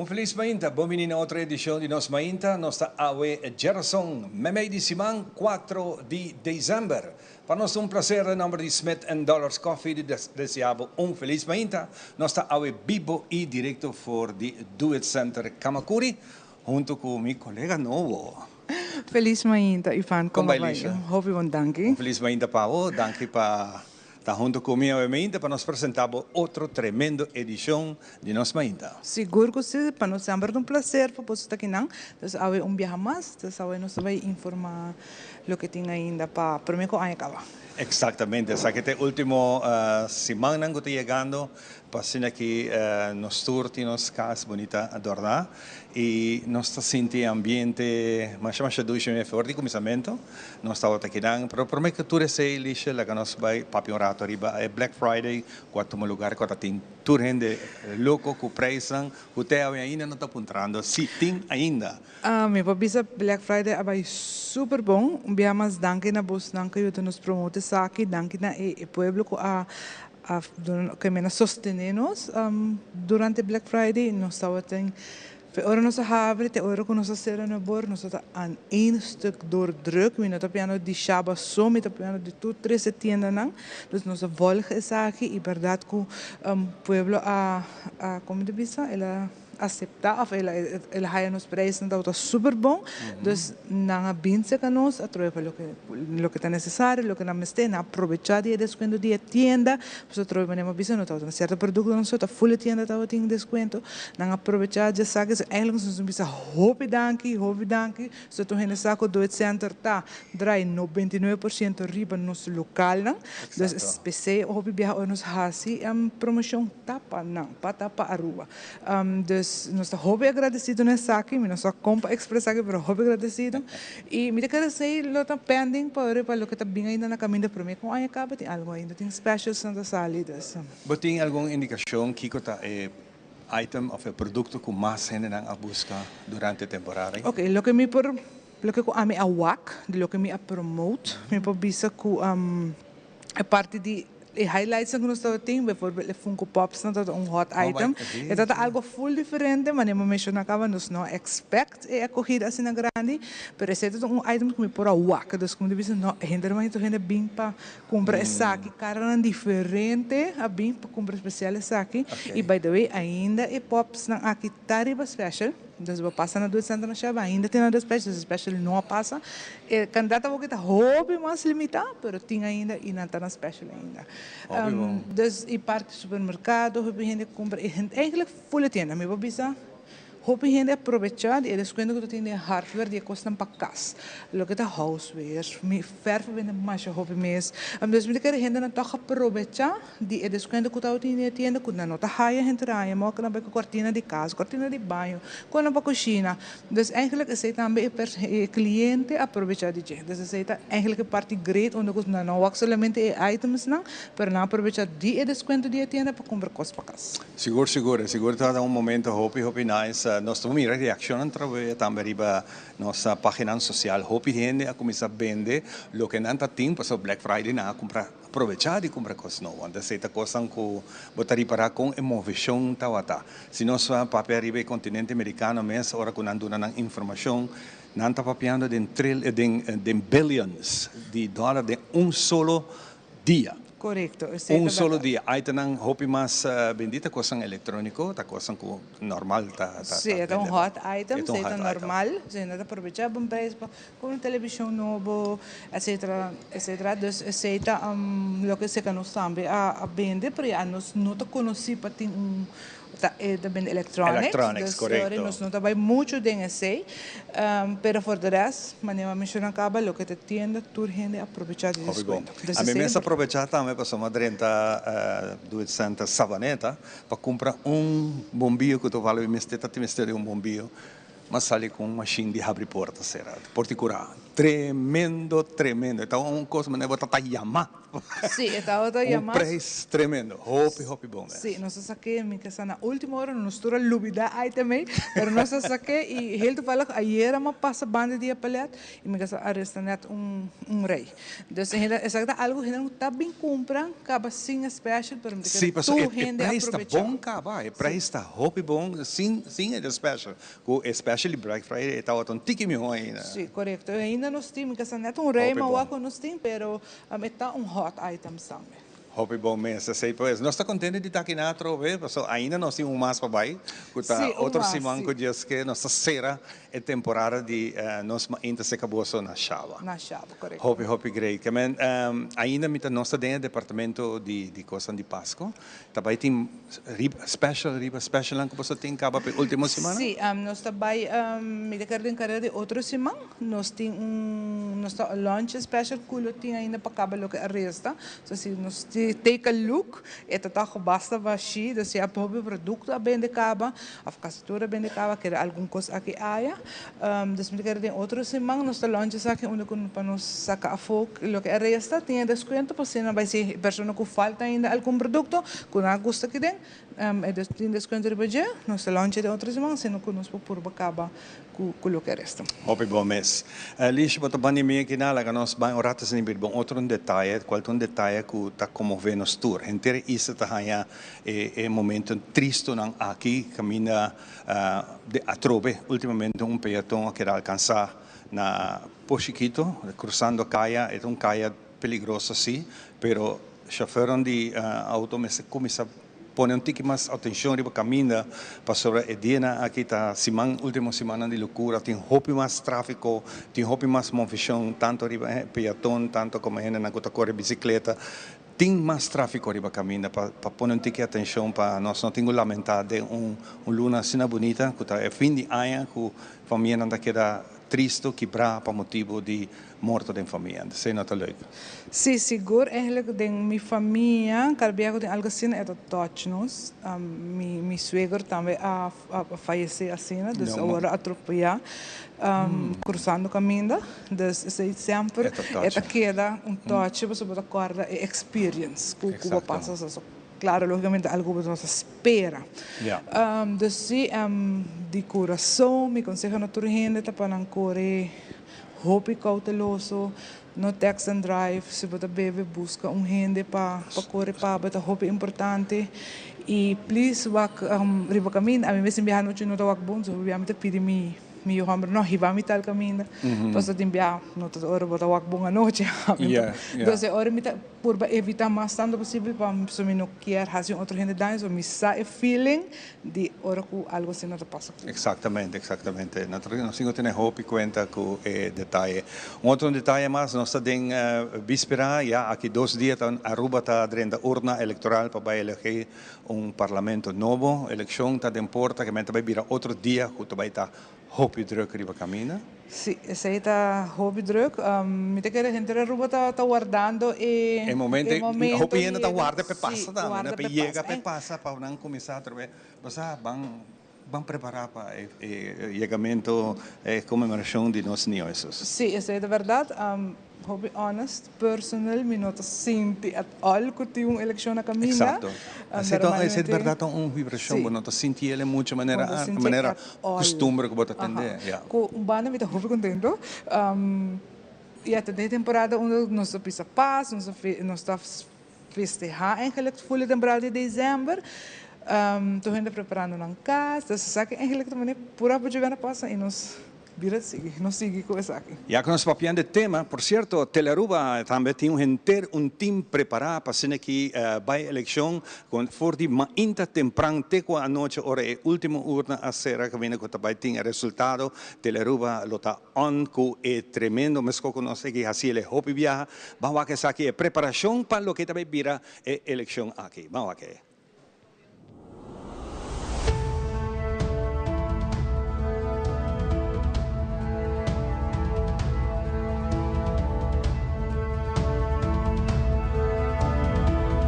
Un felis mainta, bon bini na otro edicion di Nos Mainta. Nos ta awe djerason, memey di siman, 4 di december. Pa nos ta un placer den nomber di Smith and Dollars Coffee di desea bo un felis mainta. Nos ta awe bibo y directo for di Do It Center Camacuri, hunto cu mi colega nobo. Felis mainta, Ivan. Con bai, Lisha? Hopi bon, danki. Un felis mainta pa bo. Danki pa ta hunto cu mi awe mainta pa nos presenta bo otro tremendo edicion di Nos Mainta. Sigur cu si, pa nos semper ta un placer pa boso ta akinan. Dus awe un biaha mas, dus awe nos ta bay informa loke tin ainda pa prome cu aña caba. Exactamente, esaki ta e ultimo simannan cu ta yegando pa asina ki nos tur tin nos cas bunita adorna y nos ta sinti e ambiente masha masha dushi mi for di cuminsamento nos tabata akinan, pero prome cu tur esey Lisha laga nos bay papia un rato riba e Black Friday cu a tuma lugar cu a ta tin tur hende loco cu prijsnan cu te awe ainda no ta puntrando si tin ainda. Mi por bisa Black Friday a bai super bon. Un bia mas danki na bosnan ku yuda nos promote esaki. Danki na e pueblo ku a a ke mena sostene nos durante Black Friday. Nos tabatin fe ora nos a habri te ora ku nos a sera no bor nos ta aan een stuk door druk. Mi no ta piano di Shaba so, mi ta piano di tur tres e tiendanan. Dus nos a volg esaki i bèrdat ku pueblo a a komo ta bisa el a acepta of el el haya nos prijsnan tabata super bon dus nan a bin cerca nos a troe pa loke loke ta necesario loke nan mester nan a probecha di e descuento di e tienda pasobra troe manera mi a bisa no tabata cierto productonan so ta full e tienda tabatin descuento nan a probecha dje esaki so eigenlijk nos a bisa hopi danki hopi danki so tur hende sa cu Do It Center ta draai 99% riba nos localnan dus p'esey hopi biaha ora nos haci promocion ta pa nan pa ta pa Aruba. Dus nos ta hopi agradecido na esaki, mi no sa con pa expresa aki pero hopi agradecido y mi ta kere esey lo ta pending pa ora pa loke ta bin ainda na caminda prome cu aña caba tin algo ainda tin specials nan ta sali dus. Bo tin algun indicacion kico ta e item of e producto cu mas hendenan a busca durante e temporada? Ok, loke mi por, loke cu ami a wak, di loke mi a promote, mi por bisa cu e parti di E highlightsnan ku nos tabatin, bijvoorbeeld e Funko Popsnan tabata un hot item. E tabata algo full diferente, manera mi a menshoná kaba, nos no a expect e akogida asina grandi, pero esei tabata un item ku mi por a wak. Dus ku mi ta bisa, no, e hende hermanito hende bin pa kumpra esaki, karanan diferente a bin pa kumpra espesial esaki. I by the way, ainda e popsnan aki ta riba special. Dus bo pasa na Duit Center na Shaba, ainda tin nan special, dus e special no a pasa. E kantidat awor ta hopi mas limitá, pero tin ainda i nan ta na special ainda. Hopi bon. Dus i parti supermerkado, hopi hende kumpra, i hende eigenlijk full e tienda. Mi por bisa hopi hende a probechá di e deskuento ku ta tin den hardware di e kosnan pa kas, loke ta housewares, mi verf a bende masha hopi mes. Dus mi ta kere hendenan tòg a probechá Di e descuento cu tabatin den e tienda cu nan no ta haya henter aña, modo cu nan bai cu cortina di cas, cortina di baño, cu nan pa cushina. Dus eigenlijk esey tambe e e cliente a probecha di dje. Dus esey ta eigenlijk e parti great unda cu nan no wak solamente e itemsnan, pero nan a probecha di e descuento di e tienda pa cumpra cos pa cas. Sigur, sigur. Sigur tabata un momento hopi, hopi nice. Nos ta mira reaccionnan trawe tambe riba nos paginan social. Hopi hende a cuminsa bende loke nan ta tin pasobra Black Friday nan a cumpra. Probechá di kumpra kos nobo. Anto esei ta kosnan ku bo ta ripará kon e moveshon tabata. Si nos papia riba e kontinente merikano mes, ora ku nan duna nan informashon, nan ta papiando den tril den den billions di dòler den un solo dia. Korekto, esei ta Un solo bèrdat. dia. Ai ta nan hopi mas bendí ta kosnan elektróniko, ta kosnan ku normal ta ta Sí, e ta un bende. hot item, E ta un esei ta hot item. normal. Si nan ta probechá bon preis pa Con un television nobo, etcetera, etcetera. Dus esey ta loke seca nos tambe a bende, pero ya nos no ta conoci pa tin un, ta e ta bende electronics. Electronics, Dus corecto. nos no ta bay mucho den esey. Pero for de rest, manera mi a menciona caba, loke ta tienda, tur hende a probecha di Hopi bon. descuento. Dus A mi esey mes a ta probecha tambe pasobra mi a drenta Do It Center Savaneta pa cumpra un bombillo cu toevallig mi mester ta tin mester di un bombillo. M'a sali ku un mashin di habri porta sera, porta di kurá. Tremendo, tremendo. E ta un kos manera bo ta ta yama. Sí, e tabata yama. Un prijs tremendo. Hopi, hopi bon mes. Sí, nos a sak'é, mi ke sa na ultimo ora, nos tur a lubidá item ei, pero nos a sak'é i heel toevallig ayera mi a pasa banda di e palet i mi ke sa a resta nèt un un rei. Dus esaki ta algu hende no ta bin kumpra kaba sin e special, pero mi ta Sí, kere pasobra tur e hende a prijs ta probechá. bon kaba, e Sí. prijs ta hopi bon sin sin e special. Ku especially Black Friday e tabata un tiki mihó ainda. Sí, korekto. Ainda nos tin, mi kasa net un rei Hopi mawa bon. ku nos tin, pero e ta un hot items tambe. Hopi bon mes. Esei pues. Nos ta kontento di ta aki na atrobe, pasobra ainda nos tin un mas pa bai, ku ta Sí, un otro mas, siman sí. ku Dios ke nos ta sera e temporada di nos mainta seka boso na Shaba. Na Shaba, korekto. Hopi, hopi great. Ke men, ainda mi ta, nos ta den e departamento di di kosnan di Pasko. Ta bai tin riba special riba specialnan ku boso tin kaba pa e ultimo simana? Sí, nos ta bai, mi ta kere den karera di otro siman, nos tin un, nos ta launch e special ku lo tin ainda pa kaba loke a resta. So si nos take a look, e ta tòg basta bashí, dus ya hopi produkto a bende kaba, òf kasi tur a bende kaba, kere algun kos aki aya. Dus mi ta kere den otro siman nos ta launch esaki unda ku pa nos saka afó loke a resta, tin e deskuento pa asina bai si e persona ku falta ainda algun produkto ku nan a gusta aki den e tin deskuento riba dje, nos ta launch den otro siman asina ku nos por purba kaba ku loke a resta. Hopi bon mes. Liesje, bo ta bani mi aki na laga nos bai un rato asina bira bon otro un detaye, kual ta un detaye ku ta konmové nos tur. Henter e isla ta haña e momento tristonan aki kaminda De atrobe, ultimamente un peaton a keda alcansa na Pos Chiquito, cruzando caya, e ta un caya peligroso si, pero chofernan di auto mester cuminsa pone un tiki mas atencion riba caminda, pasobra e dianan aki ta siman, ultimo simannan di locura, tin hopi mas trafico, tin hopi mas movecion, tanto riba e peaton, tanto como hendenan cu ta core bicicleta. Tin mas tráfiko riba kaminda pa pa pone un tiki atenshon pa nos no tin ku lamentá den un un luna asina bunita ku ta e fin di aña ku famianan ta keda tristu, kibrá pa motibu di morto den famia. Esei no ta leuk. Sí, sigur. Eigenlijk den mi famia kada bia ku tin algu asina e ta touch nos. Mi mi suegro tambe a a fayesé asina, dus a wòrdu atropeyá cruzando caminda, dus esey semper e ta keda un tochi pasobra bo ta corda e experience cu bo pasa, so claro logicamente algo cu bo no ta spera. Dus si di curason mi conseho na tur hende ta pa nan core hopi cauteloso, no text and drive, si bo ta bebe busca un hende pa core pa bo ta hopi importante y please wak riba caminda, ami mes tin biaha nochi no ta wak bon so hopi bia mi ta pidi mi mi yu homber no hiba mi tal caminda pasobra tin bia no ta ora bo ta wak bon anochi entonces e ora mi ta purba evita mas tanto posibel pa pasobra mi no kier haci un otro hende daño so mi sa e feeling di ora cu algo asina ta pasa cu. Exactamente, exactamente. Nos tin cu tene hopi cuenta cu e detaye. Un otro detaye mas, nos ta den bispera, ya aki dos dia ta Aruba ta drenta urna electoral pa bay elegi un parlamento nobo. Eleccion ta den porta, ke men ta bay bira otro dia cu ta bay ta Hopi druk riba caminda. Sí, esey ta hopi druk. Mi ta kere henter Aruba ta ta wardando e E momento, e momento hopi hende ta yega. warda p'e pasa Sí, tambe, no? warda P'e p'e yega, pasa. p'e pasa, pa nan cuminsa atrobe. Bo sa, ban ban prepara pa e e yegamento, e conmemoracion di nos Niño Hesus. Sí, esey ta berdad. Hopi honest, personal mi no ta sinti at all cu tin un eleccion na caminda. Exacto. Esey ta esey ta berdad ta un vibracion, bo no ta sinti el mucho manera manera costumbre cu bo ta tende, ya. Cu un banda mi ta hopi contento, ya ta den temporada unda nos ta pisa pas, nos ta nos ta festeha eigenlijk full e temporada di december, tur hende preparando nan cas, entonces esaki eigenlijk ta manera pura pa djobe na pasa y nos. Bira sigui, nos sigui ku esaki. Ya ku nos papiando e tema, por sierto, Telearuba tambe tin un henter un team prepará pa asina ki bai elekshon ku for di mainta tempran te ku anochi ora e último urna a sera kaminda ku ta bai tin e resultado. Telearuba lo ta on ku e tremendo meskos ku nos a hasi el e hopi biaha. Ban wak esaki e preparashon pa loke ta bai bira e elekshon aki. Ban wak e.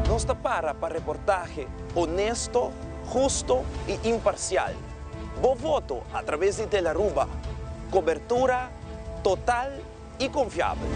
Nos ta para pa reportahe honesto, husto y imparcial. Bo voto a traves di Telearuba. Cobertura total. i konfiabel.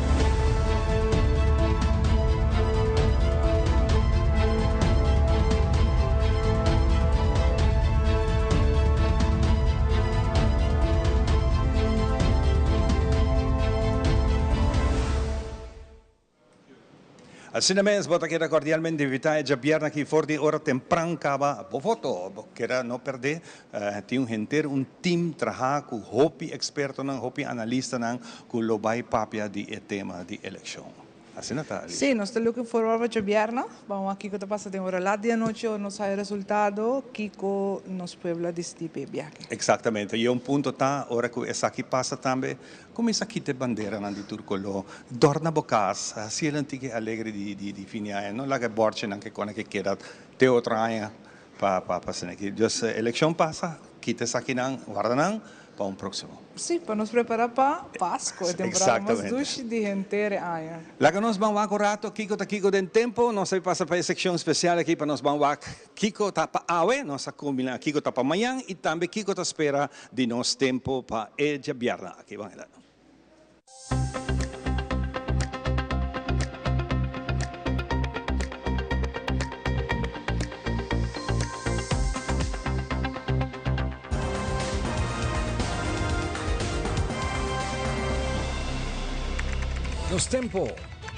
Asina mes, bo ta keda cordialmente invita e djabièrnè aki for di ora tempran caba bo voto. Bo keda no perde. Tin un henter un team traha cu hopi expertonan, hopi analistanan cu lo bay papia di e tema di eleccion. Asina ta, Alicia. Sí, nos ta looking forward pa djabièrnè. Ban wak kiko ta pasa den ora lat di anochi ora nos haya resultado, kiko nos pueblo a disidí p'e biahe. Exactamente. Y e un punto ta, ora cu esaki pasa tambe, Kuminsá kita e banderanan di tur koló, dòrna bo kas, hasi el un tiki alegre di fin di aña. No laga e bòrchinan ke kòne ke keda te otro aña pa pa asina aki. Dus elekshon pasa, kita esakinan, warda nan pa un próksimo. Sí, pa nos prepará pa Pasko, e temporada mas dushi di henter e aña. Laga nos ban wak un rato kiko ta kiko den tempu. Nos a pasa pa e sekshon spesial aki pa nos ban wak Kiko ta pa awe, nos a kombina kiko ta pa mañan i tambe kiko ta spera di nos tempu pa e djabièrnè aki. Ban hela. Nos tempo.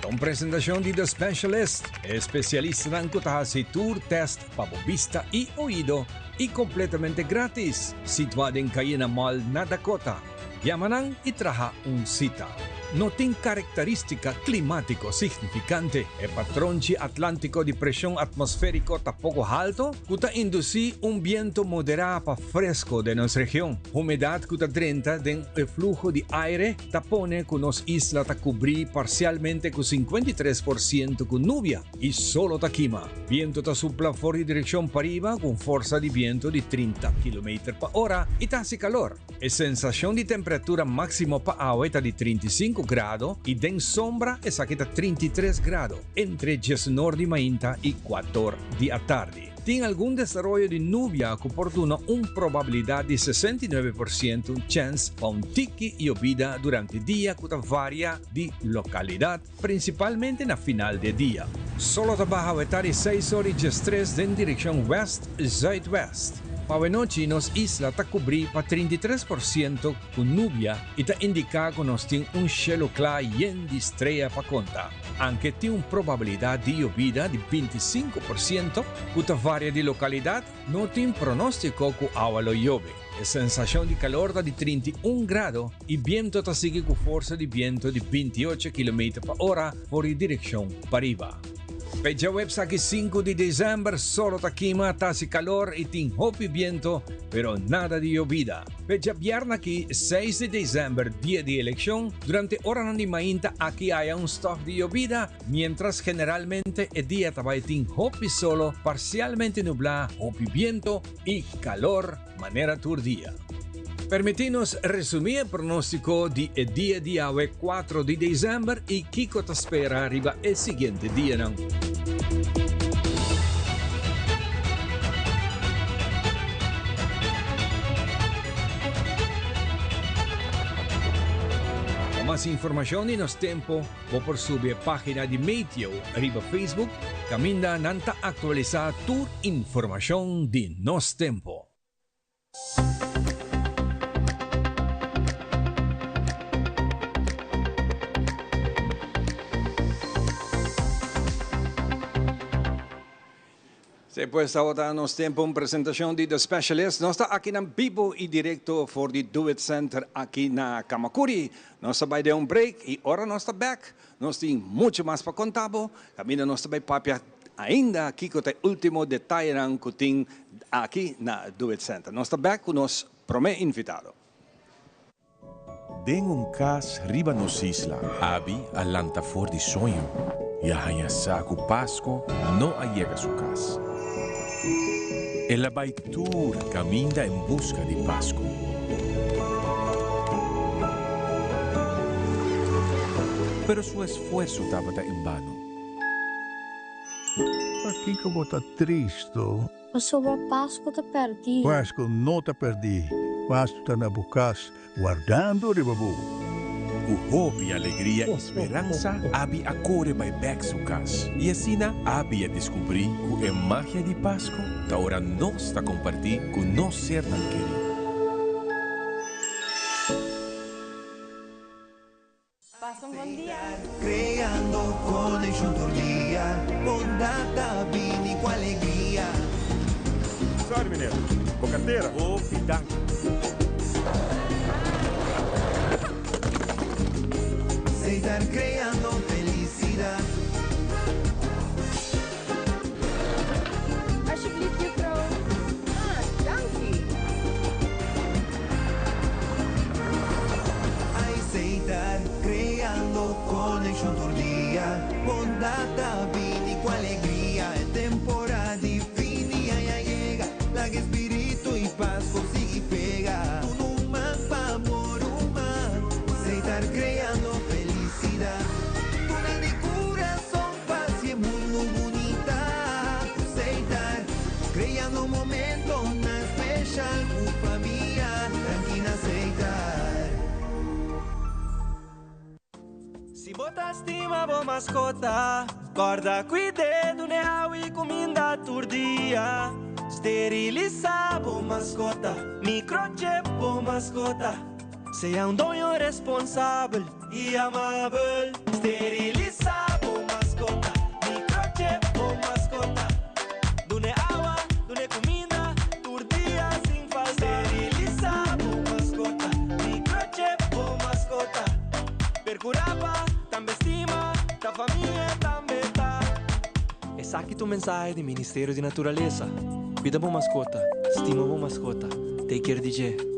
Ta un presentacion di The Specialist, e especialistanan cu ta haci tur test pa bo bista y oido y completamente gratis, situa den Cayena Mall na Dakota. Yama nan y traha un cita. No tin caracteristica climatico significante. E patronchi atlantico di presion atmosferico ta poco halto cu ta induci un biento modera pa fresco den nos region. Humedad cu ta drenta den e fluho di aire ta pone ku nos isla ta kubrí parsialmente ku 53% ku nubia i solo ta kima. Bientu ta supla for di direkshon pariba ku un forsa di bientu di 30 kilometer pa ora i ta hasi kalor. E sensashon di temperatura máksimo pa awe ta di 35 grado i den sombra esaki ta 33 grado entre diesnor di mainta i kuator di atardi. Tin algun desaroyo di nubia ku por duna un probabilidat di 69% chèns pa un tiki yobida durante dia ku ta varia di lokalidat, prinsipalmente na final di e dia. Solo ta baha wetá di seis or i diestres den direkshon wèst zuidwèst. Pa awenochi nos isla ta kubrí pa 33% ku nubia i ta indiká ku nos tin un shelu kla yen di strea pa konta. Anke tin un probabilidat di yobida di 25% ku ta varia di lokalidat, no tin pronóstiko ku awa lo yobe. E sensashon di kalor ta di 31 grado i biento ta sigui ku forsa di biento di 28 kilometer pa ora for di direkshon pariba. P'e djaweps aki sinku di desèmber solo ta kima, ta hasi kalor i tin hopi biento, pero nada di yobida. P'e djabièrnè aki seis di desèmber, dia di elekshon, durante oranan di mainta aki haya un stòf di yobida, miéntras generalmente e dia ta bai tin hopi solo, parsialmente nublá, hopi biento i kalor manera tur dia. Permití nos resumí e pronóstiko di e dia di awe 4 di desèmber i kiko ta spera riba e siguiente dianan. Pa mas informashon di nos tempu, bo por subi e página di Meteo riba Facebook, kaminda nan ta aktualisá tur informashon di nos tempu. Sí, pues tabata nos tempo un presentacion di The Specialist. Nos ta aki na bibo y directo for di Do It Center aki na Camacuri. Nos ta bay den un break y ora nos ta back, nos tin mucho mas pa conta bo. Caminda nos ta bay papia ainda kico ta e ultimo detayenan cu tin aki na Do It Center. Nos ta back cu nos prome invitado. Den un kas riba nos isla. Abi a lanta for di soño i a haña sa ku Pasko no a yega su kas. El a bai tur kaminda en buska di Pasko. Pero su esfuerso tabata en bano. Pakiko bo ta tristu? Pasobra Pasku ta pèrdí. Pasku no ta pèrdí. Pasku ta na bo kas, wardando riba bo. Ku hopi alegria i speransa, Abi a kore bai bèk su kas. I asina Abi a deskubrí ku e magia di Pasku ta ora nos ta kompartí ku nos sernan kerí. Pasa un bon dia. Creando conexion tur dia, bondad ta bini cu alegria. Sorry meneer, bo cartera. Hopi danki. Setar creando felicidad. Alsjeblieft juffrouw. Ah, danki. Setar creando conexion tur dia, bondad ta bini cu alegria. E temporada di fin di aña a yega, laga e spirito y Pasco sigui pega. Duna un man pa bo ruman, Setar creando felicidad. Duna di curason pa haci e mundo bunita. Cu Setar, creando momentonan special cu famia. Danki na Setar. Si bo ta stima bo maskota, kòrda kuid'é, dun'é awa i kuminda tur dia. Sterilisá bo maskota, microchip bo maskota. Sea un doño responsabel i amabel. Sterilisá bo maskota, microchip bo maskota. Dun'é awa, dun'é kuminda tur dia sin falta. Sterilisá bo maskota, microchip bo maskota. Perkurá pa tambe stima, ta famia tambe ta. Esaki ta un mensahe di Ministerio di Naturalesa. Cuida bo mascota, stima bo mascota, take care di dje.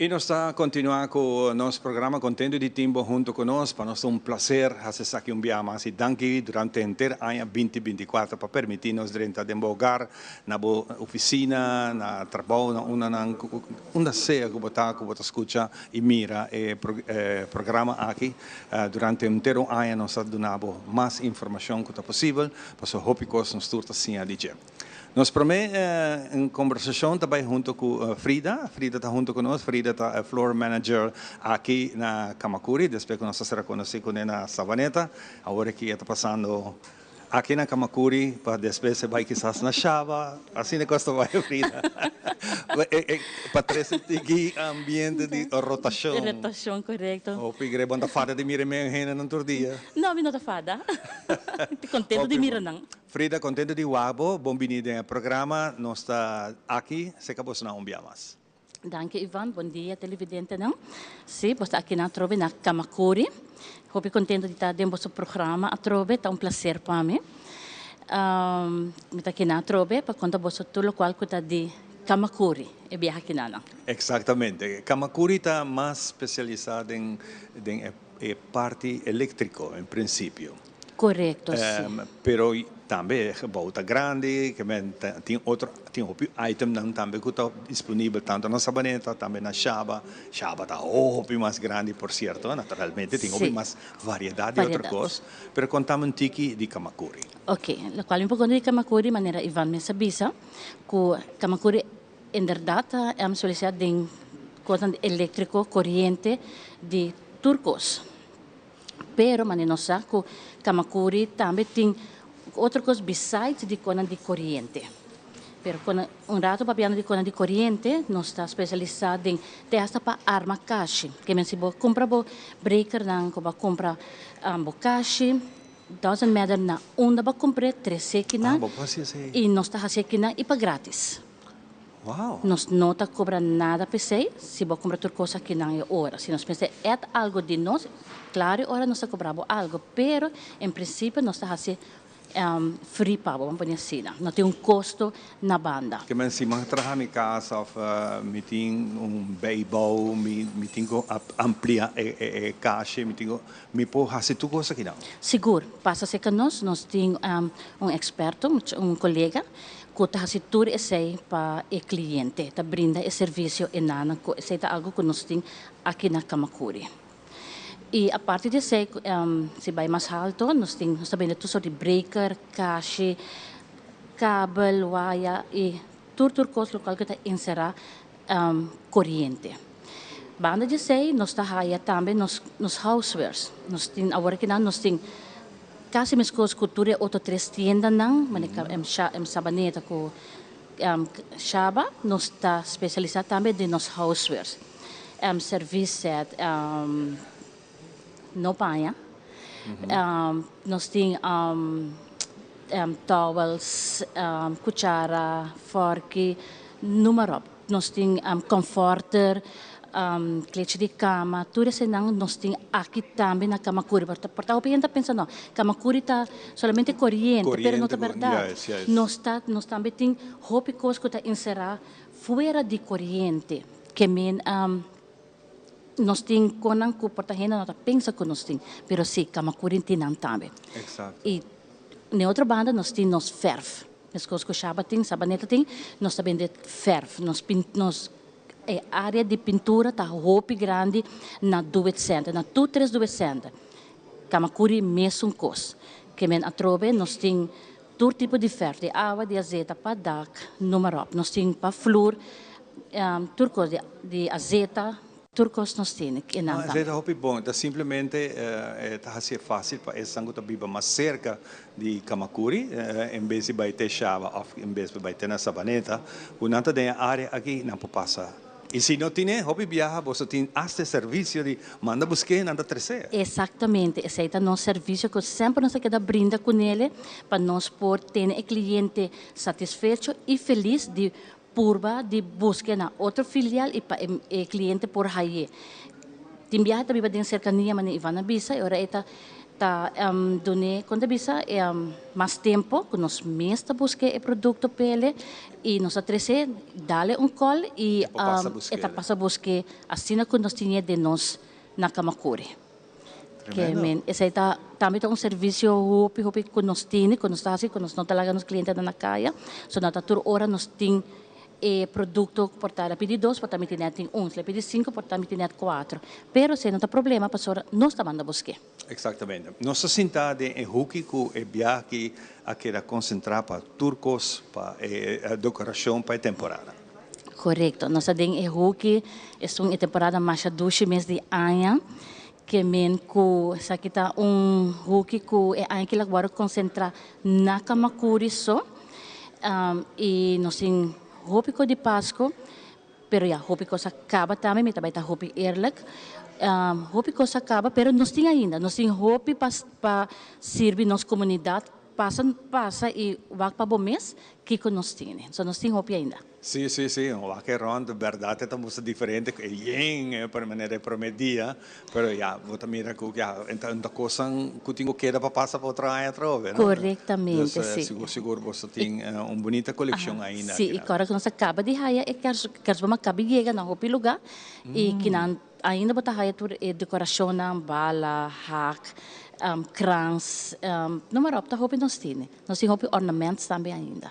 Y nos ta continua cu nos programa contento di tin bo hunto cu nos. Pa nos ta un placer haci esaki un bia mas y danki durante henter aña binti 24 pa permiti nos drenta den bo hogar, na bo oficina, na trabou, na unda nan unda sea cu bo ta cu bo ta scucha y mira e programa aki. Durante henter un aña nos ta duna bo mas informacion cu ta posibel pasobra hopi cos nos tur ta siña di dje. Nos prome conversacion ta bay hunto cu Frida. Frida ta hunto cu nos. Frida ta e floor manager aki na Camacuri. Despues cu nos a ser conoci cune na Savaneta. Awor aki e ta pasando aki na Camacuri pa despues e bay kisas na Shaba. Asina cos ta bay Frida. Pa trece tiki ambiente di rotacion. Rotacion, corecto. Hopi gre bon ta fada di mira e meun hendenan tur dia. No, mi no ta fada. Mi ta contento di mira nan. Frida, contento di wak bo, bon bini den e programa, nos ta aki, seca boso nan un bia mas. Danki Ivan, bon dia televidentenan. Si, bo ta aki nan atrobe na Camacuri. Hopi contento di ta den boso programa atrobe, ta un placer pa mi. Mi ta aki nan atrobe pa conta boso tur locual cu ta di Camacuri, e biaha aki nan. Exactamente, Camacuri ta mas specialisa den den e parti electrico en principio. Korekto, si. Pero tambe e gebou ta grandi, ke men tin otro, tin hopi itemnan tambe ku ta disponibel tanto na Sabaneta, tambe na Shaba. Shaba ta hopi mas grandi por sierto, naturalmente tin hopi mas variedat di otro kos. Pero kontami un tiki di Camacuri. Ok, lokual mi por konta di Camacuri manera Ivan mes a bisa ku Camacuri inderdat ta spesialisá den kosnan eléktriko, koriente di tur kos. Pero mane nos sa cu Camacuri tambe tin otro cos besides di conan di coriente. Pero con un rato papiando di conan di coriente nos ta specialisa den te hasta pa arma cashi. Ke men si bo cumpra bo breakernan cu bo a cumpra bo cashi doesn't matter na unda bo a cumpr'e trece kinan Ah, bo por haci esey. y nos ta haci kinan y pa gratis. Wow. Nos no ta cobra nada p'esey, si bo cumpra tur cos akinan e ora. Si nos mester add algo di nos, claro e ora nos ta cobra bo algo, pero en principio nos ta haci free pa bo, bo pone asina. No tin un costo na banda. Ke men si mi a traha mi cas of mi tin un bijbouw, mi tin cu amplia e cashi, mi tin cu, mi por haci tur cos akinan? Sigur. Pasa cerca nos, nos tin un experto, un colega Ku ta hasi tur esei pa e kliente, ta brinda e servisio e nana ku esei ta algu ku nos tin aki na Camacuri. Y aparte di esey, si bay mas halto, nos tin, nos ta bende tur soort di breaker, kashi, kabel, waya y tur tur cos locual cu ta encera coriente. Banda di esey nos ta haya tambe nos nos housewares. Nos tin awor akinan nos tin casi mescos cu tur e otro tres tiendanan, manera Sabaneta cu Shaba, nos ta specialisa tambe den nos housewares. Service set, no paña. Nos tin towels, cuchara, forki, noem maar op. Nos tin comforter, klechi di cama, tur eseinan nos tin aki tambe na Camacuri. Por ta hopi hende ta pensa no, Camacuri ta solamente coriente, pero no ta berdad. Nos ta, nos tambe tin hopi cos cu ta encera fuera di coriente. Ke men nos tin conan cu por ta hende no ta pensa cu nos tin, pero si, Camacuri tin nan tambe. Y na e otro banda nos tin nos verf. Meskos ku Shaba tin, Sabaneta tin, nos ta bende fèrf. Nos pin, nos e área di pintura ta hopi grandi na Duet Center, na tur tres Duet Center. Kamakuri mesun kos. Ke men atrobe nos tin tur tipo di fèrf, di awa, di azeta, pa dak, noem maar op. Nos tin pa flur, tur kos di di azeta. Tur kos nos tene ke nan ta. Esei ta hopi bon. Ta simplemente e ta hasié fásil pa esnan ku ta biba mas serka di Kamakuri, en bes di bai te Shaba òf en bes di bai te na Sabaneta, ku nan ta den e área aki, nan por pasa. I si no tine, hopi biaha boso tin asta e servisio di manda busk'é, nan ta tres'é. Exactamente, esei ta nos servicio cu semper nos ta keda brinda cunele pa nos por tene e cliente satisfecho y feliz di Purba di busk'e na otro filial i pa e kliente por haye. Tin biaha ta biba den serkania manera Ivan a bisa i ora e ta ta dun'é kon ta bisa mas tempo ku nos mes ta busk'e e produkto p'ele i nos ta tres'é dale un kòl i e ta pasa busk'e asina ku nos tin'é den nos na Kamakuri. Ke men esei ta tambe ta un servisio hopi hopi ku nos tene, ku nos ta hasi, ku nos no ta laga nos klientenan na kaya. So no ta tur ora nos tin e produkto ku por ta el a pidi dos, por ta mi tin nèt tin un, si el a pidi sinku por ta mi tin nèt kuater. Pero esei no ta problema pasobra nos ta manda busk'é. Eksaktamente. Nos ta sinta den e huki ku e biaha aki a keda konsentrá pa tur kos pa e dekorashon pa e temporada. Korekto. Nos ta den e huki, esun e temporada masha dushi mes di aña, ke men ku esaki ta un huki ku e aña kila wòrdu konsentrá na Kamakuri so. I nos tin hopi kos di Pasku, pero ya hopi kos a kaba tambe, mi ta bai ta hopi eerlijk. Hopi kos a kaba, pero nos tin ainda, nos tin hopi pa pa sirbi nos komunidat. Pasa pasa y wak pa bo mes kico nos tene. So nos tin hopi ainda. Sí, sí, sí, wak e rond, berdad e ta musta diferente cu e yen por manera e prome dia, pero ya, bo ta mira cu ya, e ta cosnan cu tin cu keda pa pasa pa otro aña atrobe, no? Correctamente, sí. Sigur, sigur boso tin un bunita coleccion ainda. Sí, y ora cu nos a caba di haya e kerstboom a caba di yega na hopi lugar y kinan Ainda bo ta haya tur e decoracionnan, bala, hak, krans, noem maar op, ta hopi nos tene. Nos tin hopi ornaments tambe ainda.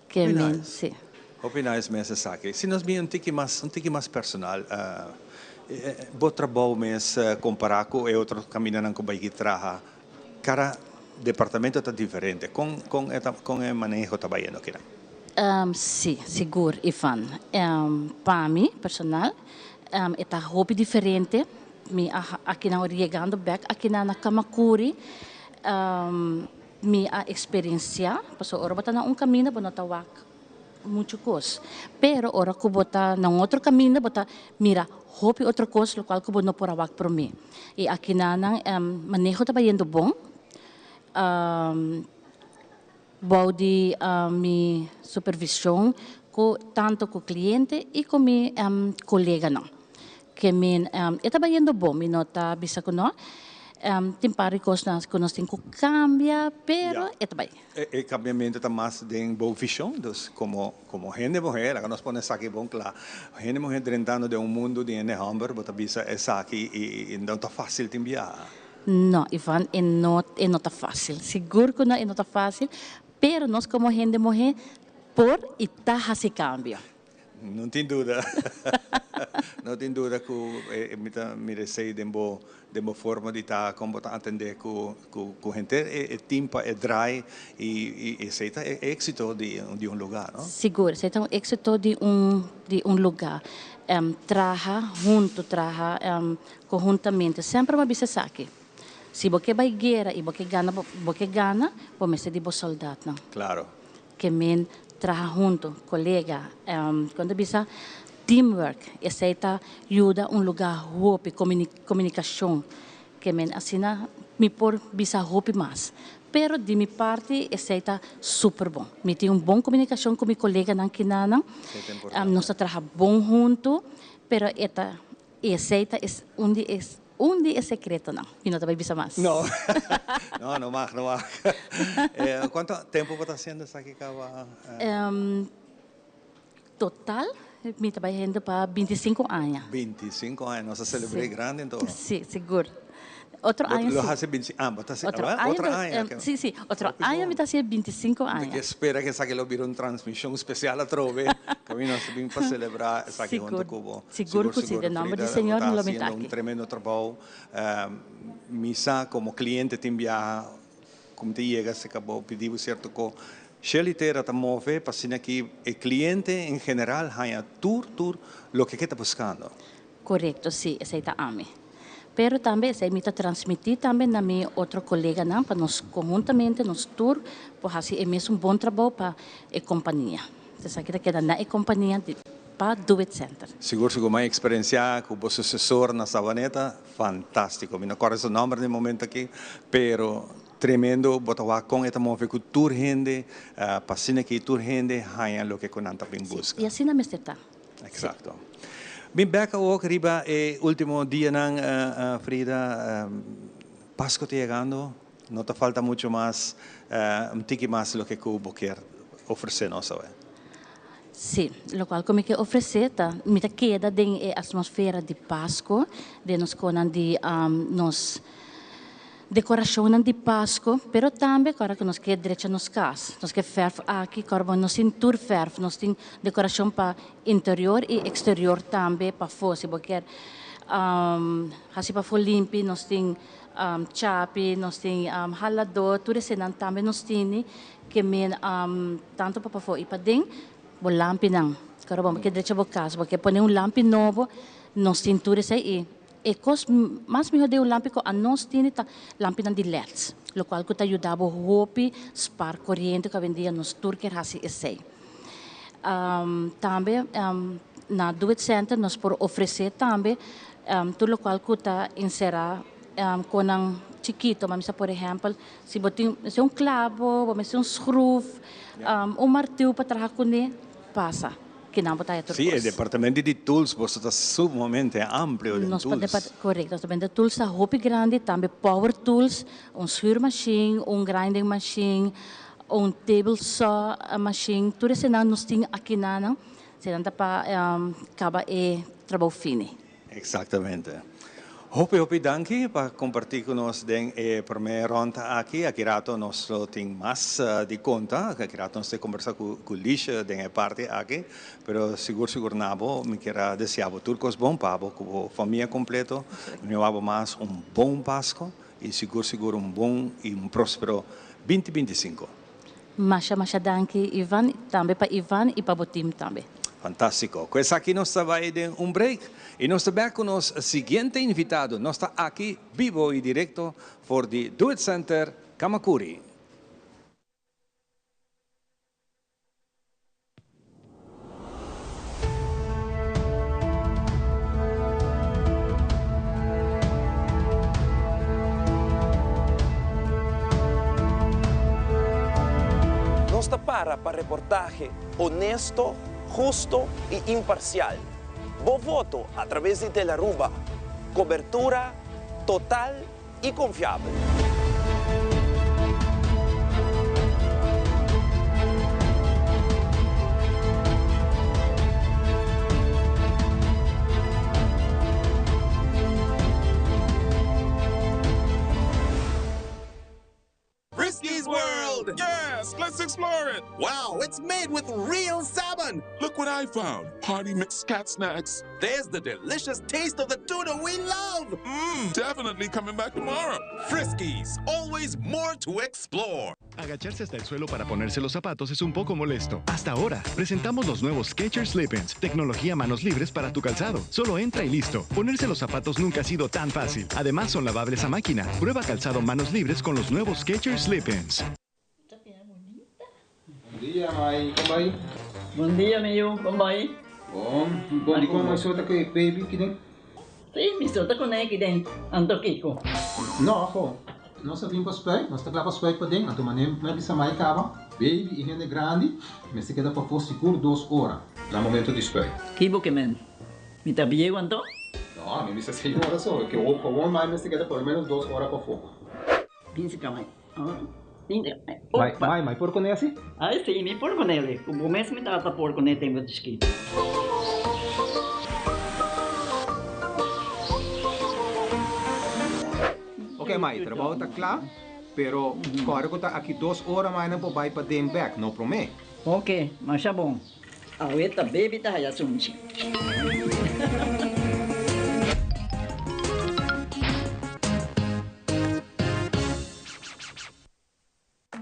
Hopi nice. Si. Hopi nice mes esaki. Si nos bin un tiki mas, un tiki mas personal, bo trabou mes compara cu e otro camindanan cu bay traha, cada departamento ta diferente. Con, con e ta, con e maneho ta bayendo kinan? Si, sigur Ivan. Pa mi personal, E ta hopi diferente. Mi a akinan ora yegando bek akinan na Kamakuri mi a eksperensiá pasobra ora bo ta na un kaminda bo no ta wak muchu kos. Pero ora ku bo ta na un otro kaminda bo ta mira hopi otro kos lokual ku bo no por a wak promé. I akinanan maneho ta bayendo bon. Bou di mi supervision cu tanto cu cliente y cu mi coleganan. Ke men e ta bayendo bon, mi no ta bisa cu no. Tin par di cosnan cu nos tin cu cambia, pero e ta bay. E cambiamento ta mas den bo vision, dus como como hende muher, laga nos pone esaki bon cla, hende muher drentando den un mundo di hende homber, bo ta bisa esaki y no ta facil tin biaha. No, Ivan, e no, e no ta fácil. Sigur ku no, e no ta fácil, pero nos komo hende muhé por i ta hasi kambio. No tin duda. No tin duda ku mi ta mira esei den bo den bo forma di ta, kon bo ta atendé ku ku henter e team pa e draai i esei ta e éksito di di un lugá, no? Sigur, esei ta un éksito di un di un lugá. Traha huntu, traha konhuntamente. Semper mi a bisa esaki, si bo ke bai guera i bo ke gana bo ke gana, bo mester di bo sòldatnan. Klaro. Ke men traha huntu, kolega. Kon ta bisa teamwork, esei ta yuda un lugá hopi, komunikashon. Ke men asina mi por bisa hopi mas. Pero di mi parti esei ta super bon. Mi tin un bon komunikashon ku mi koleganan kinanan. Nos ta traha bon huntu, pero e ta esei ta un di e Un di e sekretonan. Mi no ta bai bisa mas. No. No, no mag, no mag. Kuantu tempu bo ta hasiendo esaki kaba? Total mi ta bai hende pa 25 aña. 25 aña, nos a selebr'é grandi anto. Sí, sigur. Otro aña sí. Lo hasi binti, ah, bo ta hasi, otro aña, otro aña. Sí, sí, otro aña mi ta hasi 25 aña. Mi ta spera ku esaki lo bira un transmishon spesial atrobe, kaminda nos ta bin pa selebrá esaki huntu ku bo. Sigur ku si, den nomber di Señor lo mi ta aki. Bo ta hasiendo un tremendo trabou. Mi sa komo kliente tin biaha ku mi ta yega serka bo pidi bo sierto ko. Shell Itera ta move pa asina ki e kliente en general haña tur tur loke ke ta buskando. Korekto, si, esei ta ami. Pero tambe esei mi ta transmití tambe na mi otro koleganan pa nos konhuntamente nos tur por hasi e mesun bon trabou pa e kompania. Esaki ta keda na e kompania di pa Do It Center. Sigur sigur mi a experiencia cu bo sucesor na Savaneta, fantastico. Mi no corda su nomber den momento aki, pero tremendo bo ta wak con e ta move cu tur hende pa asina ki tur hende haya loke cu nan ta bin busca. Si, y asina mester ta. Exacto. Bin bek awor riba e ultimo dianan Frida, Pasco ta yegando, no ta falta mucho mas, un tiki mas loke cu bo kier ofrece nos awe. Sí, locual cu mi kier ofrece ta, mi ta keda den e atmosfera di Pasco, den nos conan di nos decoracionnan di Pasco, pero tambe ora cu nos kier drecha nos cas, nos kier verf aki, ora bo nos tin tur verf, nos tin decoracion pa interior y exterior tambe pafo, si bo kier haci pafo limpi nos tin chapi, nos tin halador, tur esenan tambe nos tini ke men tanto pa pafó i paden, bo lampinan. Koro bo ke drecha bo kas, bo ke pone un lampi nobo, nos tin tur esei i e kos mas mihó den un lampi ku anos tini ta lampinan di leds, lokual ku ta yuda bo hopi spar koriente ku awendia nos tur kier hasi esei. Tambe na Do It Center nos por ofresé tambe tur lokual ku ta enserá konan chikito, mester por ehèmpel si bo tin mester un klabo, bo mester un skruf, un martiu pa traha kuné, pasa kinan bo ta haya tur Sí, e kos. departamento di tools boso ta sumamente amplio den Nos tools. Korekto, nos ta bende tools ta hopi grandi, tambe power tools, un schuurmachine, un grinding machine, Un table saw machine, tur esenan nos tin akinanan, senan ta pa kaba e trabou fini. Exactamente. Hopi hopi danki pa comparti cu nos den e prome rond aki. Aki rato nos lo tin mas di conta, aki rato nos ta combersa cu Lisha den e parti aki, pero sigur sigur na bo mi kier a desea bo tur cos bon pa bo cu bo famia completo. Mi wou bo mas un bon Pasco y sigur sigur un bon y un prospero 20 25. Masha masha danki Ivan, tambe pa Ivan y pa bo team tambe. Fantastico. Cu esaki nos ta bay den un break y nos ta bek cu nos siguiente invitado. Nos ta aki bibo y directo for di Do It Center Camacuri. Nos ta para pa reportahe honesto, husto y imparcial. Bo voto a traves di Telaruba. Cobertura total y confiabel. Frisky's World! world! Yes, let's explore it! Wow, it's made with real salmon! Look what I found! Party mix cat snacks. There's the delicious taste of the tuna we love! Mmm, definitely coming back tomorrow. Friskies, always more to explore. Agacharse hasta el suelo para ponerse los zapatos es un poco molesto. Hasta ahora, presentamos los nuevos Skechers Slip-ins, tecnología manos libres para tu calzado. Solo entra y listo. Ponerse los zapatos nunca ha sido tan fácil. Además, son lavables a máquina. Prueba calzado manos libres con los nuevos Skechers Slip-ins. Bon dia, mai. Kon bai? Bon dia, mi yu. Kon bai? Bon. Bon, di kon mai so ta ku e baby kiden? Sí, mi so ta kuné kiden. Anto kiko? No, ho. Nos a bin pa spuit. Nos ta kla pa spuit paden. Anto manera mi a bisa mai kaba, baby i hende grandi mester keda pafó sigur dos ora na momento di spuit. Ki bo ke men? Mi ta bieu anto? No, mi bisa seis ora so. Ke gewoon mai mester keda por lo menos dos ora pafó. Bin si kama. Mai, mai, mai por kuné asi? Ai si, mi por kuné. Ku bo mes mi tata por kuné tempu di chikito. Ok mai, trabou ta kla, pero kòrda ku ta aki dos ora mai nan por bai paden bèk, no promé. Ok, masha bon. Awe ta baby ta haya sunchi.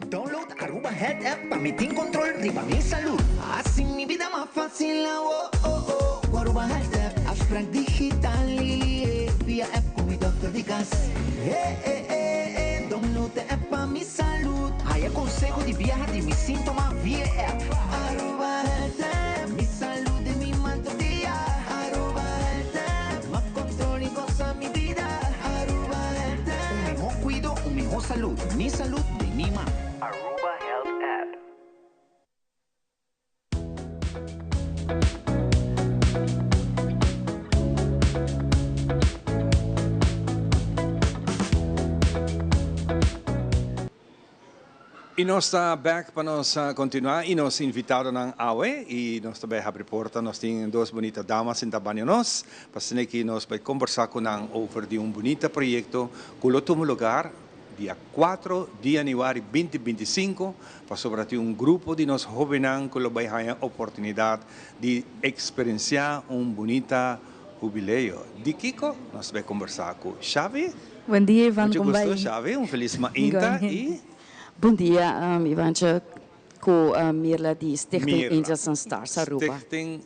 Download Aruba Health App pa mi tin control riba mi salud. Haci mi bida mas facil awo oh oh cu Aruba Health App. Afspraak digital eh via app cu mi dokter di cas. Eh eh eh eh download e app pa mi salud. Haya conseho di biaha di mi sintoma via e app. Aruba Health App, mi salud den mi man tur dia. Aruba Health App, mas control y goza mi bida. Aruba Health App. Un miho cuido, un miho salud. Mi salud den mi man. Aruba Health App. Y nos ta back pa nos continua y nos invitadonan awe y nos ta bay habri porta nos tin dos bunita damas sinta banda nos pa asina ki nos bay combersa cu nan over di un bunita proyecto cu lo tuma lugar dia cuatro di januari binti binti sinku pasobra tin un grupo di nos hobennan cu lo bay haya oportunidad di experiencia un bunita hubileo. Di kico nos bay combersa cu Xavi. Buen dia Ivan, Mucho con gusto bay? Xavi, un feliz mainta y. Bon dia Ivantje cu Mirla di Stichting Mirla. Angels and Stars Aruba. Stichting.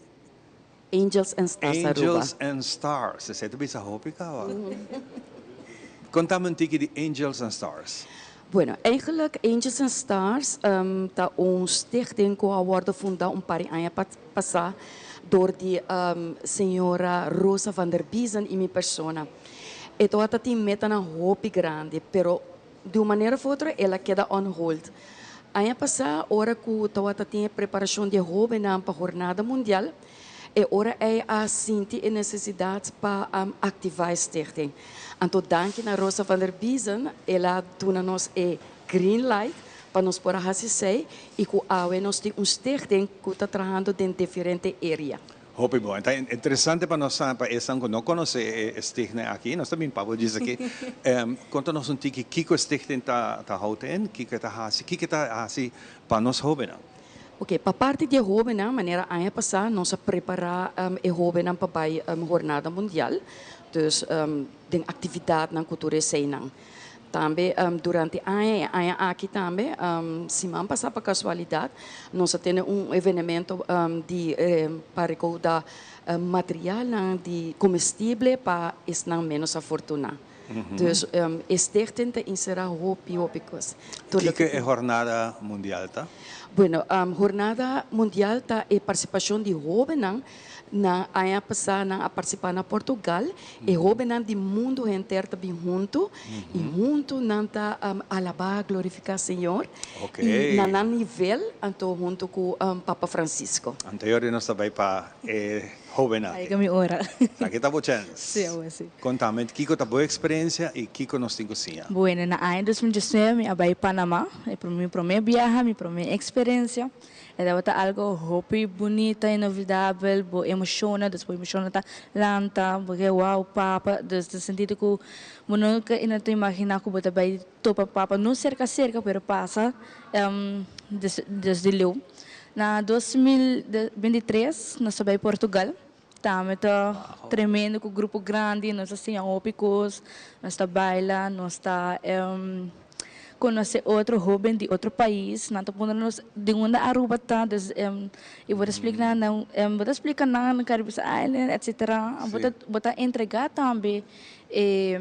Angels and Stars Aruba. Angels and Stars. Esei ta bisa hopi caba. Contame un tiki di Angels and Stars. Bueno, eigenlijk Angels and Stars ta un stichting cu a wordo funda un par di aña pasa door di señora Rosa van der Biezen y mi persona. E tawata tin metanan hopi grandi, pero di un manera of otro el a keda on hold. Aña pasá ora ku tawata tin e preparashon di e hóbennan pa Hornada Mundial, e ora ei a sinti e nesesidat pa aktivá e stichting. Anto danki na Rosa van der Biezen el a duna nos e green light pa nos por a hasi esei i ku awe nos tin un stichting ku ta trahando den diferente area. Hopi bon. Ta interesante pa nos sa, pa esnan ku no konosé e stichting aki, nos ta bin pa bo djis aki. Konta nos un tiki kiko e stichting ta ta houdt in, kiko e ta hasi, kiko e ta hasi pa nos hóbennan. Oke, pa parti di e hóbennan, manera aña pasá nos a prepará e hóbennan pa bai Hornada Mundial, dus den aktividatnan ku tur eseinan. Tambe durante aña, e aña aki tambe, siman pasá pa kasualidat, nos a tene un evenemento di pa rekoudá materialnan di komestible pa esnan ménos afortuná. Dus e stichting ta inserá hopi, hopi kos. Kiko e Hornada Mundial ta? Bueno, Hornada Mundial ta e partisipashon di hóbennan Nan aña pasá nan a partisipá na Portugal. E hóbennan di mundu henter ta bin huntu i huntu nan ta alabá, glorifiká Señor. I na nan nivel, anto huntu ku Papa Francisco. Anto yori nos ta bai pa e. Hobennan. A yega mi ora. Esaki ta bo chèns. Sí, awe sí. Kontame kiko ta bo eksperensia i kiko nos tin ku siña. Bueno, na aña 2019 mi a bai Panama. E mi promé biaha, mi promé eksperensia. E tabata algo hopi bunita, inolvidabel, bo emociona, dus bo emociona ta lanta, bo ke wow papa, dus den sentido ku bo nunca i no ta imagina ku bo ta bai topa papa, no serka serka pero pasa des di leu. Na 2023 nos ta bai Portugal, tambe ta tremendo ku grupo grandi, nos ta siña hopi kos, nos ta baila, nos ta konosé otro hóben di otro pais, nan ta puntra nos di unda Aruba ta, dus i bo ta splika nan, bo ta splika nan Caribbean Island etcetera, bo ta bo ta entregá tambe e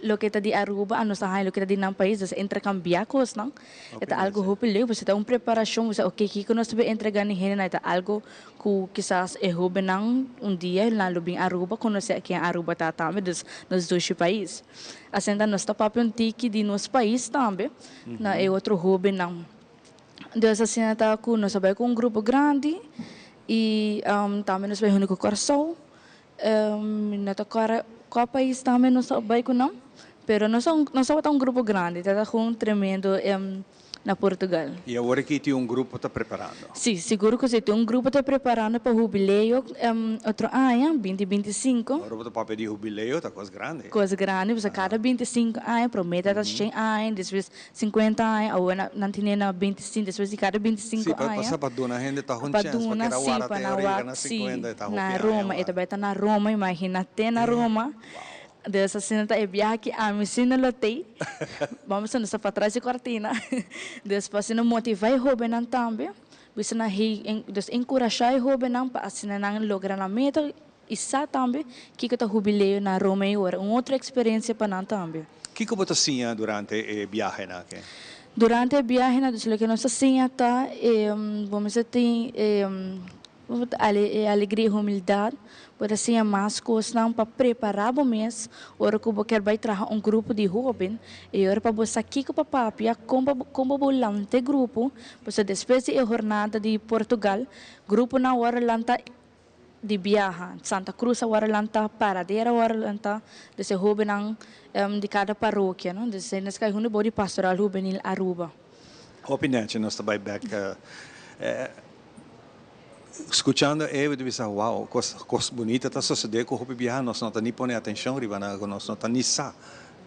loke ta di Aruba a nos ta haña loke ta di nan pais, dus interkambiá kosnan, e ta algu hopi leuk, pasobra ta un preparashon, bo sa oke kiko nos ta bin entregá na hendenan, e ta algu Ku kisas e hóbennan un dia nan lo bin Aruba konosé ken Aruba ta tambe, dus nos dushi pais. Asina nos ta papia un tiki di nos pais tambe na e otro hóbennan. Dus asina ta ku nos a bai ku un grupo grandi i tambe nos bai huntu ku Kòrsou. Mi no ta kòrda kua pais tambe nos a bai ku nan, pero nos nos tabata un grupo grandi, tabata un tremendo. na Portugal. I awor aki tin un grupo ta preparando? Sí, sigur ku sí. Tin un grupo ta preparando pa hubileo otro aña, 2025. Ora bo ta papia di hubileo ta kos grandi. Kos grandi, pasobra kada 25 aña, promé ta ta shen aña, despues 50 aña, awor nan tene na 25, despues di kada 25 aña. Sí, pasobra pa duna hende tòg un chèns pa keda warda te ora yega na 50, e ta hopi aña. Na Roma, e ta bai ta na Roma, imagina te na Roma. Dus asina ta e biaha ki ami si no lo tei. Bamos a nos ta patras di kortina. Dus pa asina motivá e hóbennan tambe. Bisa nan hey, dus enkurashá e hóbennan pa asina nan logra nan meta i sa tambe kiko ta hubileo na Roma i ora. Un otro eksperensia pa nan tambe. Kiko bo ta siña durante e biahenan aki? Durante e biahenan dus loke nos ta siña ta bo mester tin e. Bo ta e alegria i humildat. Bo ta siña mas kosnan pa prepará bo mes ora ku bo kier bai traha un grupo di hóben. I ora pa bo sa kiko pa papia, kon pa kon pa bo lanta e grupo. Pasobra despues di e hornada di Portugal, gruponan a wòrdu lanta di biaha. Santa Cruz a wòrdu lanta, Paradera a wòrdu lanta. Dus e hóbennan di kada parokia, no. Dus nos kai huntu bou di Pastoral Hubenil Aruba. Hopi nechi nos ta bai bèk. Skuchando e bo ta bisa wow kos kos bunita ta sosode ku hopi biaha nos no ta ni pone atenshon riba nan ku nos no ta ni sa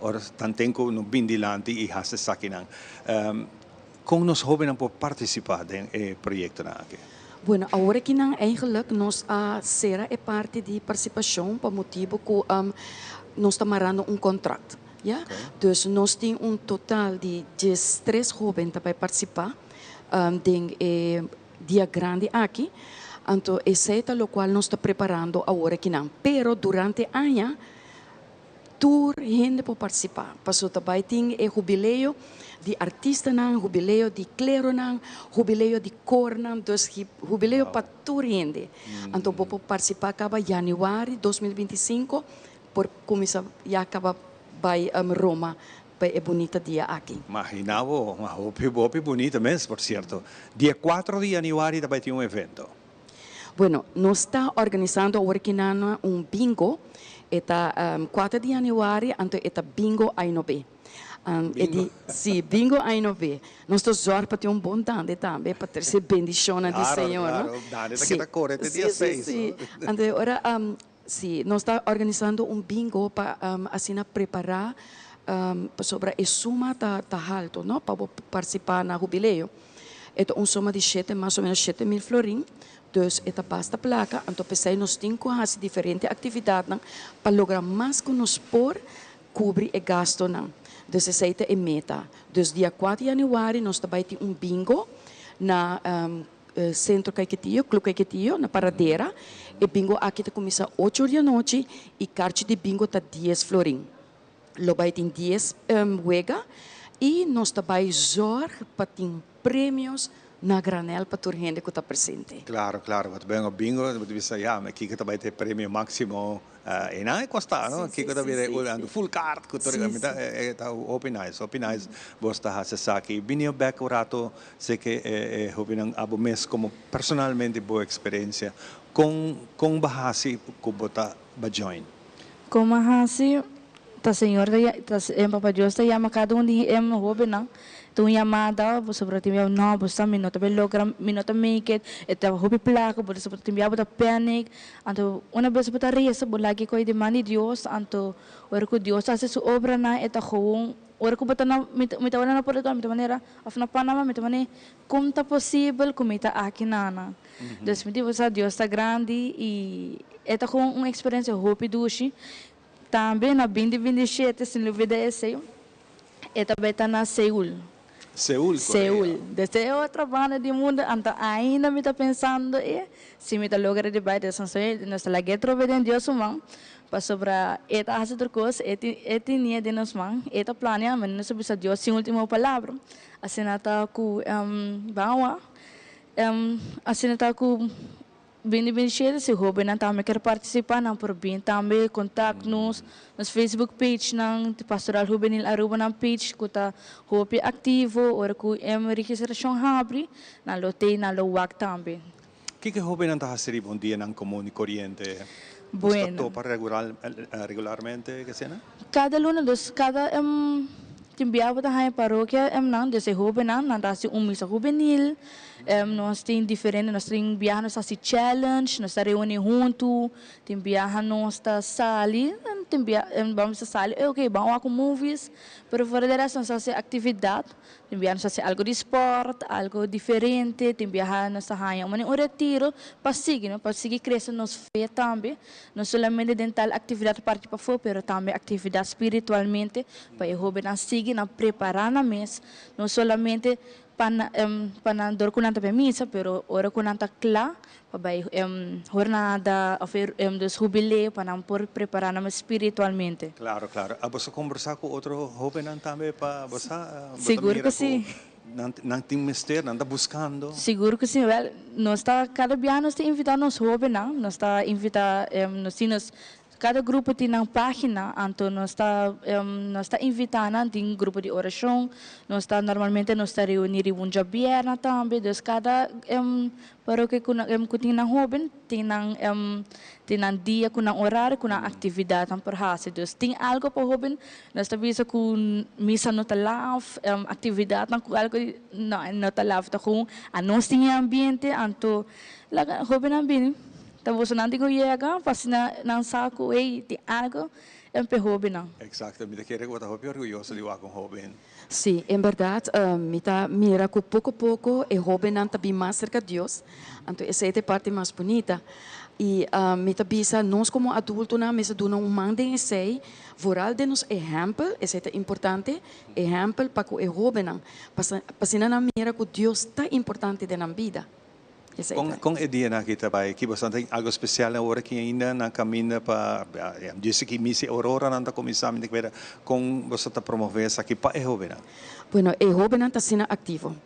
ora tanten ku no bin dilanti i hasi esakinan. Kon nos hobennan por partisipá den e proyektonan aki? Bueno, awor akinan eigenlijk nos a sera e parti di partisipashon pa motibu ku nos ta marando un kontrakt, ya. Dus nos tin un total di diestres hoben ta bai partisipá den e dia grandi aki, anto esei ta lokual nos ta preparando awor akinan. Pero durante aña tur hende por partisipá, pasobra ta bai tin e hubileo di artistanan, hubileo di kleronan, hubileo di kornan, dus hubileo pa tur hende. Anto bo por partisipá kaba yanüari 2025 por kuminsá ya kaba bai Roma pa e bunita dia aki. Magina bo, ma hopi hopi bunita mes, por cierto. Dia cuatro di januari ta bay tin un evento. Bueno, nos ta organisando awor aki nan un bingo, e ta cuatro di januari, anto e ta bingo Ainobe. E di, si, bingo Ainobe. Nos ta zorg pa tin un bon dande tambe, pa trece bendicionnan di Señor, no? Claro, claro, dande ta keda core te dia seis, no? Si, si, si. Anto e ora. Sí, nos ta organisando un bingo pa asina prepará pasobra e suma ta ta halto no pa bo partisipá na hubileo. E ta un suma di shete mas o menos 7000 florin, dus e ta basta plaka, anto p'esei nos tin ku hasi diferente aktividatnan pa logra mas ku nos por kubri e gastonan. Dus esei ta e meta. Dus dia kuater yanüari nos ta bai tin un bingo na Centro Caiquetio, Club Caiquetio, na Paradera. E bingo aki ta cuminsa ocho or di anochi y carchi di bingo ta dies florin. Lo bay tin dies wega y nos ta bay zorg pa tin premios. na granel pa tur hende ku ta presente. Claro, claro, bo ta ben op bingo, bo ta bisa ya, ma kiko ta bai ta e premio maximo, e nan e kosta, no? Kiko ta bira e full card ku tur, mi ta e ta hopi nice, hopi nice bos ta hasi esaki. Bini bek un rato, si ke e hopinan abo mes komo personalmente bo eksperensia, kon kon bo hasi ku bo ta ba join? Kon a hasi Ta Señor ta ta Papa Dios ta yama cada un di e hobennan. Ta un yamada, pasobra tin bia no bo sa mi no ta bay logra, mi no ta make it, e ta hopi placa, bo ta tin bia bo ta panic. Anto una bes bo ta reza bo laga e coy den man di Dios, anto ora cu Dios ta haci su obranan e ta gewoon, ora cu bo ta na mi ta mi ta ora na Portugal mi ta manera of na Panama mi ta manera con ta posibel cu mi ta aki nana. Dus mi di bo sa Dios ta grandi y e ta gewoon un experiencia hopi dushi. Tambe na binti binti i shete, sin lubida esei, e ta bai ta na Seul. Seul, Korea. Seul. Desde e otro banda di mundo, anto ainda mi ta pensando e si mi ta logra di bai des nos ta laga e trobe den Dios su man, pasobra e ta hasi tur kos, e tin e tinie den nos man, e ta planea, ma nos ta bisa Dios sin ultimo palabra. Asina ta ku ban wak, asina ta ku. Bini bini shete si hobennan tambe kier participa nan por bin tambe contact nos nos Facebook page nan di Pastoral Hubenil Aruba nan page cu ta hopi activo ora cu e registracion habri nan lo tey nan lo wak tambe. Kiko e hobennan ta haci riba un dianan comun y coriente? Boso ta Bueno. topa regularmente kesena? Cada luna dus cada Tin bia bo ta haña parokia nan, des e hobennan, nan ta hasi un misa hubenil, nos tin diferente, nos tin biaha nos ta hasi challenge, nos ta reuni huntu, tin biaha nos ta sali, tin bia bamos ta sali, ok ban wak un movies, pero fuera de resto nos ta hasi actividad, tin biaha nos ta hasi algo di sport, algo diferente, tin biaha nos ta haña un retiro pa sigui, no, pa sigui crece nos fe tambe. No solamente den tal actividad parti pafó, pero tambe actividad spiritualmente pa e hobennan sigui nan prepará nan mes, no solamente pa nan pa nan dor cu nan ta bai misa, pero ora cu nan ta cla pa bai hornada of dus hubileo pa nan por prepará nan mes spiritualmente. Claro, claro. A boso combersa cu otro hobennan tambe pa bo sa, bo ta Sigur mira cu cu si. Nan nan tin mester, nan ta buskando. Sigur ku si. Wèl, nos ta kada bia nos ta invitá nos hóbennan, nos ta invitá nos tin nos kada grupo tin nan página, anto nos ta nos ta invitá nan, tin grupo di orashon, nos ta normalmente nos ta reuní riba un djabièrnè tambe, dus kada Parokia ku nan ku tin nan hoben tin nan tin nan dia ku nan orario ku nan aktividatnan por hasi. Dus tin algo pa hoben. Nos ta bisa ku misa no ta laf, aktividatnan ku algo di no no ta laf ta kon anos tin e ambiente anto laga hobennan bini. Ta bosonan tin ku yega pa asina nan sa ku ey tin algo pa e hobennan. Exacto, mi ta kere ku bo ta hopi orguyoso di wak un hoben. Sí, en bèrdat mi ta mira ku poko poko e hóbennan ta bin mas serka Dios, anto esei ta e parti mas bunita. I mi ta bisa nos komo adultonan mester duna un man den esei, vooral den nos ehèmpel, esei ta importante, ehèmpel pa ku e hóbennan, pa asina nan mira ku Dios ta importante den nan bida. Con con e dianan aki ta bay? Ki boso tin algo special awor aki ainda na caminda pa dice ki misa e aurora nan ta cuminsa mi ta keda con boso ta promove esaki pa e hobennan? Bueno e hobennan ta asina activo.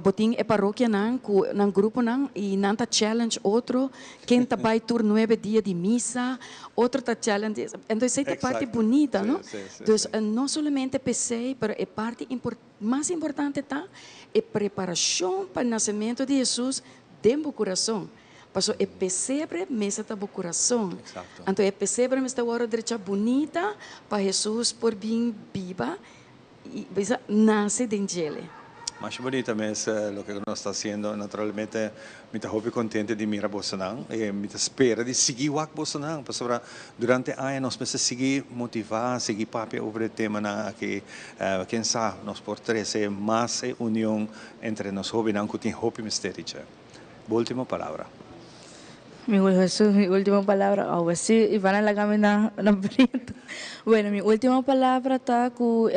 Bo tin e parokianan cu nan gruponan y nan ta challenge otro ken ta bay tur nuebe dia di misa otro ta challenge entonces esey ta parti bunita no dus no solamente p'esey pero e parti Mas importante ta e preparashon pa nasementu di Hesus den bo kurason. Pasobra e pesebre mester ta bo kurason. Anto e pesebre mester wòrdu drecha bunita pa Hesus por bin biba i bisa nase den djele. Masha bunita mes loke ku nos ta hasiendo. Naturalmente mi ta hopi kontente di mira bosonan i mi ta spera di sigui wak bosonan pasobra durante aña nos mester sigui motivá, sigui papia over e temanan aki. Ken sa nos por trese mas e union entre nos hóbennan ku tin hopi mester di dje. Bo último palabra. Mi Jesús, mi último palabra, awe sí, y van a laga mi na na prieto. Bueno, mi último palabra ta ku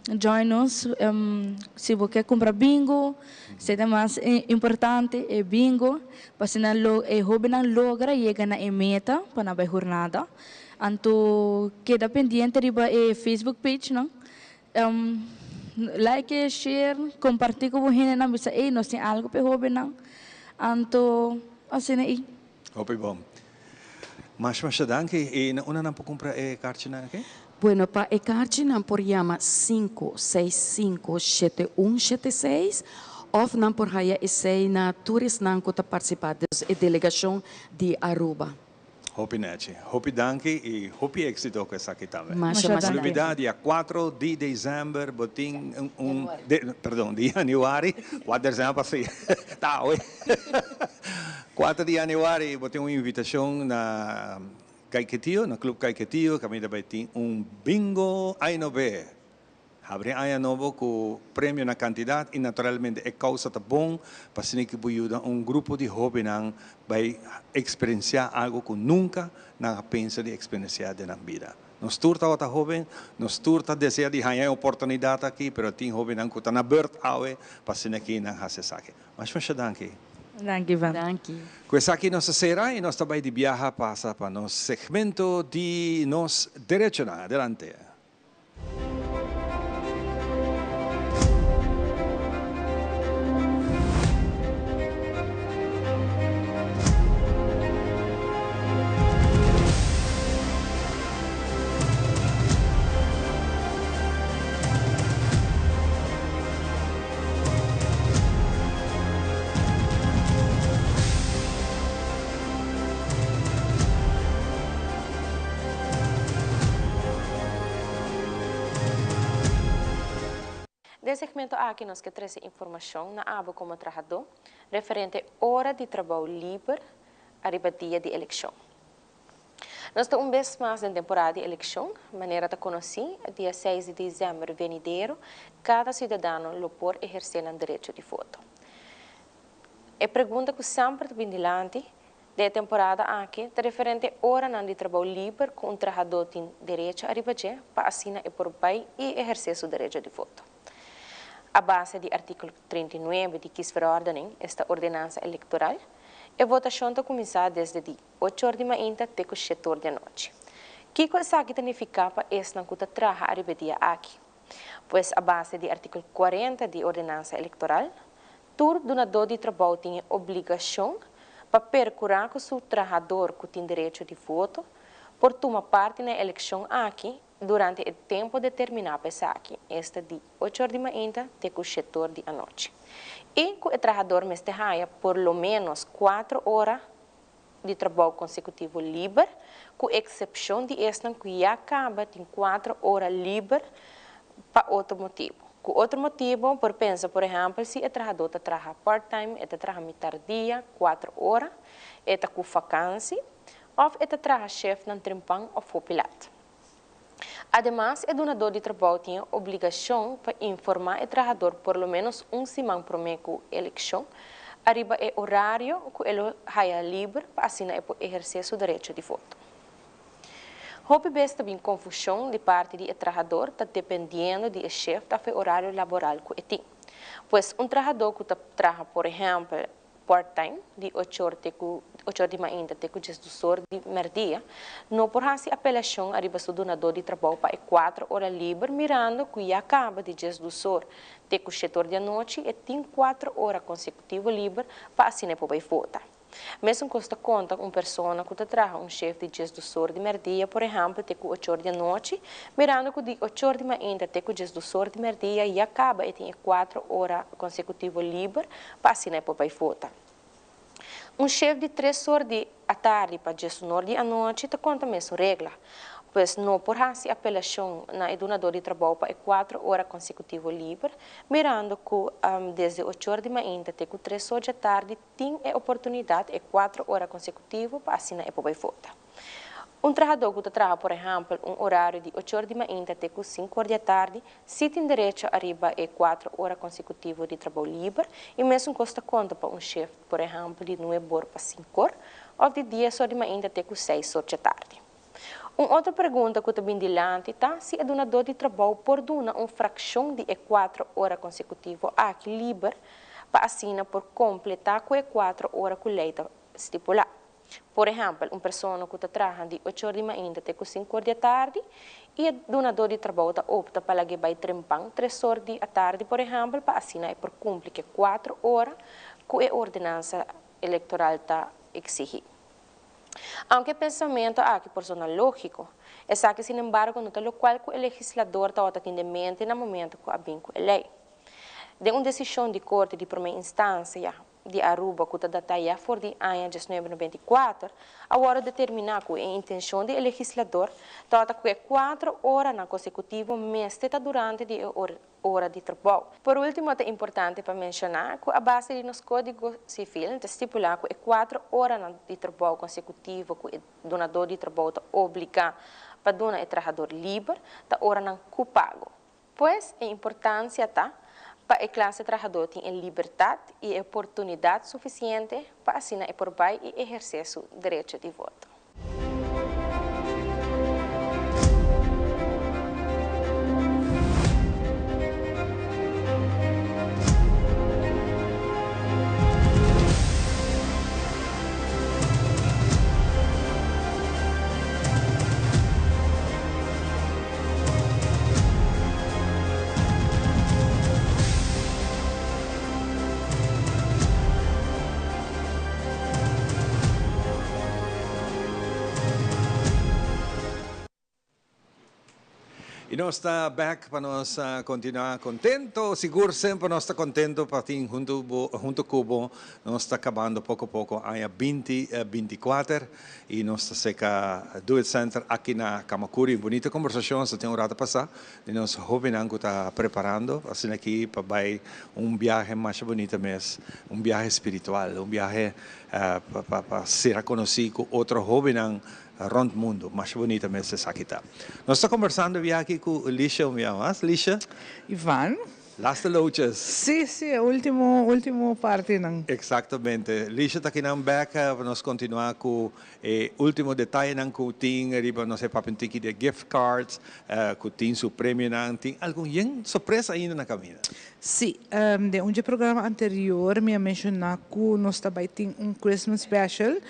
join nos si bo ke kumpra bingo, esei ta mas importante, e bingo, pa asina lo e hóbennan logra yega na e meta pa nan bai hurnada. Anto keda pendiente riba e Facebook page nan. Like, share, kompartí ku bo hendenan, bisa ey nos tin algu pa e hóbennan. Anto asina ei. Hopi bon. Masha masha danki. I na unda nan por kumpra e karchinan aki? Bueno, pa e karchinan por yama 5657176 òf nan por haya esei na tur esnan ku ta partisipá, dus e delegashon di Aruba. Hopi nechi. Hopi danki y hopi exito cu esaki tambe. Masha masha danki. Olbida dia 4 di december bo tin un perdon di januari 4 december pasa ta awe 4 di januari bo tin un invitacion na Caiquetio na Club Caiquetio caminda bay tin un bingo Ainobe. Habri aña nobo ku premio na kantidat i naturalmente e kousa ta bon pa asina ki bo yuda un grupo di hóbennan bai eksperensiá algu ku nunka nan a pensa di eksperensiá den nan bida. Nos tur tabata hóben, nos tur ta desea di haña e oportunidat aki, pero tin hóbennan ku ta na bùrt awe pa asina ki nan hasi esaki. Masha masha danki. Danki Ivan. Danki. Ku esaki nos ta sera i nos ta bai di biaha pasa pa nos segmento di nos derechonan. Adelante. Den segmento aki nos ke trese informashon na abo komo trahadó referente ora di trabou liber ariba dia di elekshon. Nos ta un bes mas den temporada di elekshon, manera ta konosí, dia seis di desèmber venidero kada siudadano lo por ehersé nan derecho di voto. E pregunta ku semper ta bin dilanti Den e temporada aki ta referente oranan di trabou liber ku un trahadó tin derecho ariba dje pa asina e por bai i ehersé su derecho di voto. A base di artíkulo 39 di Kiesverordening, esta Ordenansa Elektoral, e votashon ta kuminsá desde di ocho or di mainta te ku shete or di anochi. Kiko esaki ta nifiká pa esnan ku ta traha ariba e dia aki? Pues a base di artíkulo 40 di Ordenansa Elektoral, Tur dunadó di trabou tin e obligashon pa perkurá ku su trahador ku tin derecho di voto por tuma parti na e elekshon aki durante e tempu determiná pa esaki, esta di ocho or di mainta te ku shete or di anochi, i ku e trahador mester haya por lo ménos kuatro ora di trabou konsekutivo liber, ku eksepshon di esnan ku ya kaba tin kuatro ora liber pa otro motibu. Ku otro motibu por pensa por ehèmpel si e trahadó ta traha part-time, e ta traha mitar dia, kuatro ora, e ta ku fakansi, òf e ta traha shiftnan trempan òf hopi lat. Ademas e dunadó di trabou tin e obligashon pa informá e trahador por lo ménos un siman promé ku elekshon ariba e orario ku e lo haya liber pa asina e por ehersé su derecho di voto. Hopi bes ta bin konfushon di parti di e trahador ta dependiendo di e shift òf e orario laboral ku e tin. Pues un trahadó ku ta traha por ehèmpel part-time, di ochor te ku ochor di mainta te ku diesdusor di mèrdia, no por hasi apelashon ariba su dunadó di trabou pa e kuater ora liber mirando ku ya kaba di diesdusor te ku shetor di anochi e tin kuater ora konsekutivo liber pa asina e por bai vota. Mesun kos ta konta un persona ku ta traha un shef di diesdusor di mèrdia por ehèmpel te ku ochor di anochi mirando ku di ochor di mainta te ku diesdusor di mèrdia ya kaba e tin e kuater ora konsekutivo liber pa asina e por bai vota. Un shef di tres or di atardi pa diesunor di anochi ta konta mesun regla, pues no por hasi apelashon na e dunador di trabou pa e kuatro ora konsekutivo liber, mirando ku desde ochor di mainta te ku tres or djatardi tin e oportunidat e kuatro ora konsekutivo pa asina e por bai vota. Un trahadó ku ta traha por ehèmpel un orario di ochor di mainta te ku sinku or di atardi si tin derecho ariba e kuatro ora konsekutivo di trabou liber i mesun kos ta konta pa un shift por ehèmpel di nuebe or pa sinku or òf di dies or di mainta te ku seis or djatardi. Un otro pregunta ku ta bin dilanti ta si e dunadó di trabou por duna un frakshon di e kuatro ora konsekutivo aki liber pa asina por kompletá ku e kuatro ora ku lei ta stipulá. Por ehèmpel, un persona ku ta traha di ocho or di mainta te ku sinku or di atardi i e dunadó di trabou ta opta pa lag'é bai trempan tres or di atardi, por ehèmpel, pa asina e por kumpli ku e kuater ora ku e ordenansa elektoral ta eksigí. Aunke e pensamentu aki por sona lógiko, esaki sinembargo no ta lokual ku e legislador tabata tin den mente na momentu ku a bin ku e lei. Den un desishon di Korte di Promé Instansia di Aruba ku ta datá ya for di aña 1994, a wòrdu determiná ku e intenshon di e legislador tabata ku e kuatro oranan konsekutivo mester ta durante di e ora di trabou. Por último ta importante pa menshoná ku a base di nos Kódigo Sivil ta stipulá ku e kuatro oranan di trabou konsekutivo ku e dunadó di trabou ta obligá pa duna e trahador liber ta oranan ku pago. Pues e importansia ta pa e klase trahadó tin e libertat i e oportunidat sufisiente pa asina e por bai i ehersé su derecho di voto. Y nos ta back pa nos continua contento, sigur semper nos ta contento pa tin hunto bo, hunto cu bo. Nos ta cabando poco poco aña binti binticuater. Y nos ta seca Do It Center aki na Camacuri. Un bunita conversacion sa tin un rato pasa di nos hobennan cu ta preparando asina aki pa bay un biahe masha bunita mes, un biahe spiritual, un biahe pa sera conoci cu otro hobennan rond mundo. Masha bunita mes esaki ta. Nos ta conversando biaha aki cu Lisha un biaha mas. Lisha. Ivan. Laatste lootjes. Sí, sí, e ultimo, ultimo partinan. Exactamente. Lisha ta kinan bek pa nos continua cu e ultimo detayenan cu tin riba nos e papia un tiki di e gift cards cu tin su premionan. Tin algun yen sorpresa ainda na caminda. Sí, den un dje programa anterior mi a menciona cu nos ta bay tin un Christmas special.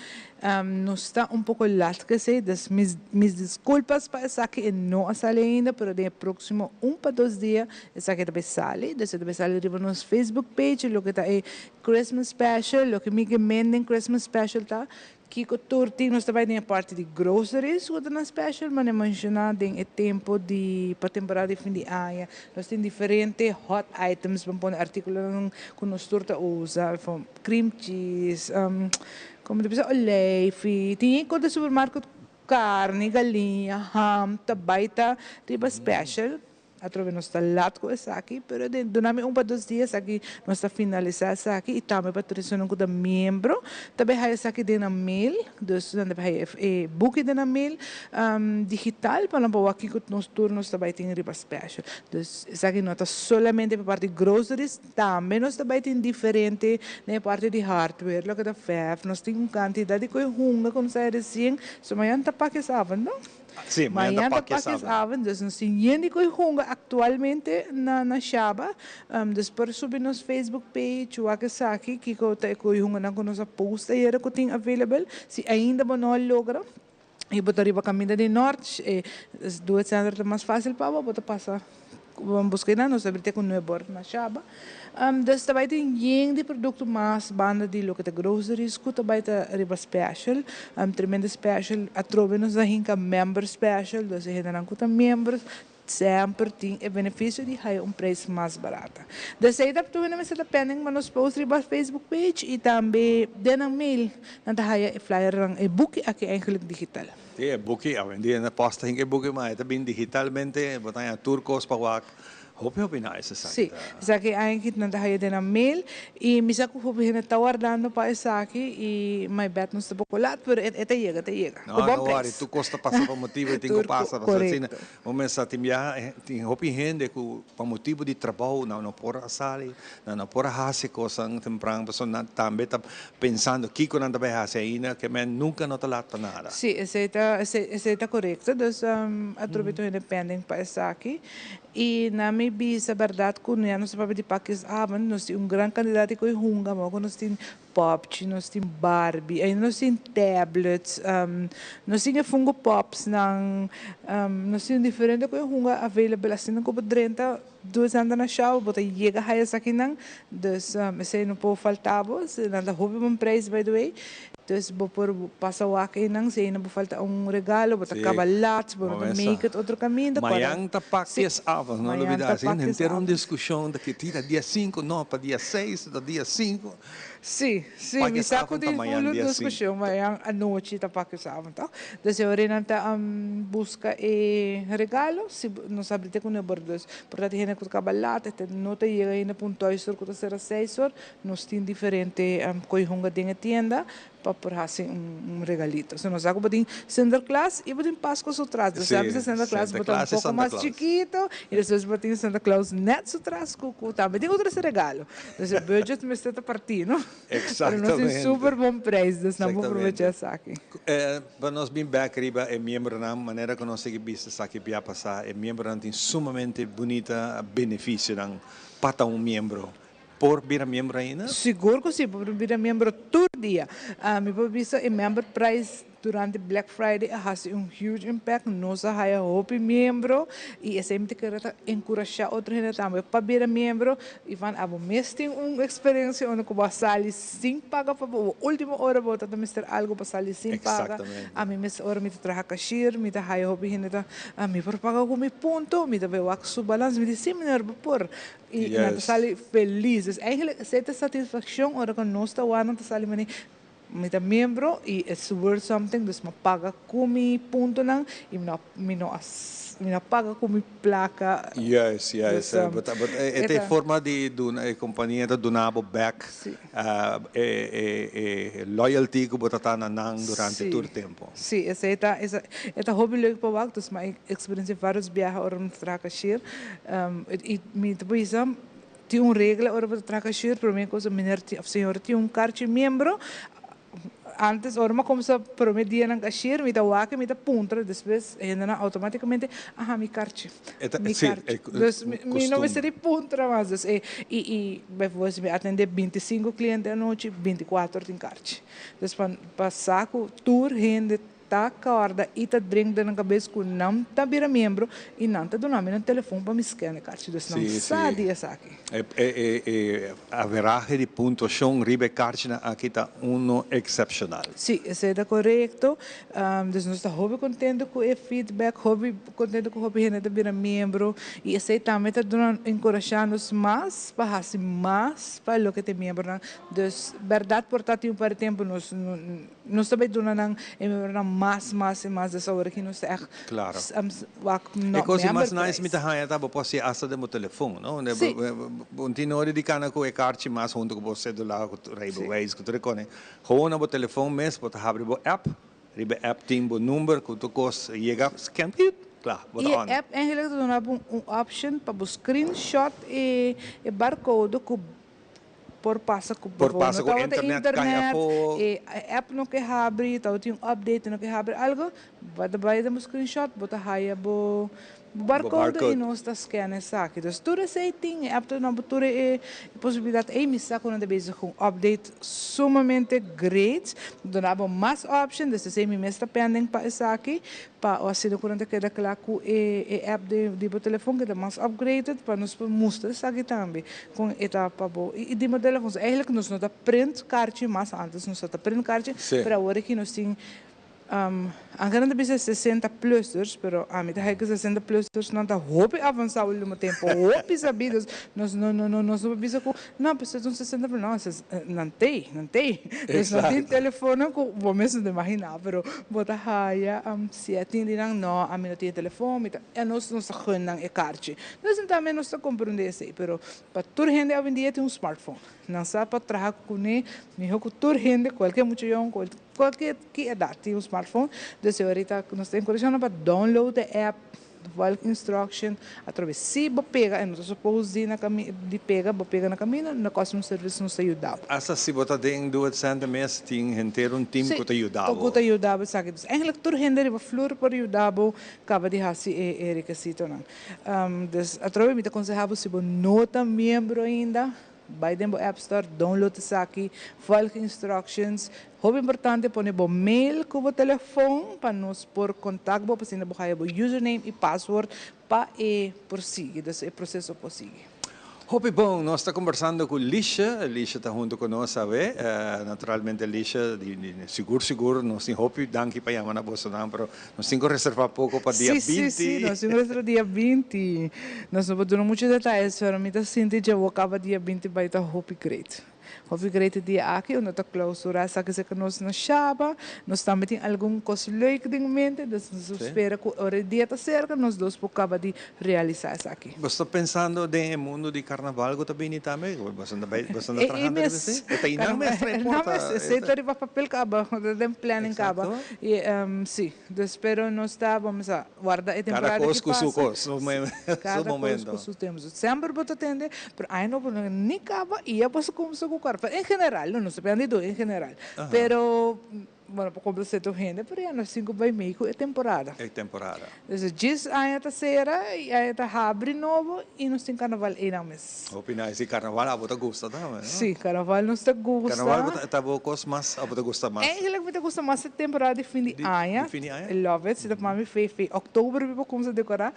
Nos ta un poco lat cu esey, dus mis mis disculpas pa esaki e no a sali ainda, pero den e proximo un pa dos dia Esaki ta bay sali, dus e ta bay sali riba nos Facebook page, loke ta e Christmas special, loke mi ke men den Christmas special ta, kiko tur tin, nos ta bay den e parti di groceries ku ta na special, mane menciona den e tempo di pa temporada di fin di aña, nos tin diferente hot items, ban pone articulonan ku nos tur ta usa, cream cheese, como ta bisa olijfi, tin e kos den supermarket carni, galiña, ham, ta bay ta riba special. Atrobe nos ta lat ku esaki, pero den dunami un pa dos dia esaki nos ta finalisá esaki i tambe pa tur esunnan ku ta miembro ta bay haya esaki den nan mail, dus nan ta bay haya e buki den nan mail digital pa nan por wak kiko nos tur nos ta bay tin riba special. Dus esaki no ta solamente pa parti groceries, tambe nos ta bay tin diferente den e parti di hardware, loke ta verf, nos tin un kantidat di koe hunga ku nos a haya resien, so mañana ta pakjesavond no? Sí, mañana ta pakjesavond. Dus nos tin yen di koe hunga aktualmente na na Shaba. Dus por subi nos Facebook page, wak esaki, kiko ta e koe hunganan ku nos a post ayera ku tin available. Si ainda bo no a logra i bo ta riba kaminda di Nort, e Doet Center ta mas fásil pa bo, bo ta pasa buska einan, nos ta bira te ku nuebe ora na Shaba. Dus ta bai tin yen di produkto mas banda di loke ta groceries ku ta bai ta riba special. Tremendo special. Atrobe nos ta hinka member special, dus e hendenan ku ta miembro semper tin e benefisio di haya un prijs mas barata. Dus ei ta tur hende mester ta pending pa nos post riba Facebook page i tambe den nan mail nan ta haya e flyernan, e buki aki eigenlijk digital. Sí, e buki, awendia na post ta hinka e buki ma e ta bin digitalmente, bo ta haña tur kos pa wak. Hopi hopi nice esaki Sí, ta. esaki aña nan ta haya den nan mail y mi sa cu hopi hende ta wardando pa esaki y my bad nos ta poco laat pero e ta yega, e ta yega. No, Cu bon no worry, prijs. tur cos ta pasa pa motibo y tin cu Tur pasa, pasobra asina corecto. bo mester tin biaha tin hopi hende cu pa motibo di trabou nan no por a sali, nan no por a haci cosnan tempran pasobra nan tambe ta pensando kico nan ta bay haci ainda ke men nunca no ta laat pa nada. Sí, esey ta esey ta corecto, dus atrobe tur hende pending pa esaki. I na mi bisa bèrdat ku ya nos ta papia di pakjesavond, nos tin un gran kantidat di koe hunga, mo ku nos tin popchi, nos tin Barbie, ainda nos tin tablets, nos tin e Funko Popsnan, nos tin diferente ku e hunga available asina ku bo drenta dos anda na shop bo ta yega haya esakinan, dus esei no por falta bo, nan ta hopi bon prijs by the way. Dus bo por pasa wak einan, si eina bo falta un regalo, bo ta kaba lat, bo no ta make it otro kaminda. Mayan ta pakjesavond, no lubida. Si henter un diskushon ta ki ta dia sinku, no ta dia seis, ta dia sinku. Si, si, mi sa ku tin full un diskushon, mayan anochi ta pakjesavond tok. Dus e ora einan ta buska e regalo, si nos habri te ku nuebe ora, dus por ta tin hende ku ta kaba lat, e no ta yega ainda pa un tòister ku ta sera seis or. Nos tin diferente koe hunga den e tienda pa por hasi un regalito. So nos sa ku bo tin Sinterklaas i bo tin Pasco su tras. Dus sa bisa Sinterklaas bo ta un poko mas chikito i despues bo tin Santa Claus net su tras ku ku tambe tin otro regalo. Dus e budget mester ta partí no. Pero nos tin super bon prijs dus nan por probecha esaki. Pa nos bin bek riba e miembronan manera ku nos sigui bisa esaki bia pasá e miembronan tin sumamente bunita benefisionan pa ta un miembro. Por bira miembro ainda? Sigur ku si, por bira miembro tur dia. Mi por bisa e member price durante Black Friday a hasi un huge impact. Nos a haya hopi miembro i esei mi ta kere ta enkurashá otro hende tambe pa bira miembro. Ivan, abo mes tin un eksperensia unda ku bo a sali sin paga pa bo ultimo ora bo ta mester algu pa sali sin paga. Ami mes ora mi ta traha cashier mi ta haya hopi hende ta, mi por paga ku mi punto? Mi ta bai wak su balans. Mi di, si meneer, bo por. I nan ta sali felis. Dus eigenlijk esei ta satisfaccion ora cu nos ta wak nan ta sali mane mi ta miembro y it's worth something dus mi a paga cu mi puntonan y mi no mi no a mi no a paga cu mi placa. Juist, juist. But but e ta e forma di duna e compania ta duna bo back e e loyalty cu bo ta ta na nan durante tur tempo. Sí, esei ta e ta hopi leuk pa wak, dus mi a experiencia varios biaha ora mi ta traha cashier. I mi ta bisa tin un regla ora bo ta traha cashier, prome cosa meneer of señora tin un karchi miembro. Antes ora mi a kumsa prome dianan cashier mi ta wak i mi ta puntra, despues e hendenan automaticamente, aha mi karchi, mi karchi. Dus mi no mester di puntra mas. Dus e i i bijvoorbeeld si mi atende bintisinku cliente anochi, binticuater tin karchi. Dus pa pa sa ku tur hende ta kòrda i ta drink den nan kabes ku nan ta bira miembro i nan ta duna mi nan telefon pa mi scan e karchi. Dus nan sa di esaki. E e e averahe di puntuashon riba e karchinan aki ta uno eksepshonal. Sí, esei ta korekto. Dus nos ta hopi kontento ku e feedback, hopi kontento ku hopi hende ta bira miembro i esei tambe ta duna enkurashá nos mas pa hasi mas pa loke ta e miembronan. Dus bèrdat por ta tin un par di tempu nos nos ta bai duna nan e miembronan mas mas i mas des awor aki nos ta ègt Claro. wak no E kos di member mas nice mi prijs. ta haña ta bo por hasi asta den bo telefon, no? Sí. Bo no tin nodi di kana ku e karchi mas huntu ku bo sedula, ku rijbewijs, ku tur e kos. Gewoon na bo telefon mes bo ta habri bo app, riba e app tin bo number ku tur kos yega, scan, piut, kla, bo I ta e on. app eigenlijk ta duna bo un option pa bo screenshot e barcode ku Por pasa ku Por bo pasa no ku tabata internet kai internet, afó. e app no ke habri, tabatin un update no ke habri algo, bo ta bai den bo screenshot, bo ta haya bo Bo barcode i barcode. nos ta scan esaki. Dus tur esei tin, e app ta duna bo tur e posibilidat. Ei mi sa ku nan ta bezig ku un update sumamente great, duna bo mas option, dus esei mi mes ta pending pa esaki. Pa o asina ku nan ta keda kla ku e e app di di bo telefon keda mas upgraded pa nos por mustra esaki tambe kon e ta pa bo i di bo telefon. So eigenlijk nos no ta print karchi mas, antes nos ta print karchi, pero awor aki nos tin anke nan ta bisa sesenta plussers pero ami ta haya ku sesenta plussers nan ta hopi avansa ultimo tempo, hopi sabi dus nos no no nos no por bisa ku no pues es un sesenta plus no nan tei nan tei dus nan tin telefonnan ku bo mes no ta imagina pero Bo ta haya si a tin di nan, no, ami no tin e telefon, mi ta, e nos nos ta gun nan e karchi. Nos tambe nos ta komprende esei, pero pa tur hende awendia tin un smartphone. Nan sa pa traha kuné mihó ku tur hende, kualke mucha yòn, kualke ki edat tin un smartphone. Dus e orita nos ta enkurashá nan pa download e app. Volg instruction atrobe si bo pega e no ta suppose di na cami di pega bo pega na camino na customer service nos ta yuda bo. Hasta si bo ta den Do It Center mes tin henter un team Si cu ta yuda cu bo. ta yuda bo esaki dus eigenlijk tur hende riba flur por yuda bo caba di haci e e requisitonan dus atrobe mi ta conseha bo si bo no ta miembro ainda. Bai den bo App Store, download esaki, volg instructions. Hopi importante pone bo mail ku bo telefon pa nos por contact bo pa asina bo haya bo username y password pa e por sigui, dus e proceso por sigui. Hopi bon, nos ta conversando cu Lisha, Lisha ta hunto cu nos awe, naturalmente Lisha, sigur sigur nos tin hopi danki pa yama na bosonan, pero nos tin cu reserva poco pa dia binti. Si, si, si, nos tin cu reserva dia binti, nos no por duna mucho detayes, pero mi ta sinti dje bo caba dia binti bay ta hopi great. Hopi great e dia aki unda ta clausura esaki si nos na Shaba. Nos tambe tin algun cos leuk den mente, dus nos ta spera cu ora e dia ta cerca nos dos por caba di realisa esaki. Bo sta pensando den e mundo di carnaval cu ta bini tambe? Bo ta bay, bo ta trahando riba esey? E ta einan mes trae porta. Esey ta riba papel caba, ta den planning caba. Y si, dus pero nos ta, vamos a warda e temporada ki pasa. Cada cos cu su cos, su momento. Cada cos cu su tempo. Semper bo ta tende, pero ai no bo ni caba y ya bo sa cuminsa cu carnaval. En general, no, no ta pende di en general. Pero, bueno, pa complace tur hende, pero ya nos tin cu bay mey cu e temporada. E temporada. Entonces, djis aña ta cera y aña ta habri nobo y nos tin carnaval eynan mes. Hopi nice. Y carnaval abo ta gusta tambe, no? Si, carnaval nos ta gusta. Carnaval ta bo cos mas, abo ta gusta mas? Eigenlijk mi ta gusta mas e temporada di fin di aña. Di fin di aña? I love it. Si ta mami fe fe october mi por cuminsa decora.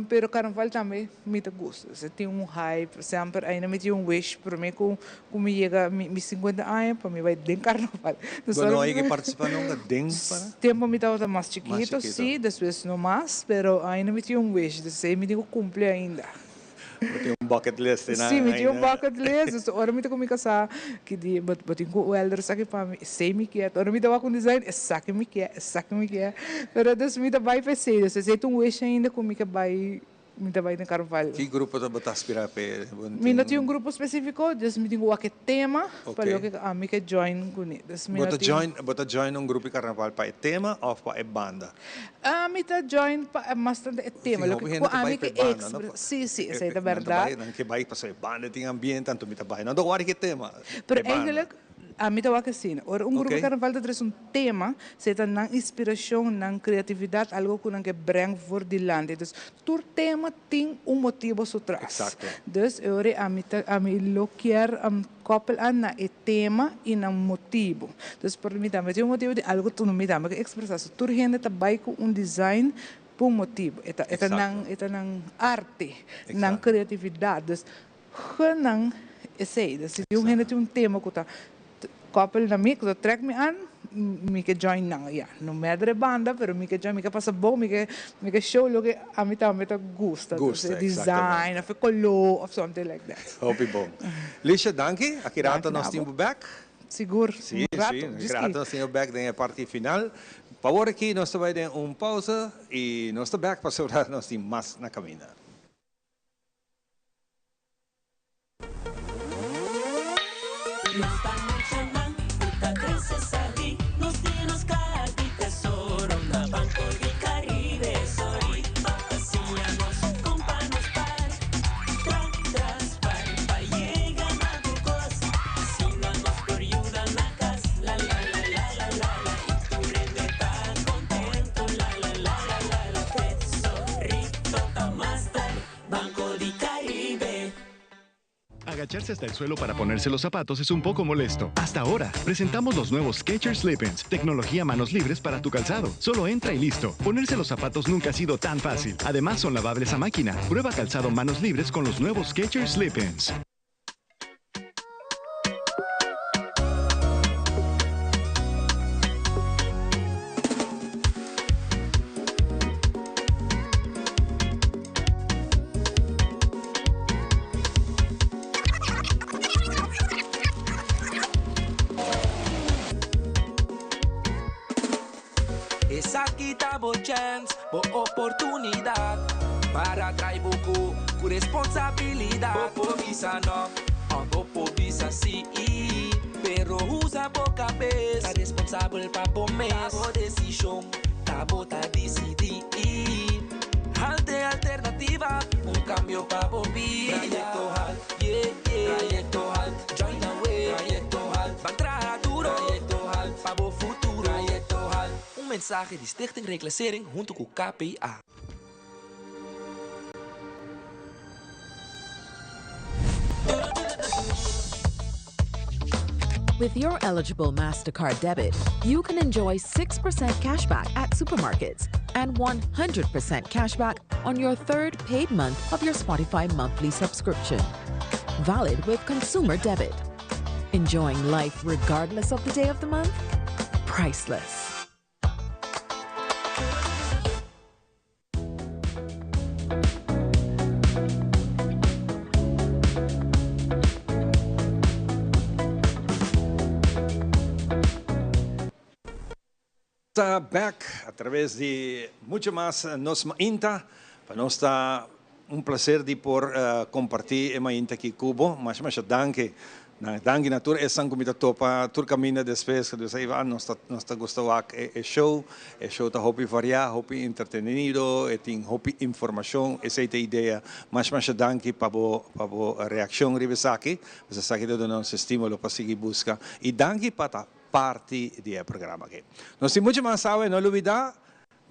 Pero carnaval tambe mi ta gusta. Si tin un hype, semper ainda mi tin un wish prome cu mi yega mi cincuenta aña pa mi bay den carnaval. Bo no a yega participa nunca den carnaval? Tempo mi tabata mas chikito, si, despues no mas, pero ainda mi tin un wish, dus esey mi tin cu cumpli ainda. Bo tin un bucket list ei nan? Si, mi tin un bucket list. Dus ora mi ta ku mi kasá, ki di bo bo tin ku welder esaki pa mi, esei mi kier. Ora mi ta wak un design, esaki mi kier, esaki mi kier. Pero dus mi ta bai pa esei. Dus esei ta un wish ainda ku mi ke bai, mi ta bai den Carnaval. Ki grupo ta bo ta aspirá p'e? Bo no Mi no tin un grupo spesífiko, dus mi tin ku wak e tema pa loke ami ke join kuné. Dus mi no tin. Bo ta join un grupo di Carnaval pa e tema òf pa e banda? Ami ta join pa e mas tanto e tema, loke ku ami ke expre, si si esei ta berdad. Nan ke bai pasobra e banda tin ambiente anto mi ta bai, nan ta wak e tema, Pero eigenlijk ami ta wak asina, ora un grupo di karnaval ta trese un tema, esei ta nan inspiracion, nan creatividad, algo ku nan ke breng voor dilanti. Dus tur tema tin un motibo su tras. Dus e ora ami ta ami lo kier koppel aan na e tema y na motibo. Dus por mi tambe tin un motibo di algo tu mi tambe ke expresa. So tur hende ta bay cu un design pa un motibo. E ta e ta nan e ta nan arte, nan creatividad. Dus gun nan esey. Dus si un hende tin un tema cu ta Koppel na mi, ku ta trek mi an, mi ke join nan. Ya, no mèdere banda, pero mi ke join, mi ke pasa bon, mi ke mi ke show loke ami tambe ta gusta. Gusta, E design, of e koló, of something like that. Hopi bon. Lisha, danki. Aki rato nos tin bo bèk. Sigur, un rato. Si, si, aki rato nos tin bo bèk den e parti final. Pa awor aki nos ta bai den un pausa i nos ta bèk pasobra nos tin mas na kaminda. Nos ta muchanan ku ta krese sabí, nos tin nos kaha di tesoro na Banco di Caribe. Sorry pa siña nos kon pa nos par, tra tras par pa yega na tur kos. Asina nos por yuda na kas, la la la la la la la i tur hende ta kontento, la la la la la la. Tesorito ta master, Banco di Caribe. Agacharse hasta el suelo para ponerse los zapatos es un poco molesto. Hasta ahora, presentamos los nuevos Skechers Slip-ins, tecnología manos libres para tu calzado. Solo entra y listo. Ponerse los zapatos nunca ha sido tan fácil. Además, son lavables a máquina. Prueba calzado manos libres con los nuevos Skechers Slip-ins. Esaki ta bo chèns, bo oportunidat Para trai bo ku ku responsabilidat Bo por bisa no òf bo por bisa sí Pero usa bo kabes, ta responsabel pa bo mes Ta bo desishon, ta bo ta disidí Halte alternativa, un cambio pa bo bida. Trayecto Halt, yeah, yeah. Trayecto Halt, join the way. Trayecto Halt, ban traha duro. Trayecto Halt, pa bo futuro. Trayecto Halt. Un mensahe di Stichting Reclassering hunto cu KPA. With your eligible MasterCard debit, you can enjoy 6% cashback at supermarkets and 100% cashback on your third paid month of your Spotify monthly subscription. Valid with consumer debit. Enjoying life regardless of the day of the month? Priceless. Ta bek a traves di mucho mas nos mainta. Pa nos ta un placer di por comparti e mainta aki cu bo. Masha masha danki. Danki na tur esnan cu mi ta topa tur caminda despues cu Dios a iba. Nos ta nos ta gusta wak e show. E show ta hopi varia, hopi entretenido, e tin hopi informacion. Esey ta e idea. Masha masha danki pa bo pa bo reaccion riba esaki. Pues esaki ta duna nos estimulo pa sigui busca. Y danki pa ta parti di e programa aki. Nos tin mucho mas awe, no lubida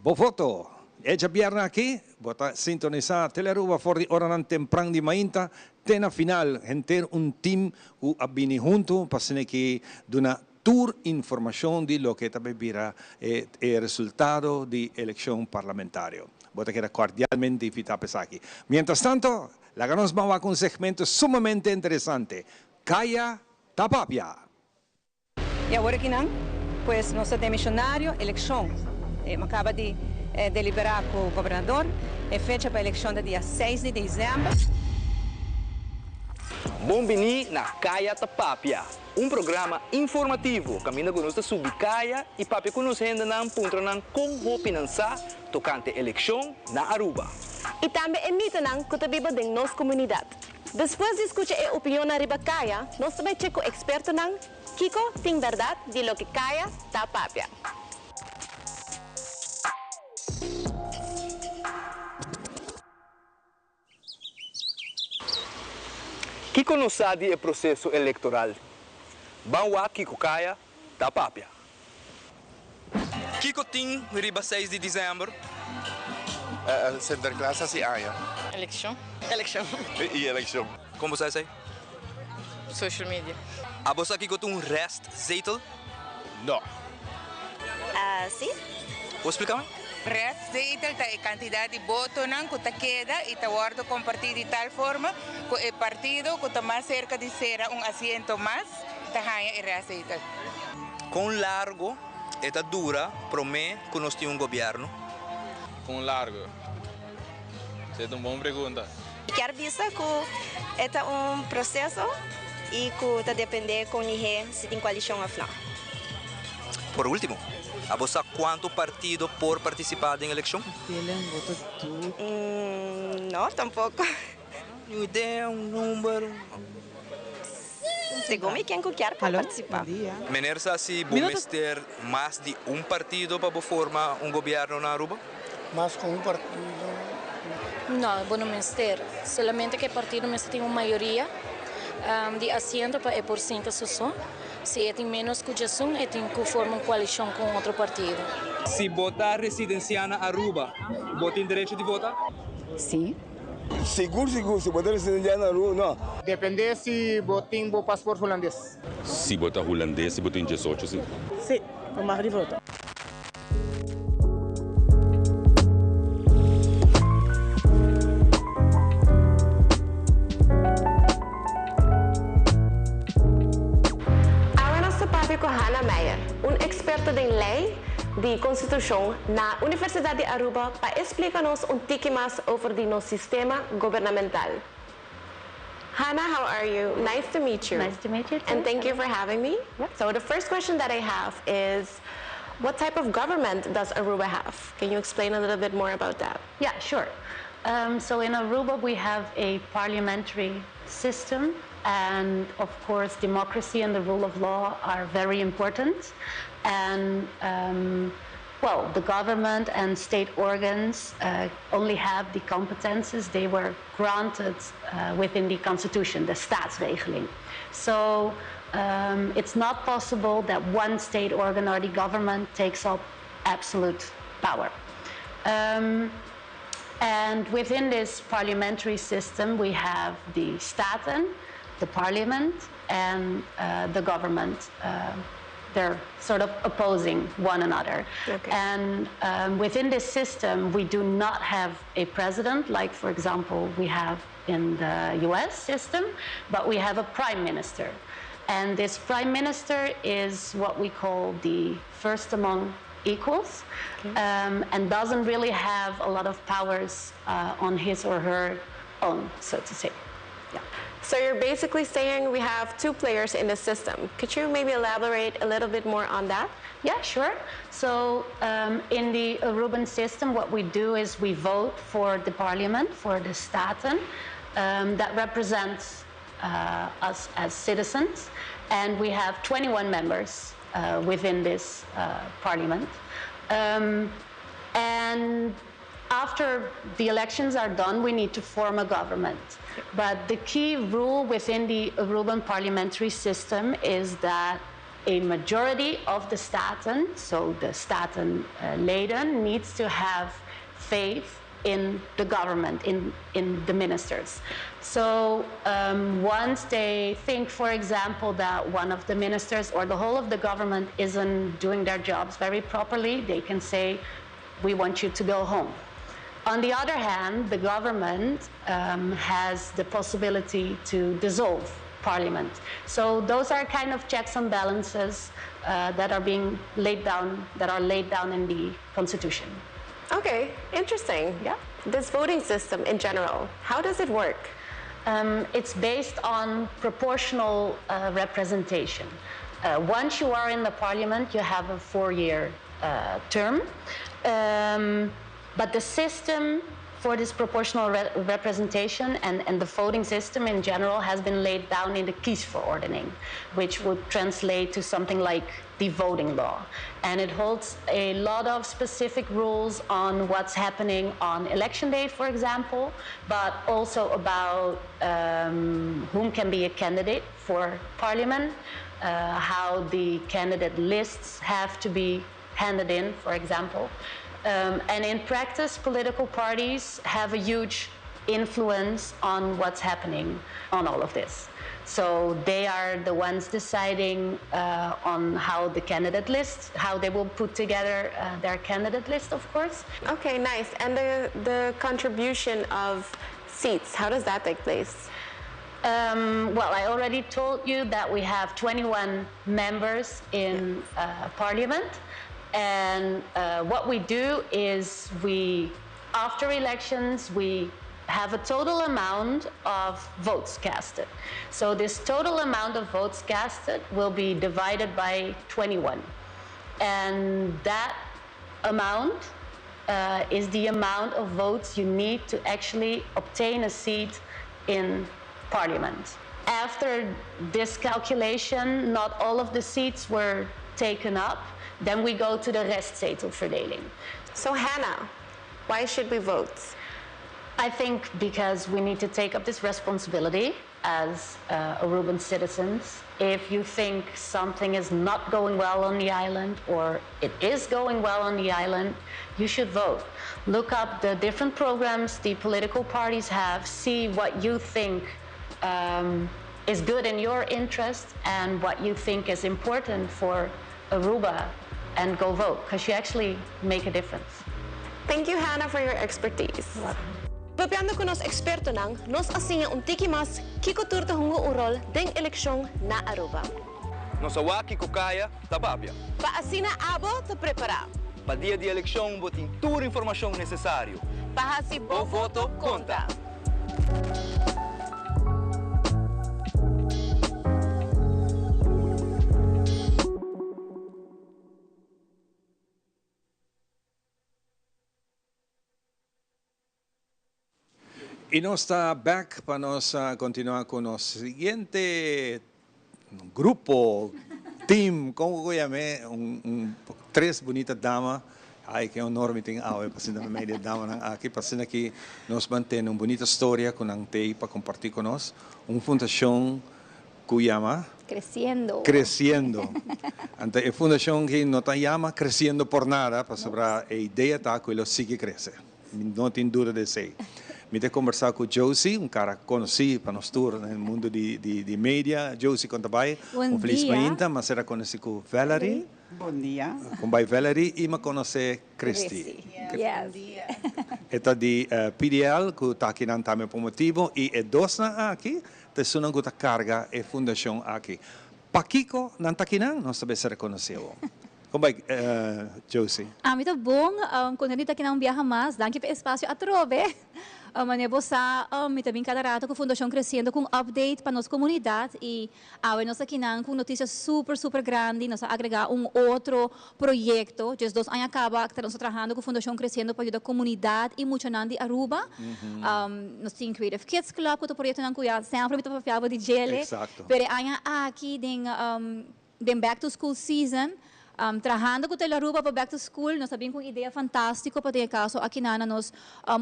bo voto. E djabièrnè aki bo ta sintonisá Telearuba for di oranan tempran di mainta te na final. Henter un team ku a bini huntu pa asina ki duna tur informashon di loke ta bay bira e resultado di elekshon parlamentario. Bo ta keda kordialmente invitá pa esaki. Mientras tanto, laga nos ban wak un segmento sumamente interesante, Kaya ta Papia! Y awor aki nan, pues nos ta den misionario eleccion. Mi a caba di delibera cu gobernador. E fecha pa eleccion ta dia seis di december. Bon bini na Kaya ta Papia, un programa informativo kaminda ku nos ta subi kaya i papia ku nos hendenan puntra nan kon hopi nan sa tokante elekshon na Aruba. I tambe e mitonan ku ta biba den nos komunidat. Despues di skucha e opinionnan riba kaya, nos ta bai chek ku ekspertonan Kiko tin bèrdat di loke Kaya ta papia? Kiko nos sa di e proseso elektoral? Ban wak kiko Kaya ta papia. Kiko tin riba seis di desèmber? Sinterklaas hasi aña. Elekshon. Elekshon. I elekshon. Kon bo sa esei? Social media. Abo sa kiko ta un restzetel? No. Si. Bo splika mi? Restzetel ta e kantidat di botonan ku ta keda i ta wòrdu kompartí di tal forma ku e partido ku ta mas serka di sera un asiento mas ta haña e restzetel. Kon largo e ta dura promé ku nos tin un gobièrnu? Kon largo? Esei ta un bon pregunta. Mi kier bisa ku e ta un proseso i ku ta dependé kon lihé si tin koalishon òf nò. Por último, abo sa kuantu partido por partisipá den elekshon? No, tampoko. Ni un idea, un number? Segun mi ken ku kier por participa. Meneer sa si bo mester mas di un partido pa bo forma un gobierno na Aruba? Mas ku un partido. No, bo no mester. Solamente ku e partido mester tin un mayoria di asiento pa e por sinta su so. Si e tin menos ku djesun e tin ku forma un koalishon ku un otro partido. Si bo ta residensiá na Aruba, bo tin derecho di vota? Si. Sigur sigur si bo ta residencia na Aruba no. Depende si bo tin bo paspoort hulandes. Si bo ta hulandes si bo tin diesocho si. Si, bo mag di vota. Awe nos ta papia ku Hanna Meijer, un eksperto den lei di konstitushon na Universidat di Aruba pa e splika nos un tiki mas over di nos sistema gobernamental. Hanna, how are you? Nice to meet you. Nice to meet you too. And thank you for having me. So the first question that I have is, what type of government does Aruba have? Can you explain a little bit more about that? Yeah, sure. Um, so in Aruba we have a parliamentary system and of course democracy and the rule of law are very important and um, well, the government and state organs uh, only have the competences they were granted uh, within the constitution, the staatsregeling. So um, it's not possible that one state organ or the government takes up absolute power. Um, and within this parliamentary system, we have the Staten. the parliament and uh, the government. Uh, they're sort of opposing one another. Okay. And um, within this system, we do not have a president, like, for example, we have in the US system, but we have a prime minister. And this prime minister is what we call the first among equals okay. um, and doesn't really have a lot of powers uh, on his or her own, so to say. Yeah. So you're basically saying we have two players in the system. Could you maybe elaborate a little bit more on that? Yeah, sure. So um, in the Aruban system, what we do is we vote for the parliament, for the Staten, um, that represents uh, us as citizens. And we have 21 members uh, within this uh, parliament. Um, and after the elections are done, we need to form a government. But the key rule within the Aruban parliamentary system is that a majority of the Staten, so the Staten uh, leden, needs to have faith in the government, in, in the ministers. So um, once they think, for example, that one of the ministers or the whole of the government isn't doing their jobs very properly, they can say, we want you to go home. On the other hand, the government um, has the possibility to dissolve parliament. So those are kind of checks and balances uh, that are being laid down, that are laid down in the constitution. Okay, interesting. Yeah. This voting system in general, how does it work? Um, it's based on proportional uh, representation. Uh, once you are in the parliament, you have a four-year uh, term. Um, but the system for this proportional re representation and, and the voting system in general has been laid down in the Kiesverordening, which would translate to something like the voting law. And it holds a lot of specific rules on what's happening on election day, for example, but also about um, whom can be a candidate for parliament, uh, how the candidate lists have to be handed in, for example. Um, and in practice, political parties have a huge influence on what's happening on all of this. So they are the ones deciding uh, on how the candidate list, how they will put together uh, their candidate list, of course. Okay, nice. And the, the contribution of seats, how does that take place? Um, well, I already told you that we have 21 members in uh, parliament. And uh, what we do is we, after elections, we have a total amount of votes casted. So this total amount of votes casted will be divided by 21. And that amount uh, is the amount of votes you need to actually obtain a seat in parliament. After this calculation, not all of the seats were taken up. Then we go to the restzetelverdeling. So Hannah, why should we vote? I think because we need to take up this responsibility as uh, Aruban citizens. If you think something is not going well on the island or it is going well on the island, you should vote. Look up the different programs the political parties have, see what you think um, is good in your interest and what you think is important for Aruba and go vote because you actually make a difference. Thank you, Hannah, for your expertise. Papiando ku nos ekspertonan, nos a siña un tiki mas kiko tur ta hunga un ròl den elekshon na Aruba. Nos a wak kiko kaya ta papia. Pa asina abo ta prepará. Pa dia di elekshon bo tin tur informashon nesesario. Pa hasi bo voto konta. Y nos ta back pa nos continua cu nos siguiente grupo, team, como cu yam'e, un, un, tres bunita dama. Ay, ke honor mi tin awe pa sinta meimei di e damanan aki, pa asina ki nos mantene un bunita storia cu nan t'ey pa comparti cu nos. Un fundacion cu yama? Creciendo. Creciendo. Anto e fundacion aki no ta yama Creciendo por nada, pasobra e idea ta cu e lo sigui crece. Mi no tin duda di esey. Mi ta kombersá ku Josie, un kara konosí pa nos tur den mundu di media. Josie, kon ta bai? Bon Un felis dia. mainta. Mi a sera konosí ku Valerie. Bon dia. Kon bai Valerie? I mi a konosé Christy. Christy, yes. E ta di PDL ku ta akinan tambe pa un motibu i e dosnan aki ta esunnan ku ta karga e fundashon aki. Pakiko nan ta akinan? Nos ta mester rekonosé awor. Kon bai Josie? Ami ta bon, kontent di ta akinan un biaha mas. Danki pa e espasio atrobe. Manera bo sa, mi ta bin kada rato ku Fundashon Kresiendo ku un update pa nos komunidat i awe nos akinan ku un notisia super super grandi. Nos a agregá un otro proyekto. Djesdos aña kaba nos ta trahando ku Fundashon Kresiendo pa yuda komunidat i muchanan di Aruba. Nos tin Creative Kids Club ku ta proyektonan ku ya semper mi ta papia bo di djele. Pero e aña aki den Den back to school season, trahando cu Telaruba pa back to school, nos a bin cu un idea fantastico pa den e caso aki nan na nos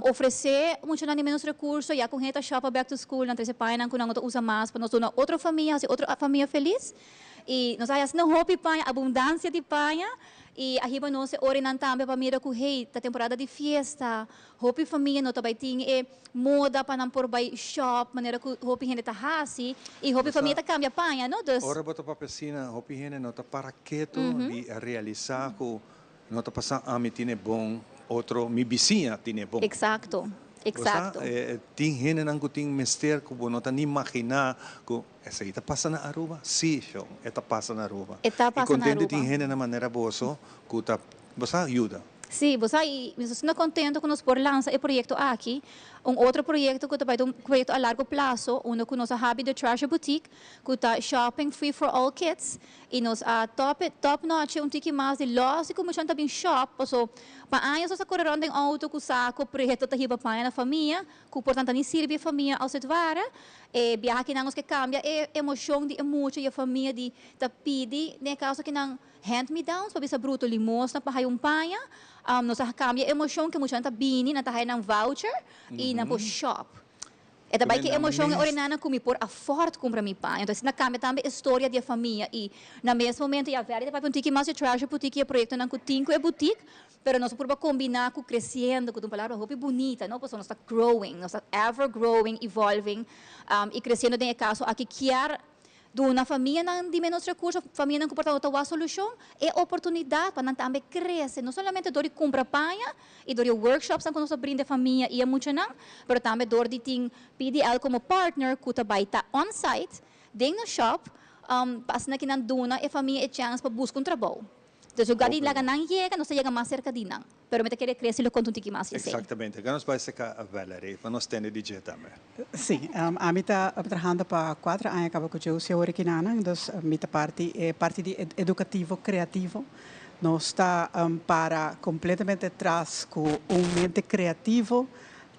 ofrece muchanan di menos recurso, ya cu hende ta shop pa back to school, nan trece pañanan cu nan no ta usa mas pa nos duna otro famia, haci otro famia feliz. Y nos a haya asina hopi paña, abundancia di paña, y a hiba nos e orinan tambe pa mira cu hey, ta temporada di fiesta, Hopi famia no ta bai tin e moda pa nan por bai shop manera ku hopi hende ta hasi i hopi famia ta kambia paña no dus. Ora bo ta papia asina hopi hende no ta para ketu di realisa ku no ta pasa ami tin e bon otro mi bisiña tin e bon. Eksakto eksakto. Bo sa tin hendenan ku tin mester ku bo no ta ni magina ku esei ta pasa na Aruba? Si shon e ta pasa na Aruba. E ta I pasa na kontente Aruba. tin hendenan manera boso ku ta bo sa yuda. Sí, bo sa i mi ta asina contento cu nos por lansa e proyecto aki. Un otro proyecto cu ta bai ta un proyecto a largo plazo, unda cu nos a habi The Treasure Boutique, cu ta shopping free for all kids, i nos a top e top notch un tiki mas di los di cu muchanan ta bin shop, paso pa años nos a core rond den auto cu saco preto ta hiba paña na famia, cu por tanta ni sirbi e famia als het ware. E biaha akinan nos ke cambia e emocion di e mucha i e famia di ta pidi, den e caso akinan, Hand me downs pa bisa bruto limosna pa haya un paña. Nos a cambia e emocion ke muchanan ta bini, nan ta haya nan voucher y nan por shop. E ta bay ke emocion e ora nan cu mi por afford cumpra mi paña. Entonces asina cambia tambe e storia di e famia y na mes momento ya Verdi ta papia un tiki mas di Treasure Boutique y e proyectonan cu tin cu e boutique, pero nos a purba combina cu creciendo cu ta un palabra hopi bunita, no? Pasobra nos ta growing, nos ta ever growing, evolving y creciendo den e caso aki kier Duna famianan di menos rekurso, famianan ku por ta no ta wak solushon, e oportunidat pa nan tambe krese, no solamente dor di kumpra paña i dor di e workshopsnan ku nos ta brinda e famia i e muchanan, pero tambe dor di tin PDL komo partner ku ta bai ta on-site den nos shop pa asina ki nan duna e famia e chèns pa buska un trabou. Entonces lugar di laga nan yega, nos ta yega mas serka di nan. Pero mi ta kere crece lo conta un tiki mas esey. Exactamente. Ga nos bai seca Valerie pa nos tende di dje tambe. Sí, ami ta trahando pa cuatro aña caba cu Josie awor aki nan, dus mi ta parti e parti di educativo creativo. Nos ta para completamente tras cu un mente creativo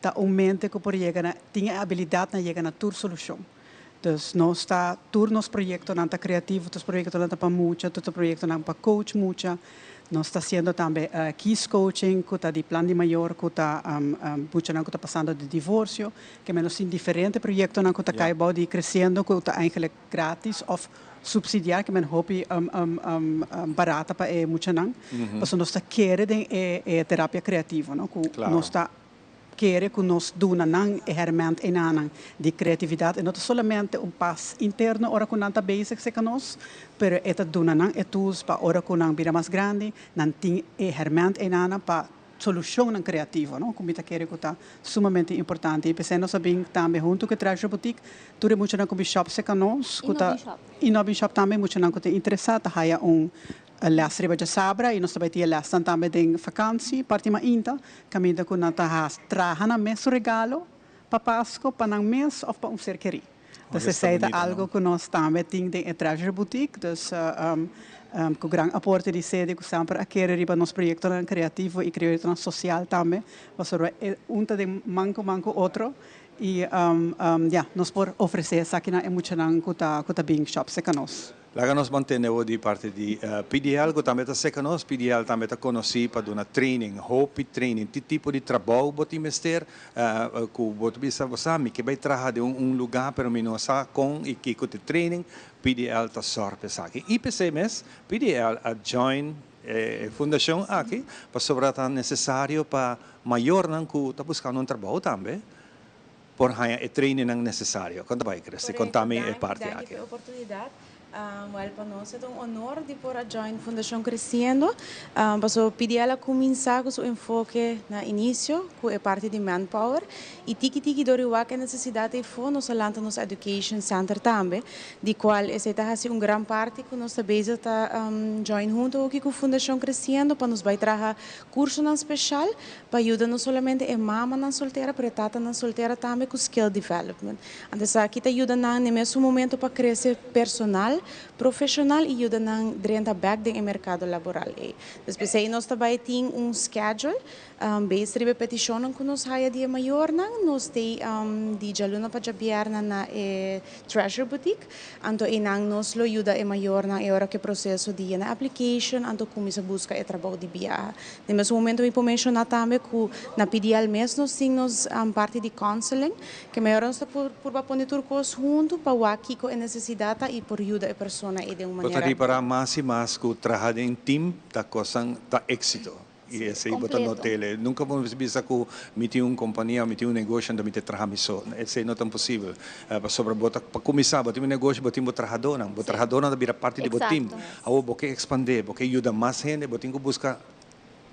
ta un mente cu por yega na, tin e habilidad na yega na tur solucion. Dus nos ta, tur nos proyectonan ta creativo, tur proyectonan ta pa mucha, tur proyectonan pa coach mucha. Nos ta haciendo tambe kies coaching cu ta di plan di mayor cu ta muchanan cu ta pasando di divorcio. Ke men nos tin diferente proyectonan cu ta cay bao di Creciendo cu ta eigenlijk gratis of subsidia ke men hopi barata pa e muchanan. Pasobra nos ta kere den e terapia creativo, no, cu nos ta Kere ku nos duna nan e hèrmènt enanan di kreatividat. E no ta solamente un pas interno ora ku nan ta bezig serka nos, pero e ta duna nan e tools pa ora ku nan bira mas grandi, nan tin e hèrmènt enanan pa solushonnan kreativo, no? Ku mi ta kere ku ta sumamente importante. I p'esei nos a bin tambe huntu ku e Treasure Boutique, tur e muchanan ku bin shòp serka nos, ku ta i no bin shòp tambe, muchanan ku ta interesá ta haya un Les riba djasabra i nos ta bai tin e lesnan tambe den vakansi parti mainta kaminda ku nan ta has traha nan mes su regalo pa Pasko pa nan mes òf pa un ser kerí. Dus esei ta algu ku nos tambe tin den e Treasure Boutique. Dus ku gran aporte di Sede ku semper a kere riba nos proyektonan kreativo i proyektonan sosial tambe pasobra e un ta den man ku man ku otro i ya nos por ofresé esakinan e muchanan ku ta ku ta bin shòp serka nos. Laga nos mantene bo di parti di PDL cu tambe ta seca nos. PDL tambe ta conoci pa duna training, hopi training. Ti tipo di trabou bo tin mester cu bo ta bisa bo sa mi ke bay traha den un lugar pero mi no sa con y kico ta e training, PDL ta zorg pa esaki. Y p'esey mes PDL a join e fundacion aki pasobra ta necesario pa mayornan cu ta buscando un trabou tambe. por haña e trainingnan necesario. Con ta bay, Christy? Correcto, Contami e danki, parti danki aki. pa e oportunidad. Wel, pa nos e ta un honor di por a join Fundacion Creciendo, pasobra PDL a cuminsa cu su enfoke na inicio cu e parti di manpower y tiki tiki dor di wak e necesidad eyfo nos a lanta nos Education Center tambe, di cual esey ta haci un gran parti cu nos ta bezig ta join hunto hoki cu Fundacion Creciendo pa nos bay traha cursonan special pa yuda no solamente e mamanan soltera pero e tatanan soltera tambe cu skill development. Anto esaki ta yuda nan n'e mesun momento pa crece personal, profesional y yuda nan drenta bek den e mercado laboral ey. Dus p'esey nos ta bay tin un schedule based riba e peticionnan cu nos haya di e mayornan. Nos t'ey di djaluna pa djabierna na e Treasure Boutique. Anto eynan nos lo yuda e mayornan e ora cu e proceso di yena application anto cuminsa busca e trabou di biaha. Den mesun momento mi por menciona tambe cu na PDL mes nos tin nos parti di counseling. Ke mehor nos ta por purba pone tur kos huntu pa wak kiko e nesesidat ta i por yuda e persona ei den un Bo ta manera. ripará mas i mas ku traha den tim ta kosan ta éksito. I esei bo ta Kompleto. not'el. Nunka bo mester bisa ku mi tin un kompania o mi tin un negoshi anto mi ta traha mi so. Esei no ta posibel. Pasobra bo ta pa kuminsá bo tin un negoshi bo tin bo trahadónan. Bo trahadónan ta bira parti di bo tim. Eksakto. Awor bo ke ekspandé, bo ke yuda mas hende, bo tin ku buska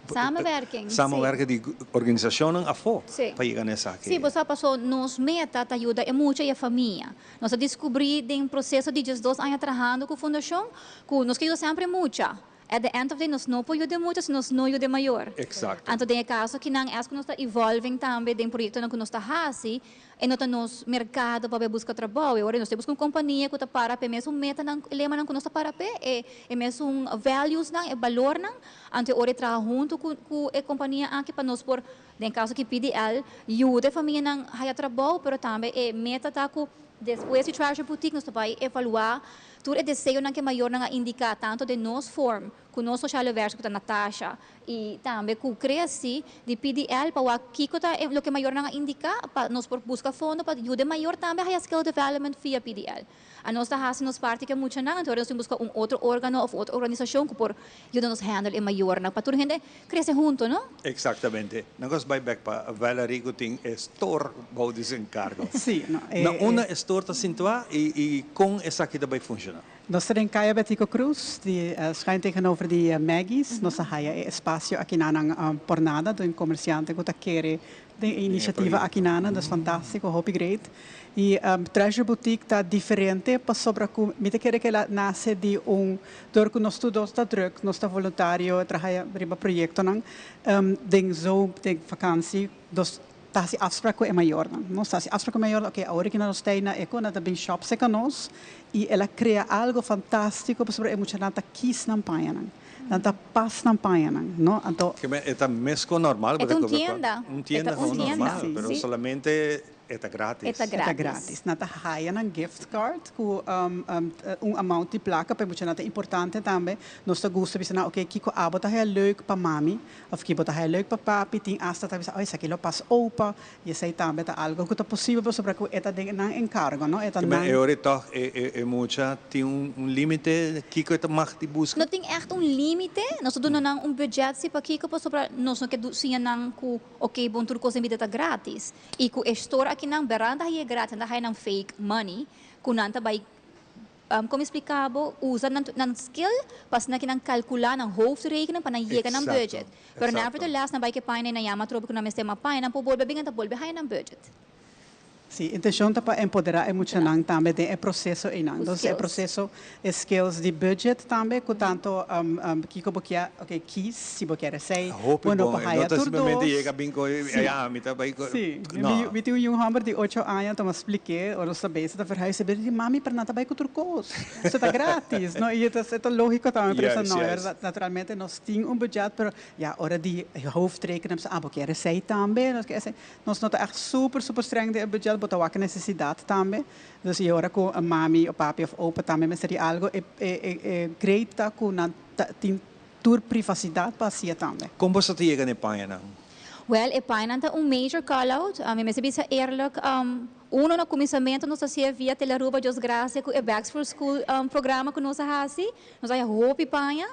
Samenwerking, sí. Samenwerking di organisacionnan afó Sí. pa yega na esaki. Sí, bo sa paso nos meta ta yuda e mucha y e famia. Nos a descubri den proceso di diesdos aña trahando cu fundacion cu nos ke yuda semper e mucha. At the end of day nos no por yuda e mucha si nos no yuda e mayor. Exacto. Anto den e caso akinan es cu nos ta evolving tambe den proyectonan cu nos ta haci, E no ta nos merkado pa bai buska trabou. E ora nos ta buska un kompania ku ta para p'e mesun metanan, e lemanan ku nos ta para p'e, e e mesun valuesnan, e balornan. Anto e ora e traha huntu ku ku e kompania aki pa nos por, den kaso aki PDL, yuda e famianan haya trabou, pero tambe e meta ta ku despues di Treasure Boutique nos ta bai evaluá tur e deseonan ku e mayornan a indiká tantu den nos form ku nos sociale werker ku ta Natasha i tambe ku Cressy di PDL pa wak kiko ta e loke mayornan a indiká pa nos por buska fondo pa yuda e mayor tambe haya skill development via PDL. Anos ta hasi nos parti ku e muchanan anto nos tin buska un otro organo òf otro organisashon ku por yuda nos handle e mayornan pa tur hende krese hunto no. Exactamente. Nan kos bai bek pa Valerie ku tin e store bou di su enkargo. Sí, no, e Na unda e store ta sintuá i i kon esaki ta bai funshoná? Nos ta den Kaya Betico Croes, di schuin tegenover di Maggie's. Nos a haya e espacio akinanan por nada den comerciante cu ta kere den e iniciativa akinanan. Dus fantastico, hopi great. Y Treasure Boutique ta diferente pasobra cu mi ta kere cu el a nace di un, door cu nos tur dos ta druk, nos ta voluntario, traha riba proyectonan, den zo, den vakantie, dos Ta hasi afsprak ku e mayornan. Nos ta hasi afsprak ku e mayornan, oke, awor aki nos ta na e ku nan ta bin shop serka nos i el a krea algo fantástiko pasobra e muchanan ta kis nan pañanan. Nan ta pas nan pañanan, no? Anto. Ke men e ta mesko normal E ta un tienda. Un tienda gewoon normal, pero solamente e ta gratis. E ta E ta gratis. Nan ta haya nan gift card ku un amount di plaka pa e muchanan ta importante tambe. Nos ta gusta bisa nan, oke, kiko abo ta haya leuk pa mami? Of ki bo ta haya leuk pa papi, tin asta ta bisa, oh esaki lo pas opa, y esey tambe ta algo cu ta posibel pasobra cu e ta den nan encargo, no? E ta Kimen nan. e ora e tog e e mucha tin un un limite kico e ta mag di busca? No tin echt un limite, nos ta duna nan un budget si pakico pasobra nos no ke siña nan cu ok bon tur cos den bida ta gratis y cu e store akinan beranda ta haya gratis nan ta haya nan fake money cu nan ta bay Kon mi splika bo, usa nan nan skill pa asina ki nan kalkulá nan hoofdrekening pa nan yega nan budget. Pero nevertheless nan bai ke paña i nan yama atrobe ku nan mester mas paña, nan por bolbe bin en ta bolbe haña nan budget. Sí, intencion ta pa empoderá e muchanan tambe den e proceso einan. Ku Entonces e skills. proceso, e skills di budget tambe ku tanto kiko bo kier, oke, kies si bo kier esei, Hopi bo no bon, por e haya no ta tur simplemente dos. yega bin ku Sí. ya mi ta bai ku, Sí, mi no. mi tin un yu hòmber di ocho aña, anto mi a splik'é, ora nos ta bezig ta verhuis, e bira di, Mami, pero nan ta bai ku tur kos, esei ta grátis, no? I e ta e ta lógiko tambe, pero esei no, naturalmente nos tin un budget, pero ya ora di hoofdrekening, ah, bo kier esei tambe, nos kier esei, nos no ta ègt super, super streng den e budget, bo ta wak e nesesidat tambe, dus i ora ku mami o papi òf opa tambe mester di algu, e e e great ta ku nan ta tin tur privacidad pa hacié tambe. Kon boso ta yega na e pañanan? Wel, e pañanan ta un major call-out. Mi mester bisa eerlijk, uno na cuminsamentu nos ta hacié via Telearuba, Dios gracia, cu e Bags for School programa cu nos a haci. Nos a haya hopi paña.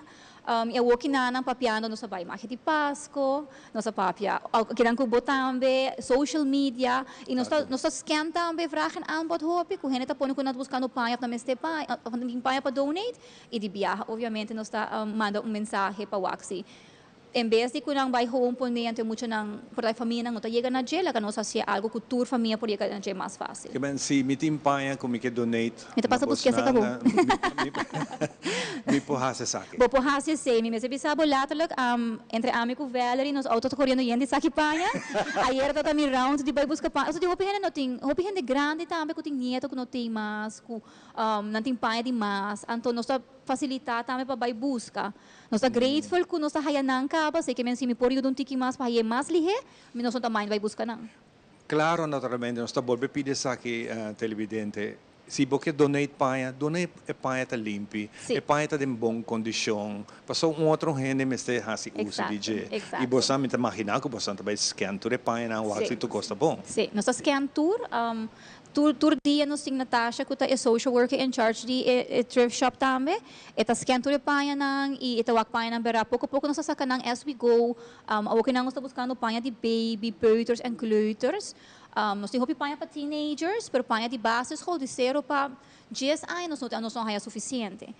Y awor ki nan papiando nos a bay magia di Pasco, nos a papia kinan cu bo tambe, social media, y nos ta nos ta scan tambe vraag en aanbod hopi cu hende ta pone cu nan ta buscando paña of nan mester paña of nan tin paña pa donate y di biaha obviamente nos ta manda un mensahe pa wak si En bes di ku nan bai gewoon pone anto e muchanan por ta e famianan no ta yega na dje, laga nos hasié algu ku tur famia por yega na dje mas fásil. Ke men si mi tin paña ku mi ke donate Mi ta na pasa busk'é bosnan, seka bo. mi por hasi esaki. Bo por hasi esei. Mi mester bisa bo letterlijk, entre ami ku Valerie nos auto ta koriendo yen di saki paña. Ayera tabata mi round di bai buska paña. Osea tin hopi hende no tin, hopi hende grandi tambe ku tin nieto ku no tin mas, ku nan tin paña di mas. Anto nos ta fasilitá tambe pa bai buska. Nos ta grateful ku nos ta haya nan kaba, si ke men si mi por yuda un tiki mas pa hay'é mas lihé, mi nos no ta mind bai buska nan. Claro, naturalmente nos ta bolbe pidi esaki, televidente, si bo ke donate paña, duna e paña ta limpi, e paña ta den bon kondishon, pasobra un otro hende mester hasi uso di dje. I bosan, mi ta magina ku bosan ta bai scan tur e pañanan wak si tur kos ta bon. Sí, nos ta scan tur. Tur tur dia nos tin Natasha cu ta e social worker in charge di e e thrift shop tambe. E ta scan tur e pañanan y e ta wak pañanan bera. Poco poco nos ta saca nan as we go. Awor ki nan nos ta buscando paña di baby, peuters en kleuters. Nos tin hopi paña pa teenagers, pero paña di basisschool di cero pa dies aña nos no nos no haya suficiente.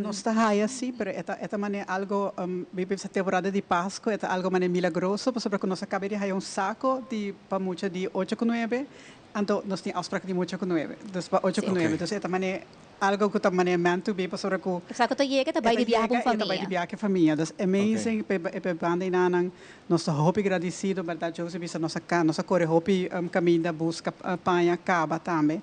Nos ta haya si, pero e ta e ta manera algo, mi pensa temporada di Pasco e ta algo manera milagroso pasobra cu nos a caba di haya un saco di pa mucha di ocho cu nuebe, anto nos tin afspraak di mucha cu nuebe, dus pa ocho cu nuebe, dus e ta manera algo cu ta manera meant to be pasobra cu E saco ta yega e ta bay di biaha cu un e ta bay di famia. biaha cu e famia, dus amazing pa e banda enanan, nos ta hopi gradicido, berdad Josie bisa nos a nos a core hopi caminda busca paña caba tambe.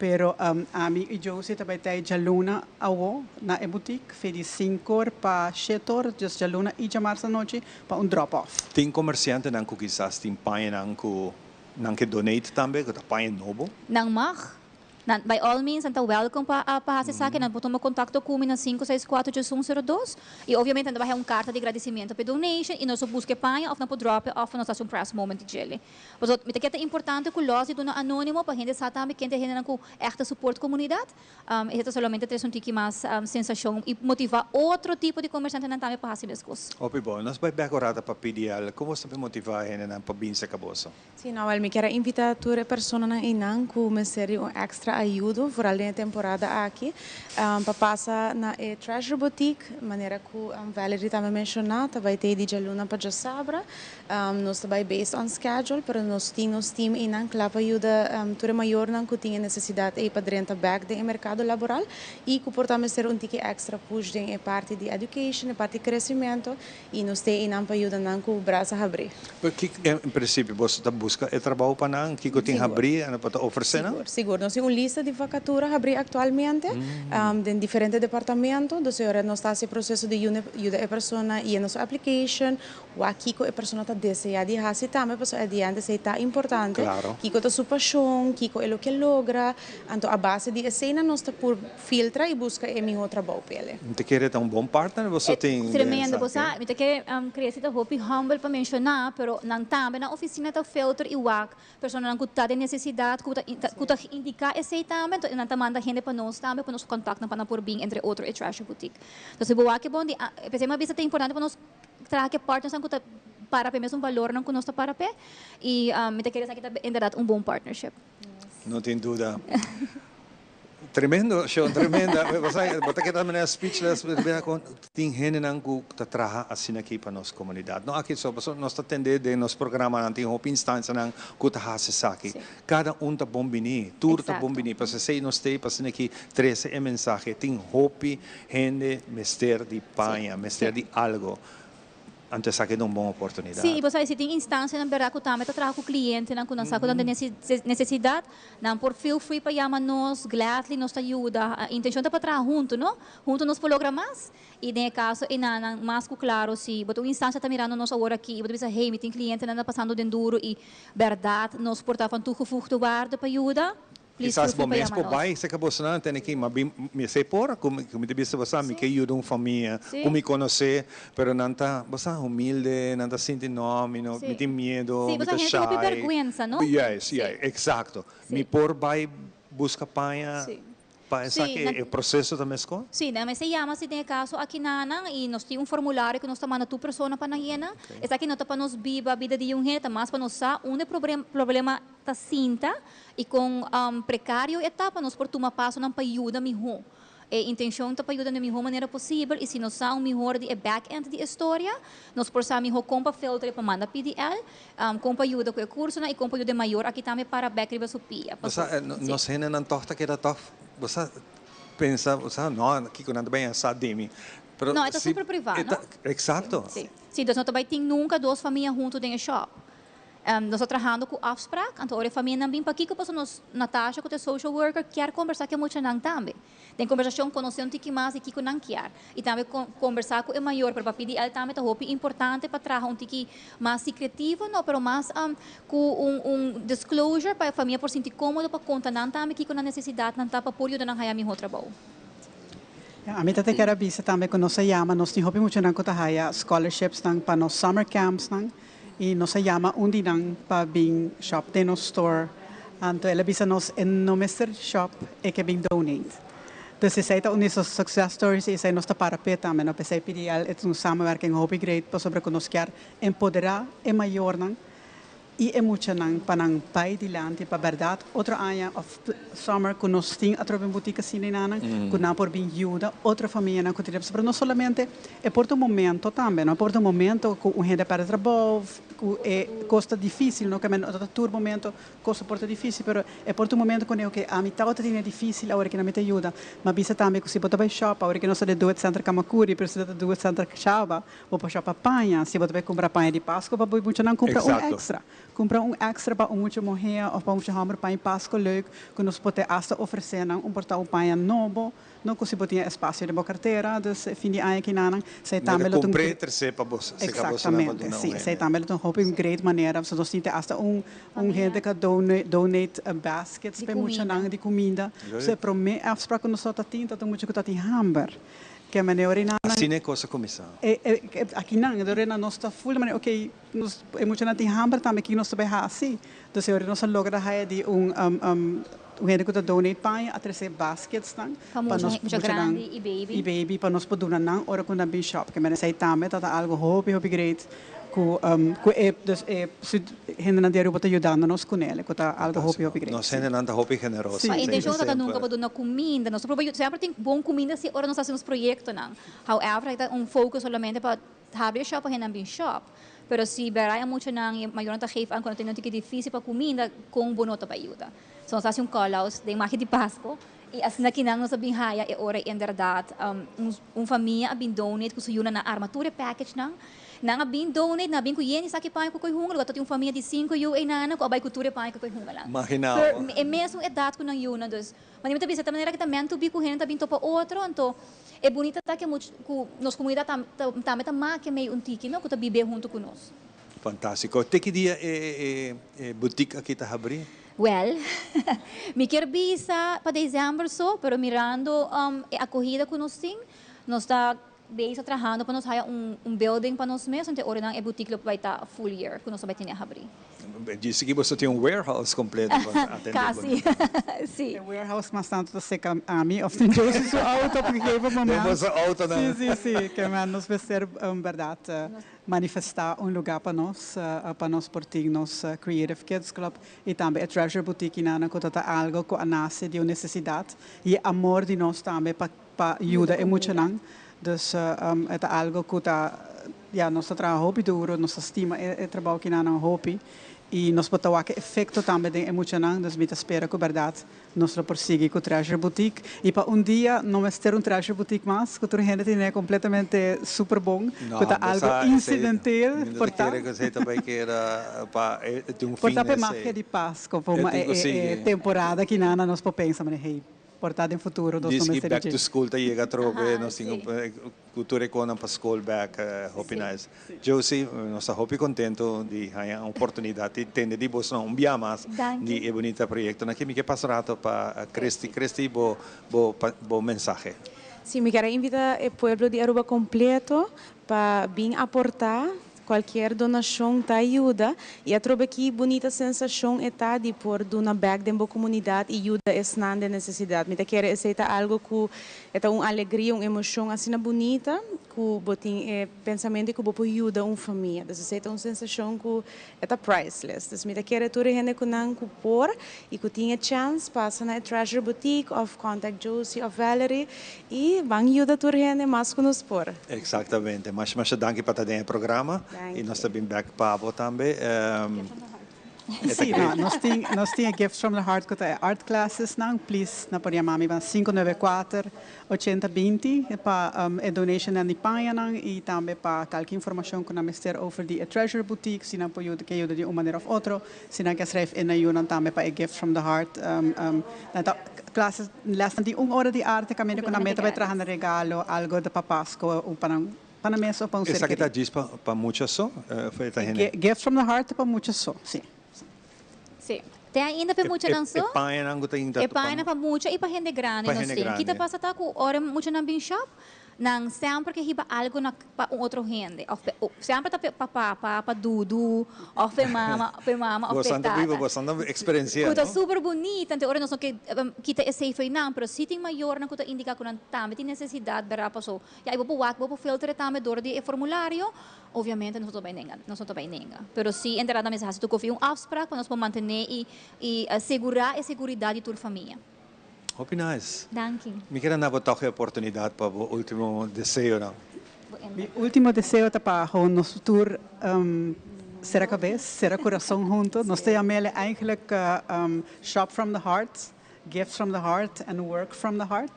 Pero ami i Josie ta bai tei djaluna awo na e boutique fe di sinkor pa shetor, dus djaluna i djamars anochi pa un drop off. Tin komersiantenan ku kisas tin pañanan ku nan ke donate tambe, ku ta paña nobo. Nan mag. Nan, by all means, nan ta welkom pa pa hasi esaki. Nan por tuma kontakto ku mi na sinku seis kuater djes un sero dos. I obviamente nan ta bai haña un karta di gradisimentu pa e donation i nos por buska e paña òf nan por drop e òf nos hasi un press moment di djele. Pasobra mi ta kere ta importante ku lòs di duna anónimo pa hende sa tambe ken ta e hendenan ku ègt ta suport komunidat. Esei ta solamente trese un tiki mas sensashon i motivá otro tipo di komersiantenan tambe pa hasi meskos. Hopi bon. Nos bai bèk un rato pa PDL. Kon boso ta motivá e hendenan pa bin serka boso? Sí, no, wèl mi kier a invitá tur e personanan einan ku mester di un èkstra ayudo, vooral den e temporada aki, pa pasa na e Treasure Boutique, manera ku Valerie tambe menshoná, ta bai te di djaluna pa djasabra. Nos ta bai based on schedule, pero nos tin nos team einan kla pa yuda tur e mayornan ku tin e nesesidat ei pa drenta bèk den e merkado laboral i ku por ta mester un tiki èkstra push den e parti di education, e parti kresimentu, i nos tin einan pa yuda nan ku brasa habrí. Pero kiko en prinsipio boso ta buska e trabou pa nan? Kiko tin habrí pa ta ofresé nan? Sigur, sigur. Nos tin un lista di vakatura habrí aktualmente den diferente departamento. Dus e ora nos ta hasi e proseso di yuda e persona yena su application. Wak kiko e persona ta deseá di hasi tambe, pasobra at the end esei ta importante. Kiko ta su pashon, kiko e lo ke logra. Anto a base di eseinan nos ta por filtra i buska e mihó trabou p'e. Mi ta kere ta un bon partner boso tin den Tremendo. Bo esaki. sa, mi ta kere Cressy ta hopi humble pa menshoná, pero nan tambe nan ofisina ta filter i wak Personanan ku ta den nesesidat, ku ta ku ta indiká esei tambe, enton nan ta manda hende pa nos tambe, pa nos kontaktnan pa nan por bin entre otro e Treasure Boutique. Entonces si bo wak e bon di p'esei mi a bisa ta importante pa nos traha ku e partnersnan ku ta para p'e mesun balornan ku nos ta para p'e i mi ta kere esaki ta inderdat un bon partnership. No tin duda. Tremendo shon, tremenda. Bo sa, bo ta keda manera speechless, bo ta bira kon tin hendenan ku ta traha asina aki pa nos komunidat. No aki so, pasobra nos ta tende den nos programanan tin hopi instancianan ku ta hasi esaki. Kada un ta bon bini, tur ta bon bini, pasobra esei nos t'ei pa asina aki trese e mensahe. Tin hopi hende mester di paña, mester di algo. Anto esaki ta un bon oportunidat. Sí, i bo sabi si tin instancianan berdad cu tambe ta traha cu clientenan cu nan sa cu nan tin necesidad, nan por feel free pa yama nos, gladly nos ta yuda. Intencion ta pa traha hunto, no? Hunto nos por logra mas. I den e caso einan nan mas cu claro si bo ta un instancia ta mirando nos awor aki i bo ta bisa hey mi tin clientenan ta pasando den duro i berdad nos por ta van toegevoegde waarde pa yuda. Please Kisas feel bo free pa mes yama por nos. bai serka bosonan tene ki ma bin mi esei por ku mi ku mi ta bisa boso mi ke yuda un famia ku mi konosé pero nan ta bo sa humilde nan ta sinti no mi no mi tin miedo Sí, mi bo sa ta hende hopi shy bèrgwensa, no? Yes, yes, eksakto mi por bai buska paña. pa esaki e proceso ta mesco? Sí, nan mester yama si den e caso aki nanan y nos tin un formulario cu nos ta manda tur persona pa nan yena. Esaki no ta pa nos biba bida di un hende, ta mas pa nos sa unda e problema ta sinta y con precario e ta pa nos por tuma pasonan pa yuda miho. E intencion ta pa yuda na e miho manera posibel y si nos sa un mihor di e back end di e storia, nos por sa miho con pa filter y pa manda PDL, con pa yuda cu e cursonan y con pa yuda e mayor aki tambe para bek riba su pia. Bo sa, nos hendenan tog ta keda tog, bo sa pensa, bo sa, no, kico nan ta bay a sa di mi. Pero No, e ta si super priva, e ta, no? exacto. Si, si, dus no ta bay tin nunca dos famia hunto den e shop. Nos ta trahando cu afspraak, anto ora e famianan bin pakico pasobra nos Natasha cu ta e social worker kier combersa cu e muchanan tambe. Den combersacion conoce un tiki mas di kico nan kier y tambe combersa cu e mayor pero pa pidi el tambe ta hopi importante pa traha un tiki mas secretivo no pero mas cu un un disclosure pa e famia por sinti comodo pa conta nan tambe kico nan necesidadnan ta pa por yuda nan haya miho trabou. Ya, ami ta te kier a bisa tambe cu nos a yama, nos tin hopi muchanan cu ta haya scholarships nan pa nos summer camps nan. I nos a yama un di nan pa bin shop den nos store. Anto el a bisa nos e no mester shop, e ke bin donate. Dus esei ta un di nos success stories i esei nos ta para p'e tambe. No p'esei pidi el, e ta un samenwerking hopi great pasobra ku nos kier empoderá e mayornan i e muchanan pa nan bai dilanti pa bèrdat otro aña òf summer ku nos tin atrobe un butik asina i nanan ku nan por bin yuda otro famianan ku tin pasobra no solamente E por ta un momento tambe, no? E por ta un momento cu un hende a perde trabou, cu e cos ta dificil, no? Kende no ta tur momento cos por ta dificil, pero e por ta un momento cu oke, ami tabata tene dificil, awor aki mi ta yuda. Ma bisa tambe cu si bo ta bay shop, awor aki nos ta den Doet Center Camacuri, pero si bo ta Doet Center Shaba, bo por shop pa paña. Si bo ta bay cumpra paña di Pasco pa bo muchanan, cumpra un extra. Cumpra un extra pa un mucha muher of pa un mucha homber paña Pasco leuk, cu nos por te hasta ofrece nan un por ta un paña nobo. No ku si bo tin e espasio den bo kartera, dus e fin di aña kinanan, esei tambe lo ta un Kumpr'é tres'é pa bo seka bo sena pa Exactamente, duna si, un esei hende. tambe lo ta un hopi un great manera, pasobra nos tin te hasta un un hende ku a donate baskets Di pa e kuminda. muchanan di kuminda. So e promé afsprak ku nos tabata tin tabata un mucha ku tabatin hamber. Ke manera ora nan Asina e kos a kuminsá. E e akinan, ora nan nos ta ful di manera oke nos e muchanan tin hamber tambe kiko nos ta bai hasi? Dus e ora nos a logra haya di un un hende ku ta donate paña a trese basketsnan Pa pa mucha nos mucha muchanan grandi i baby. i baby pa nos por duna nan ora ku nan bin shop. Ke mester esei tambe ta ta algu hopi hopi great ku ku e dus e hendenan di Aruba ta yudando nos kunele ku ta algu hopi hopi great. Nos hendenan ta hopi generoso. Ma intencion no ta nunca pa duna cuminda. Nos ta proba yuda. Semper tin bon cuminda si ora nos ta haci nos proyectonan. However, ta un focus solamente pa habri e shop pa hendenan bin shop. Pero si berai a muchanan y mayornan ta geef aan cu nan tin un tiki dificil pa cuminda, con bo no ta bay yuda? So nos ta haci un call out den magia di Pasco y asina kinan nos a bin haya e ora inderdaad un famia a bin donate cu su yunan nan arma tur e packagenan. Nan a bin donate, nan a bin cu yen di saki paña cu koe hunga, lugar ta tin un famia di cinco yu eynana cu a bay cu tur e paña cu koe hunga nan. Imagina bo. E mesun edad cu nan yunan, dus manera mi ta bisa ta manera cu ta meant to be cu hende ta bin topa otro, anto e bunita ta ke much cu nos comunidad tambe ta make mey un tiki no cu ta bibe hunto cu nos. Fantastico. Te ki dia e e boutique aki ta habri? Wel, mi kier bisa pa december so, pero mirando e acogida cu nos tin, nos ta Bezig trahando pa nos haya un un building pa nos mes, anto e ora nan e boutique lo bai ta full year cu nos ta bai tene habri. Dici ki boso tin un warehouse completo pa atende Casi, bonito. si. E warehouse mas tanto ta seca ami of den Josie su auto op un gegeven moment. Den boso autonan. Si, si, si. Ke men nos mester berdad manifesta un lugar pa nos, pa nos por tin nos Creative Kids Club y tambe e Treasure Boutique inana cu ta ta algo cu a nace di un necesidad y e amor di nos tambe pa pa yuda e muchanan. Dus e ta algo cu ta, ya, nos ta traha hopi duro, nos ta stima e trabou kinanan hopi y nos por ta wak e efecto tambe den e muchanan. Dus mi ta spera cu berdad nos lo por sigui cu Treasure Boutique y pa un dia no mester un Treasure Boutique mas, cu tur hende tene completamente super bon, cu ta algo incidental por ta. Por ta p'e magia di Pasco, pa e temporada kinana nos por pensa manera hey. Por ta den futuro nos no Diski mester di back to dje. school ta yega atrobe, nos tin ku tur e konan pa skol bek, hopi nice. Josie, nos ta hopi kontento di haña un oportunidat di tende di bosnan un bia mas di e bunita proyektonan aki. Mi ke pasa rato pa Christy. Christy, bo bo bo mensahe. Sí, mi kier a invita e pueblo di Aruba completo pa bin aporta. Cualkier donacion ta yuda y atrobe ki bunita sensacion e ta di por duna bek den bo comunidad y yuda esnan den necesidad. Mi ta kere esey ta algo cu e ta un alegria, un emocion asina bunita cu bo tin e pensamento cu bo por yuda un famia. Dus esey ta un sensacion cu e ta priceless. Dus mi ta kere tur e hende cu nan cu por y cu tin e chance pasa na e Treasure Boutique of contact Josie of Valerie y ban yuda tur hende mas cu nos por. Exactamente. Masha masha danki pa ta den e programa y nos ta bin bek pa bo tambe. Sí, no, nos tin, nos tin e Gifts from the Heart cu ta e art classes nan. Please, nan por yama mi pa 594 80 20 pa e donationnan di pañanan y tambe pa calke informacion cu nan mester over di e Treasure Boutique, si nan por yuda, ke yuda di un manera of otro, si nan ke schrijf in na yunan tambe pa e Gifts from the Heart. Nan ta clases, lesnan di un ora di arte caminda cu nan meta bay traha nan regalo, algo di pa Pasco o pa nan, pa nan mes o pa un ser Esaki ta keri. djis pa pa mucha so of e ta hende? Gifts from the Heart ta pa mucha so, si. Sí. Te ainda pa e muchanan so. E pañanan ku ta inta. E pañanan pa mucha i pa hende grandi nos tin. Ki ta pasa ta ku ora e muchanan bin shop, nan semper ke hiba algu na pa un otro hende. Òf semper ta pa papa, pa dudu, òf pa e mama, pa e mama òf pa e tata. Bosan ta biba, bosan ta eksperensiá, Ku ta no? super bunita, anto ora nos no ke kita esei fo'i nan, pero si tin mayornan ku ta indiká ku nan tambe tin nesesidat, bèrdat, paso ya i bo por wak, bo por filter tambe dor di e formulario. Obviamente nos no ta bai nenga, nos no ta bai nenga. Pero si entrada mester hasi tur kofi un afspraak pa nos por mantené i i asegurá e seguridat di tur famia. Hopi nice. Danki. Mi kier a na bo tòg e oportunidat pa bo último deseonan. Mi último deseo ta pa gewoon nos tur sera kabes, sera kurason hunto. Nos ta yam'el eigenlijk shop from the heart. Gifts from the heart and work from the heart.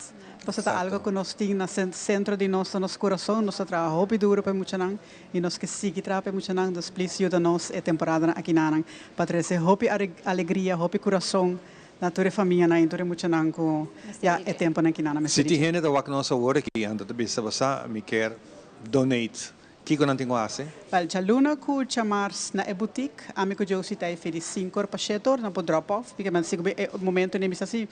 Pasobra ta algo ku nos tin na sentro di nos, na nos kurason. Nos ta traha hopi duro pa e muchanan i nos ke sigui traha pa e muchanan. Dus please yuda nos e temporadanan akinanan pa trese hopi alegria, hopi kurason na tur e famianan i tur e muchanan ku ya e temponan akinanan mester Si tin di. hende ta wak nos awor aki anto ta bisa bo sa mi kier donate. Kiko nan tin ku hasi? Wel, djaluna ku djamars na e butik, ami ku Josie ta e fe di sinku or pa shete or, nan por drop off, pike men si ku e momento ni bisa si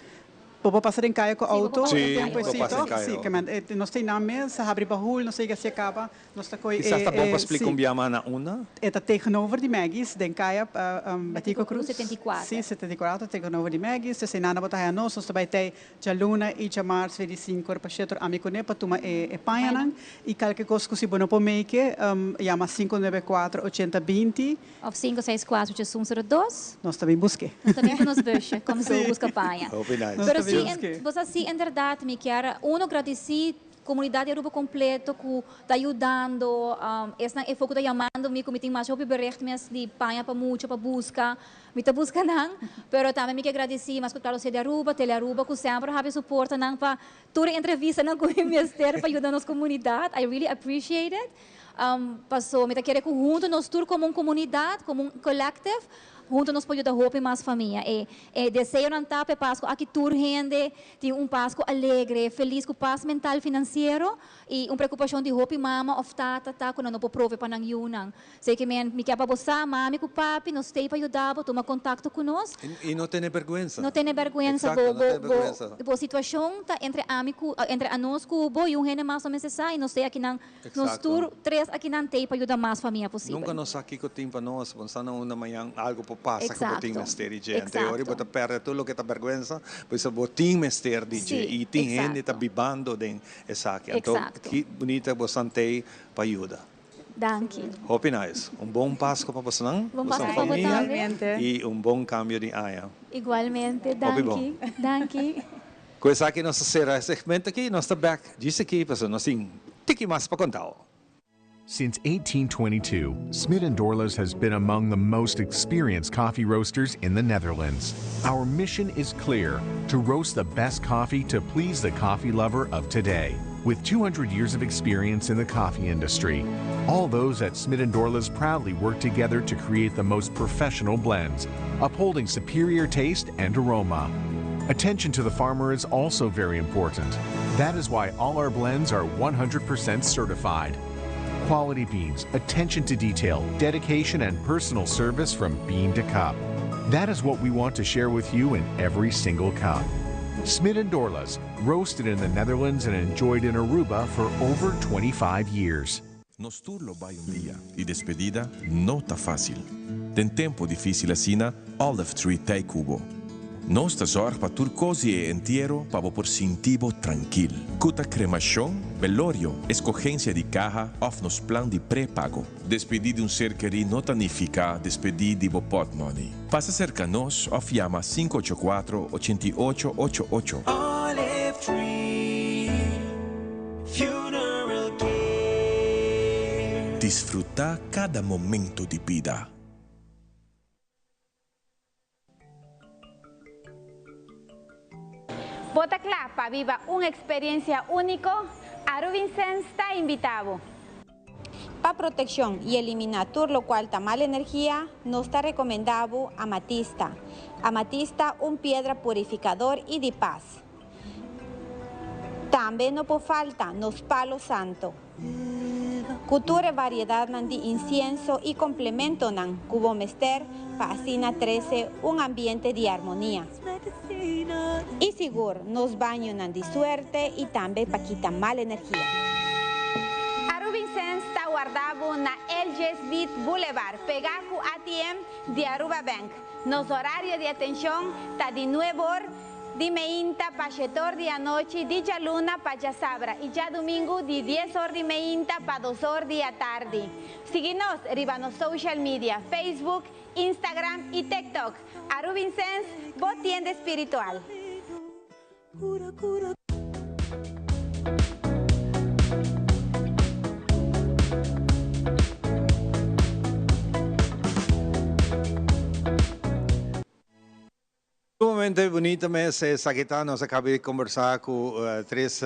bo por pasa den kaya ku auto, Sí, e tempu bo por esi pasa den toch? kaya Sí, auto. ke men nos ta einan mes, a habri bahul, nos a yega si a kaba, nos ta koy Kisas e ta bon pa e splika sí. un bia mas na unda? E ta tegenover di Maggie's den kaya Betico Betico Cruz Cruz. 74. Sí, 74, tegenover di Maggie's. Esei nan bo ta haya nos, nos ta bai tei Djaluna i djamars for di sinku or pa shete or ami kuné pa tuma e pañanan i kalke kos ku si bo no por make yama 594 80 20. Of 564 8102. Nos ta bin busk'é. Nos ta bin ku nos busje kom zo buska paña. Hopi nice. Pero si bo sa si enbèrdat mi kier uno gradisí Comunidad di Aruba completo cu ta yudando, esnan efo cu ta yamando mi cu mi tin masha hopi bericht mes di paña pa mucha pa busca, mi ta busca nan, pero tambe mi ke gradici mas cu claro Cede Aruba, Tele Aruba cu semper a habi su portanan pa tur e entrevistanan cu mi mester pa yuda nos comunidad, I really appreciate it, paso mi ta kere cu hunto nos tur como un comunidad, como un collective, Hunto nos por yuda hopi mas famia. E e deseonan ta pa e Pasku aki tur hende tin un Pasku alegre, felis ku pas mental finansiero i un preokupashon di hopi mama òf tata ta ku nan no por prove pa nan yunan. Esei ke men mi ke pa bo sa, mami ku papi nos stei pa yuda bo, tuma kontakto ku nos. I no tene bèrgwensa. No tene bèrgwensa. Eksakto, Bo no bo tene bo bèrgwensa. bo situashon ta entre ami ku entre anos ku bo i un hende mas no mester sa i nos stei akinan Nos tur tres akinan t'ei pa yuda mas famia posibel. Nunka nos sa kiko tin pa nos. Bo sa na unda mañan algu por pasa ku bo tin mester di dje. Anto e ora bo ta pèrdè tur loke ta bèrgwensa, pasobra bo tin mester di dje i tin hende ta bibando den esaki. Anto ki bunita bo san t'ei pa yuda. Danki. Hopi nice. Un bon Pasko pa bosonan, Bon boso Pasko pa bo famia tambe. i un bon kambio di aña. Igualmente. Hopi bon. Danki. Danki. Ku esaki nos ta sera e segmento aki, nos ta bèk djis aki pasobra nos tin tiki mas pa kontao. Since 1822, Smit and Dorlas has been among the most experienced coffee roasters in the Netherlands. Our mission is clear to roast the best coffee to please the coffee lover of today. With 200 years of experience in the coffee industry, all those at Smit and Dorlas proudly work together to create the most professional blends, upholding superior taste and aroma. Attention to the farmer is also very important. That is why all our blends are 100% certified. Quality beans, attention to detail, dedication, and personal service from bean to cup. That is what we want to share with you in every single cup. Smit and Dorlas, roasted in the Netherlands and enjoyed in Aruba for over 25 years. Nos tur lo bai un dia y despedida no ta facil. Den tempo dificil asina, Olive Tree t'ey cu bo. Nos ta zorg pa tur cos di e entiero pa bo por sinti bo trankil. Cu ta cremacion, belorio, escogencia di caha of nos plan di pre-pago. Despedi di un ser kerí no ta nifica despedi di bo potmoney. Pasa cerca nos of yama 584 88 88. Olive Tree Funeral Care. Disfruta cada momento di bida. Bo ta kla pa biba un eksperensia úniko? Arubinsens ta invitá bo! Pa protekshon i eliminá tur lokual ta mal energia, nos ta rekomendá bo amatista. Amatista un piedra purifikador i di pas. Tambe no por falta nos palo santo. Ku tur e variedatnan di insienso i komplementonan ku bo mester pa asina trese un ambiente di armonia. I sigur nos bañonan di suerte i tambe pa kita mal energia. Arubinsens ta warda bo na LG Smith Boulevard, pegá ku ATM di Aruba Bank. Nos horario di atenshon ta di nuebe or Di meinta pa shetor di anochi, di djaluna pa djasabra i djadumingu di dies or di meinta pa dos or di atardi. Sigui nos riba nos social media, Facebook, Instagram i TikTok. Arubinsens, bo tienda spiritual. Sumamente bunita mes esaki ta. Nos a caba di conversa cu tres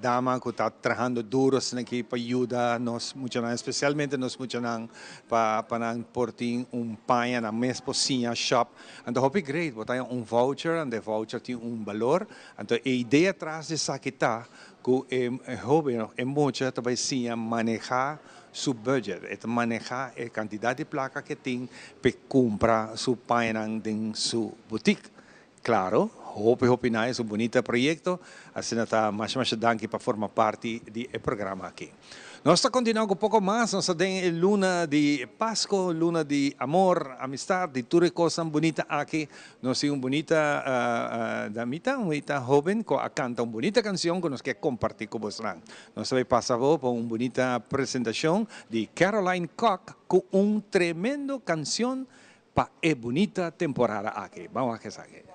dama cu ta trahando duro asina aki pa yuda nos muchanan, especialmente nos muchanan pa pa nan por tin un paña nan mes por siña shop. Anto hopi great, bo ta haña un voucher, anto e voucher tin un balor. Anto e idea tras di esaki ta cu e hoben of e mucha ta bay siña maneha su budget, e ta maneha e cantidad di placa cu e tin p'e cumpra su pañanan den su boutique. Claro, hopi hopi nice, un bunita proyecto, asina ta masha masha danki pa forma parti di e programa aki. Nos ta continua cu poco mas, nos ta den e luna di Pasco, luna di amor, amistad, di tur e cosnan bunita aki. Nos tin un bunita damita, un bunita hoben cu a canta un bunita cancion cu nos kier comparti cu bosnan. Nos ta bay pasa bo pa un bunita presentacion di Caroline Kock cu un tremendo cancion pa e bunita temporada aki. Ban wak esaki.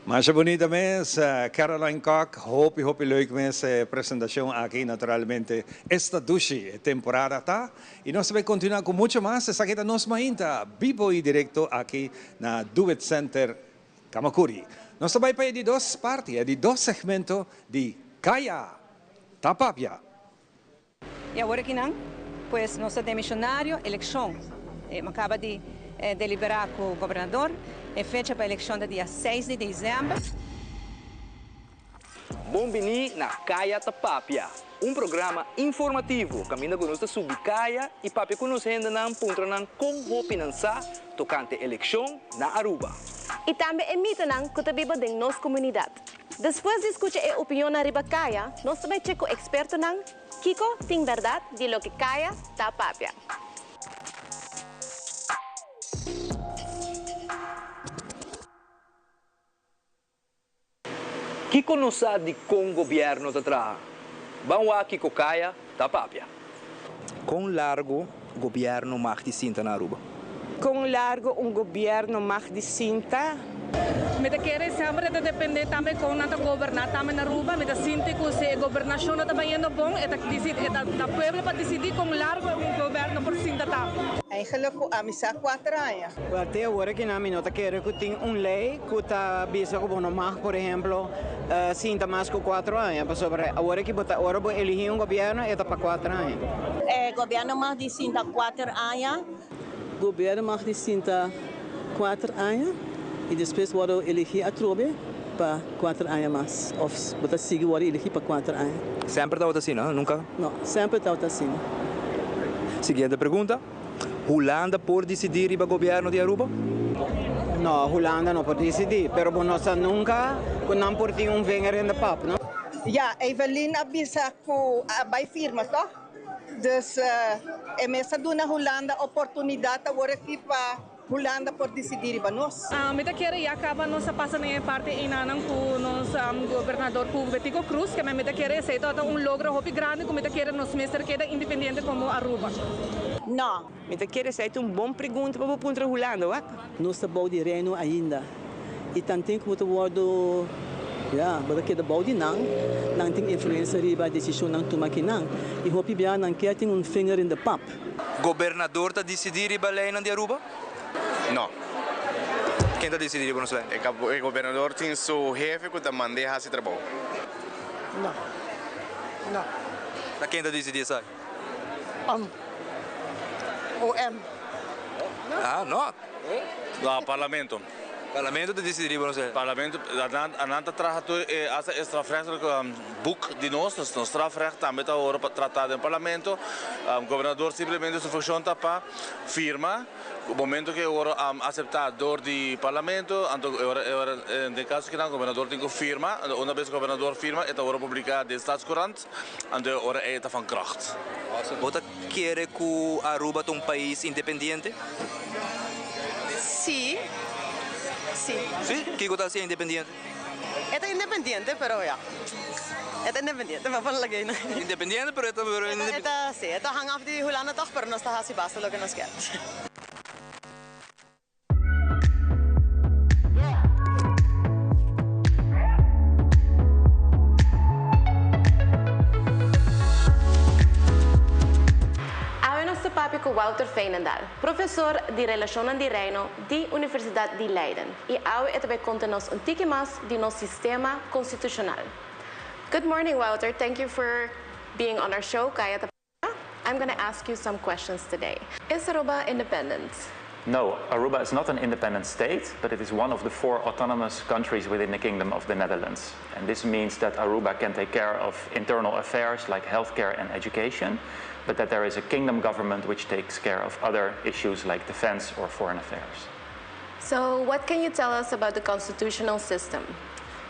Masha bunita mes, Caroline Kock, hopi hopi leuk mes e presentacion aki, naturalmente esta dushi e temporada ta y nos ta bay continua cu mucho mas, esaki ta nos mainta bibo y directo aki na Do It Center Camacuri. Nos ta bay pa e di dos parti, e di dos segmento di Caya ta Papia. Y awor akinan, pues nos ta den misionario eleccion. Mi a caba di delibera cu gobernador. E fecha pa eleccion ta dia seis di december. Bon bini na Kaya ta Papia, un programa informativo kaminda ku nos ta subi kaya i papia ku nos hendenan puntra nan kon hopi nan sa tokante elekshon na Aruba. I tambe e mitonan ku ta biba den nos komunidat. Despues di skucha e opinionnan riba Kaya, nos ta bai chek ku ekspertonan kiko tin bèrdat di loke Kaya ta papia. Kiko nos sa di kon gobièrnu ta traha? Ban wak kiko Kaya ta papia. Kon largu gobièrnu mag di sinta na Aruba? Kon largu un gobièrnu mag di sinta? Mi ta kere semper e ta depende tambe kon nan ta goberna tambe na Aruba. Mi ta sinti ku si e gobernashon no ta bayendo bon e ta disi e ta na pueblo pa disidi kon largu un goberno por sinta tambe. Eigenlijk ku ami sa kuater aña. Wel te awor aki nan mi no ta kere ku tin un lei ku ta bisa ku bo no mag por ehemplo sinta mas ku kuatro aña pasobra awor aki bo ta ora bo eligi un gobierno e ta pa kuater aña. E gobierno mag di sinta kuater aña. Gobierno mag di sinta kuater aña y despues worde eligi atrobe pa kuater aña mas of bo ta sigui worde eligi pa kuater aña. Semper tabata asina, nunca? No, semper tabata asina. Siguiente pregunta. Hulanda por disidí riba gobièrnu di Aruba? No, Hulanda no por disidí, pero bo no sa nunka ku nan por tin un vinger in de pap, no? Ya, Evelyn a bisa ku a bai firma, toch? Dus e mes a duna Hulanda oportunidat awor aki pa Hulanda por disidí riba nos. Mi ta kere ya kaba nos a pasa den e parti einanan ku nos gobernador ku Betico Croes, keme mi ta kere esei tabata un logro hopi grandi ku mi ta kere nos mester keda independiente komo Aruba. No. Mi ta kere esei ta un bon pregunta pa bo puntra Hulanda, wak. Nos ta bou di Reino ainda y tanten cu bo ta wordo, ya, bo ta keda bou di nan, nan tin influencia riba decisionnan tuma aki nan y hopi bia nan kier tin un finger in the pap. Gobernador ta disidí riba leinan di Aruba? No. Ken ta disidí riba nos lei? E gobernador tin su hefe ku ta mand'é hasi trabou. No. No. Ta ken ta disidí esaki? OM. Ah, no. No, parlamento. Parlamento ta disidí riba nos lei? Parlamento, nan ta traha tur e hasta e strafrechtelijk boek di nos, nos strafrecht tambe ta ora pa trata den parlamento. Gobernador simplemente su funcion ta pa firma, momento cu e ora acepta door di parlamento, anto e ora e ora den caso kinan gobernador tin cu firma, anto una bes gobernador firma e ta ora publica den Staatscourant, anto e ora ey ta van kracht. Bo ta kere cu Aruba ta un pais independiente? Si, si. Si? Kico ta hacié independiente? E ta independiente, pero ya. E ta independiente, pa pone lag'ei. Independiente, pero e ta. E ta, si, e ta hang af di Hulanda tòg, pero nos ta hasi basta loke nos kier. Awe nos ta papia ku Wouter Veenendaal, profesor di Relashonnan di Reino di Universidat di Leiden i awe e ta bai konta nos un tiki mas di nos sistema konstitushonal. Good morning Wouter, thank you for being on our show Kaya ta Papia. I'm gonna ask you some questions today. Is Aruba independent? No, Aruba is not an independent state, but it is one of the four autonomous countries within the Kingdom of the Netherlands. And this means that Aruba can take care of internal affairs like healthcare and education, but that there is a kingdom government which takes care of other issues like defense or foreign affairs. So, what can you tell us about the constitutional system?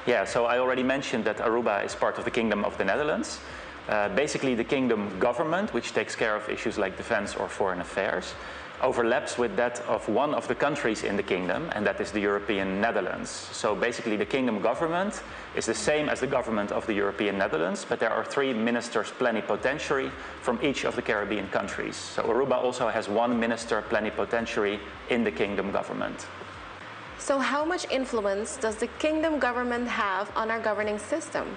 Yeah, so I already mentioned that Aruba is part of the Kingdom of the Netherlands. Uh, basically, the kingdom government, which takes care of issues like defense or foreign affairs, overlaps with that of one of the countries in the kingdom, and that is the European Netherlands. So basically, the kingdom government is the same as the government of the European Netherlands, but there are three ministers plenipotentiary from each of the Caribbean countries. So Aruba also has one minister plenipotentiary in the kingdom government. So, how much influence does the kingdom government have on our governing system?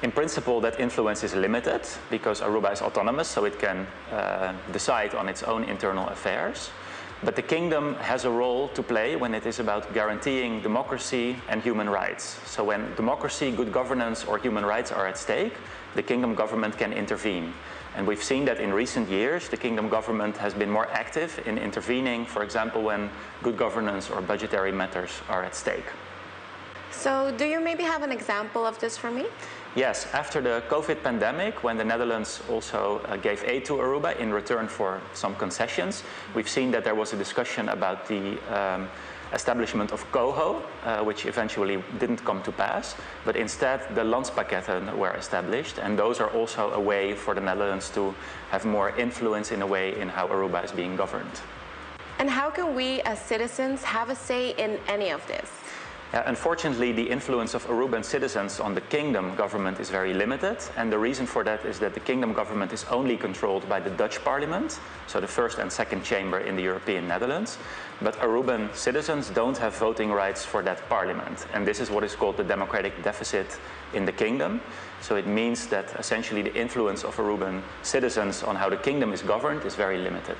In principle, that influence is limited because Aruba is autonomous, so it can uh, decide on its own internal affairs. But the kingdom has a role to play when it is about guaranteeing democracy and human rights. So when democracy, good governance, or human rights are at stake, the kingdom government can intervene. And we've seen that in recent years, the kingdom government has been more active in intervening, for example, when good governance or budgetary matters are at stake. So, do you maybe have an example of this for me? Yes, after the COVID pandemic, when the Netherlands also uh, gave aid to Aruba in return for some concessions, we've seen that there was a discussion about the um, establishment of COHO, uh, which eventually didn't come to pass, but instead the landspakketten were established, and those are also a way for the Netherlands to have more influence in a way in how Aruba is being governed. And how can we as citizens have a say in any of this? Uh, unfortunately, the influence of Aruban citizens on the kingdom government is very limited, and the reason for that is that the kingdom government is only controlled by the Dutch parliament, so the first and second chamber in the European Netherlands. But Aruban citizens don't have voting rights for that parliament, and this is what is called the democratic deficit in the kingdom. So it means that essentially the influence of Aruban citizens on how the kingdom is governed is very limited.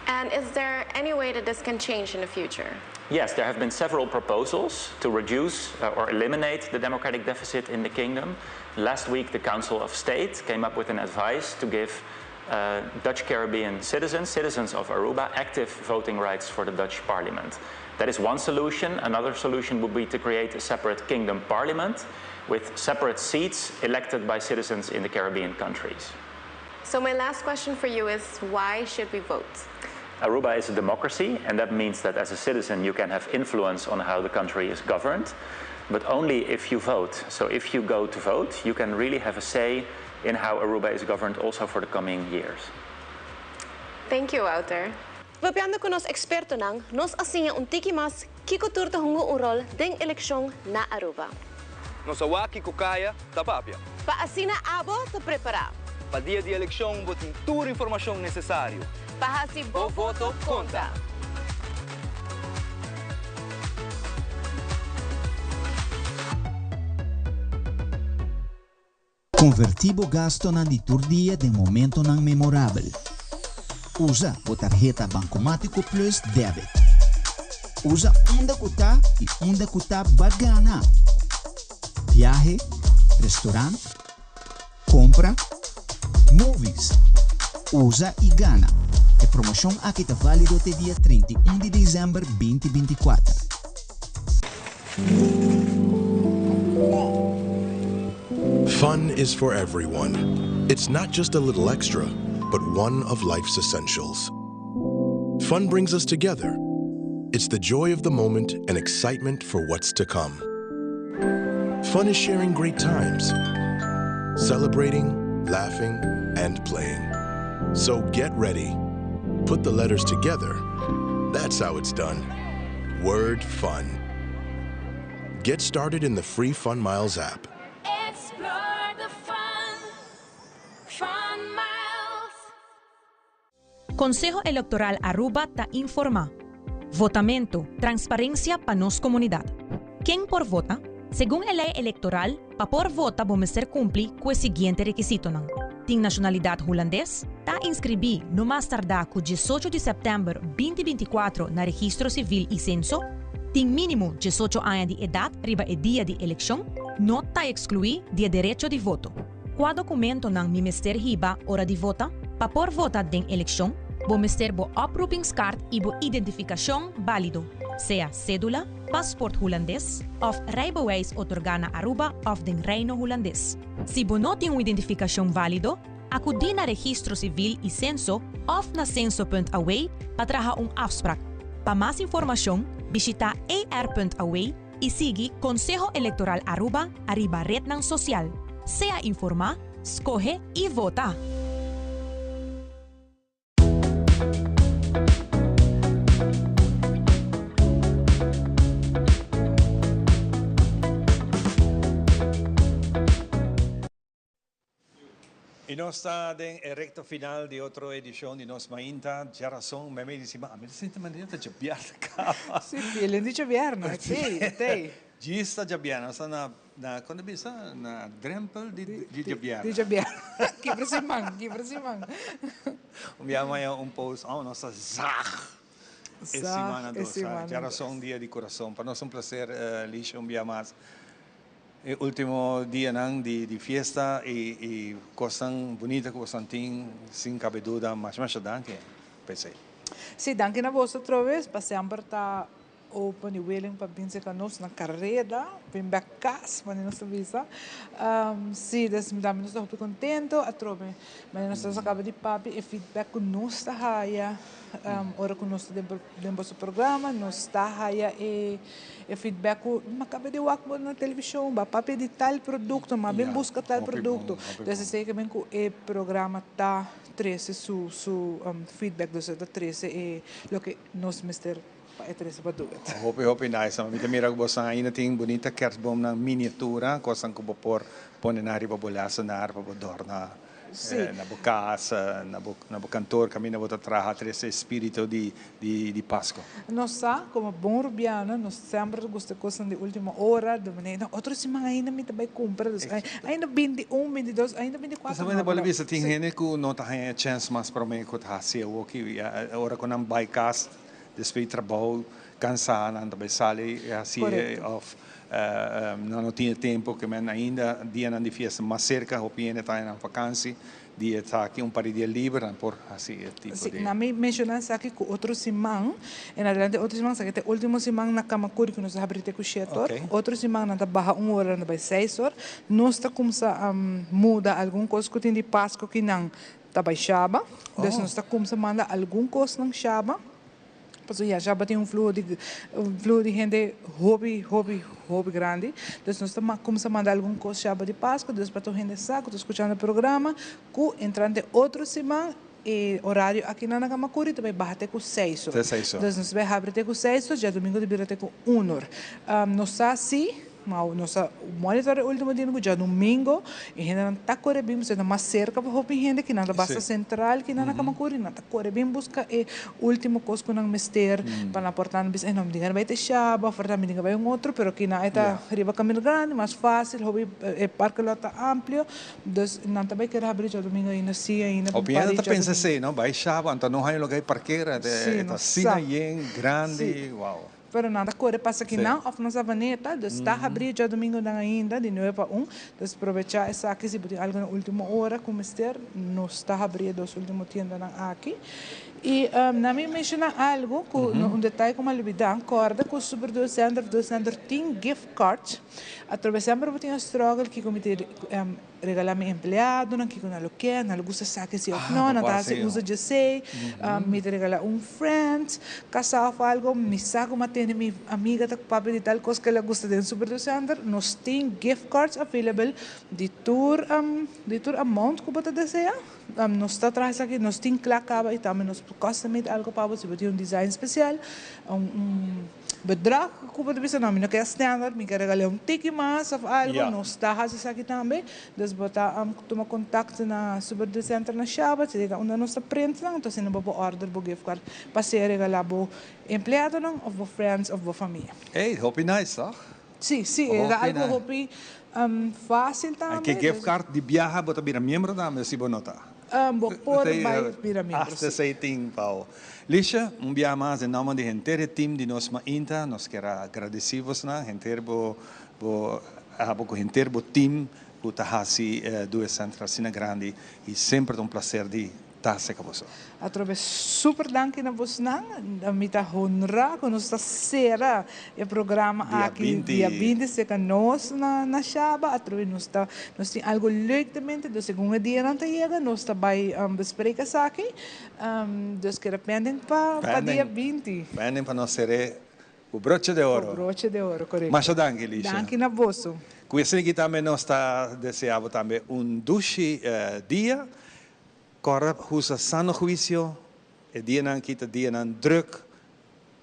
And is there any way that this can change in the future? Yes, there have been several proposals to reduce uh, or eliminate the democratic deficit in the kingdom. Last week, the Council of State came up with an advice to give uh, Dutch Caribbean citizens, citizens of Aruba, active voting rights for the Dutch parliament. That is one solution. Another solution would be to create a separate kingdom parliament with separate seats elected by citizens in the Caribbean countries. So, my last question for you is why should we vote? Aruba is a democracy, and that means that as a citizen you can have influence on how the country is governed, but only if you vote. So if you go to vote, you can really have a say in how Aruba is governed also for the coming years. Thank you, Wouter. Papiando ku nos ekspertonan, nos a siña un tiki mas kiko tur ta hunga un ròl den elekshon na Aruba. Nos a wak kiko kaya ta papia. Pa asina abo ta prepará. Pa dia di elekshon bo tin tur informashon nesesario. Pa hasi bo voto konta. Konvertí bo gastonan di tur dia den momentonan memorabel. Usa bo tarheta Bancomático Plus Debit. Usa unda ku ta i unda ku ta ba gana. Biahe, restaurant, kompra, movies. Usa i gana. E promoshon aki ta válido te dia 31 di desèmber 2024. Fun is for everyone. It's not just a little extra, but one of life's essentials. Fun brings us together. It's the joy of the moment and excitement for what's to come. Fun is sharing great times, celebrating, laughing, and playing. So get ready. Put the letters together. That's how it's done. Word fun. Get started in the free Fun Miles app. Explore the fun, Fun Miles. Conseho Electoral Aruba ta informa. Votamento, transparencia pa nos comunidad. Ken por vota? Segun e ley electoral, pa por vota bo mester cumpli cu e siguiente requisitonan, Tin nacionalidad Hulandes, ta inscribi no mas tarda cu diesocho di september binti binticuatro na Registro Civil y Censo, tin minimo diesocho aña di edad riba e dia di eleccion, no ta exclui di e derecho di voto. Cua documentonan mi mester hiba ora di vota? Pa por vota den eleccion? Bo mester bo oproepingskaart i bo identifikashon bálido, sea sédula, pasport hulandes òf rijbewijs otorgá na Aruba òf den Reino Hulandes. Si bo no tin un identifikashon válido, akudí na Registro Sivil i Senso òf na Censo.aw pa traha un afsprak. Pa mas informashon, bishitá er.aw i sigui Konseho Elektoral Aruba ariba retnan sosial. Sea informá, skohe i vota! Y nos ta den e recta final di otro edicion di Nos Mainta. Djarason, meme di siman, ami ta sinti manera ta djabièrnè caba. Si, feeling di djabièrnè, tei, tei. Djis ta djabièrnè, nos ta na, na, kon ta bisa? Na drempel di, di djabièrnè. Di djabièrnè. Kibra siman, kibra siman. Un bia maya un post, oh, nos ta zag e siman a dos. Djarason, dia di curason. Pa nos un placer, Lisha, un bia mas. E ultimo dianan di fiesta y cosnan bunita cu bosan tin sin cabe duda masha masha danki p'esey. Sí, danki na boso otro vez pa semper ta open y willing pa bin cerca nos na careda, bin bek cas manera nos ta bisa. Sí, des mi tambe nos ta hopi contento atrobe manera nos ta caba di papia e feedback cu nos ta haya ora cu nos ta den boso programa nos ta haya e E feedback ku mi a kaba di wak bo na televishon, bo a papia di tal produkto, mi a bin buska tal produkto. Dus esei ke men ku e programa ta trese su su feedback, dus e ta trese e loke nos mester pa e trese pa do it. Hopi hopi nice. Mi ta mira ku boso ainda tin bunita kerstboomnan miniatura, kosnan ku bo por pone nan riba bo lesenaar pa bo dorna. Na bo cas, na bo na bo kantoor kaminda bo ta traha trese e spirito di di Pasco. Nos sa como bon Rubiano nos semper ta gusta cosnan di ultimo ora, di manera no otro siman ainda mi ta bay cumpra, dus ainda 21, 22, ainda 24 no. Bo a bisa tin hende cu no ta haña e chens mas prome cu ta haci awoki, ora cu nan bay cas despues di trabou cansa nan ta bay sali haci of Nan no tin e tempo ke men ainda dianan di fiesta mas serka hopi hende ta nan vakansi di esaki un par di dia liber nan por hasi e tipo Si, di. nan mi menshoná esaki ku otro siman, en adelante otro siman esaki ta e ultimo siman na Camacuri ku nos ta habri te ku shete or. Otro siman nan ta baha un ora nan ta bai seis or. Nos ta kumsa muda algun kos ku tin di Pasko ki nan ta bai Shaba. Dus nos ta kumsa manda algun kosnan Shaba. Pasobra ya Shaba tin un fluho di un fluho di hende hopi hopi hopi grandi. Dus nos ta kumsa manda algun kos Shaba di Pasku, dus pa tur hende sa ku ta skuchando e programa ku entrante otro siman e orario akinan na Kamakuri ta bai baha te ku seis or. Te seis or. Dus nos ta bai habri te ku seis or, djadumingu ta bira te ku un or. Nos sa si. Ma nos a monitor e ultimo dia ku djadumingo e hendenan ta kore bin pasobra ta mas serka pa hopi hende ki nan ta basta sentral ki nan na Kamakuri nan ta kore bin buska e ultimo kos ku nan mester pa nan por ta bisa no mi tin gana bai te Shaba of mi tin gana bai un otro pero kinan e ta riba kaminda grandi mas fasil hopi e parke lot ta amplio dus nan ta bai kere habri djadumingo ainda si ainda Hopi hende ta pensa esei no bai Shaba anto no haña loke parkera e ta asina yen grandi wow. Pero nan ta kore pasa kinan of na Savaneta, dus ta habrí djadumingunan ainda di nuebe pa un, dus probechá esaki si bo tin algu na ultimo ora ku mester, nos ta habrí e dos ultimo tiendanan aki. I nan mi menshoná algu ku un detaye ku mi a lubidá, kòrda ku Super Duo Center of Duo Center tin gift cards, atrobe semper bo tin e struggle kiko mi tin Regalá mi empleadonan kiko nan lo ke, nan lo gusta sa ke si òf no, nan ta hasi uso djesei. Mi ta regalá un friend kasá òf algo, mi sa ku mi a tende mi amiga ta papia di tal kos ku el a gusta den Super Deal Center. Nos tin gift cards available di tur di tur amount ku bo ta deseá. Nos ta traha esaki, nos tin kla kaba i tambe nos por custom made algo pa bo si bo tin un design spesial, un. Bedrag ku bo ta bisa no mi no ke standard mi ke regal'é un tiki mas of algo nos ta hasi esaki tambe dus bo ta tuma kontakto na Super Deal Center na Shaba si ta unda nos ta print nan entonces asina bo por order bo gift card pa sea regalá bo empleadonan of bo friends of bo famia. Ey, hopi nice toch? Si, si, e ta algo hopi fácil tambe. Ke gift card di biaha bo ta bira miembro tambe si bo no ta? Bo por bai bira miembro, Hasta si. esei tin, Pau. Lisha, un biaha mas den nomber di henter e team di nos mainta, nos kier a gradeci bosnan, henter bo bo abo cu henter bo team cu ta haci Due Central asina grandi y semper ta un placer di. ta serka boso. Atrobe super danki na bosnan. Mi ta honra ku nos ta sera e programa aki dia 20 serka nos na Shaba. Atrobe nos ta nos tin algu leuk den mente, dus segun e dianan ta yega nos ta bai besprek esaki. Dus keda pending pa dia 20. Pending pa nos ser'é ku broche de oro. Ku broche de oro, korekto. Masha danki, Lisha. Danki na boso. Ku esaki tambe nos ta desea bo tambe un dushi dia. Kòrda usa sano huisio, e dianan aki ta dianan drùk,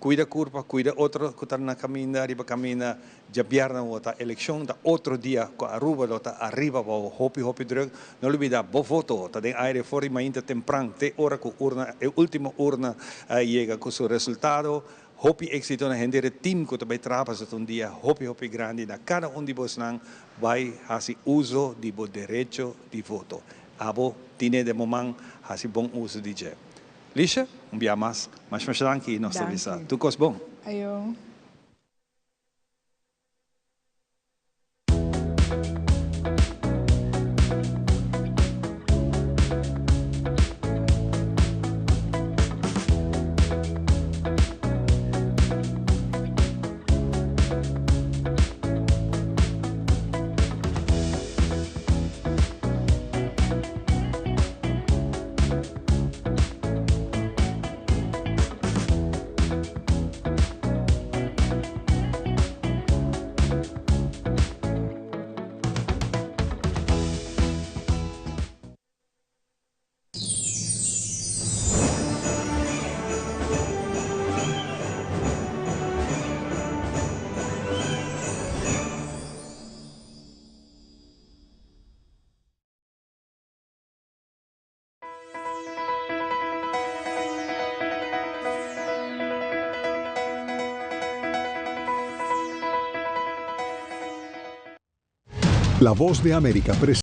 kuida kurpa, kuida otro ku ta na kaminda, riba kaminda, djabièrnè awor ta elekshon, ta otro dia ku Aruba lo ta ariba abou, hopi hopi drùk, no lubida bo voto ta den aire for di mainta tempran te ora ku urna, e ultimo urna yega ku su resultado, hopi éksito na henter e tim ku ta bai traha pasobra ta un dia hopi hopi grandi na kada un di bosnan bai hasi uso di bo derecho di voto. Abo tine den bo man, hasi bon uso di dje. Lisha, un bia mas, masha masha danki i nos ta bisa tur kos bon. Ayo. La Voz de América presenta.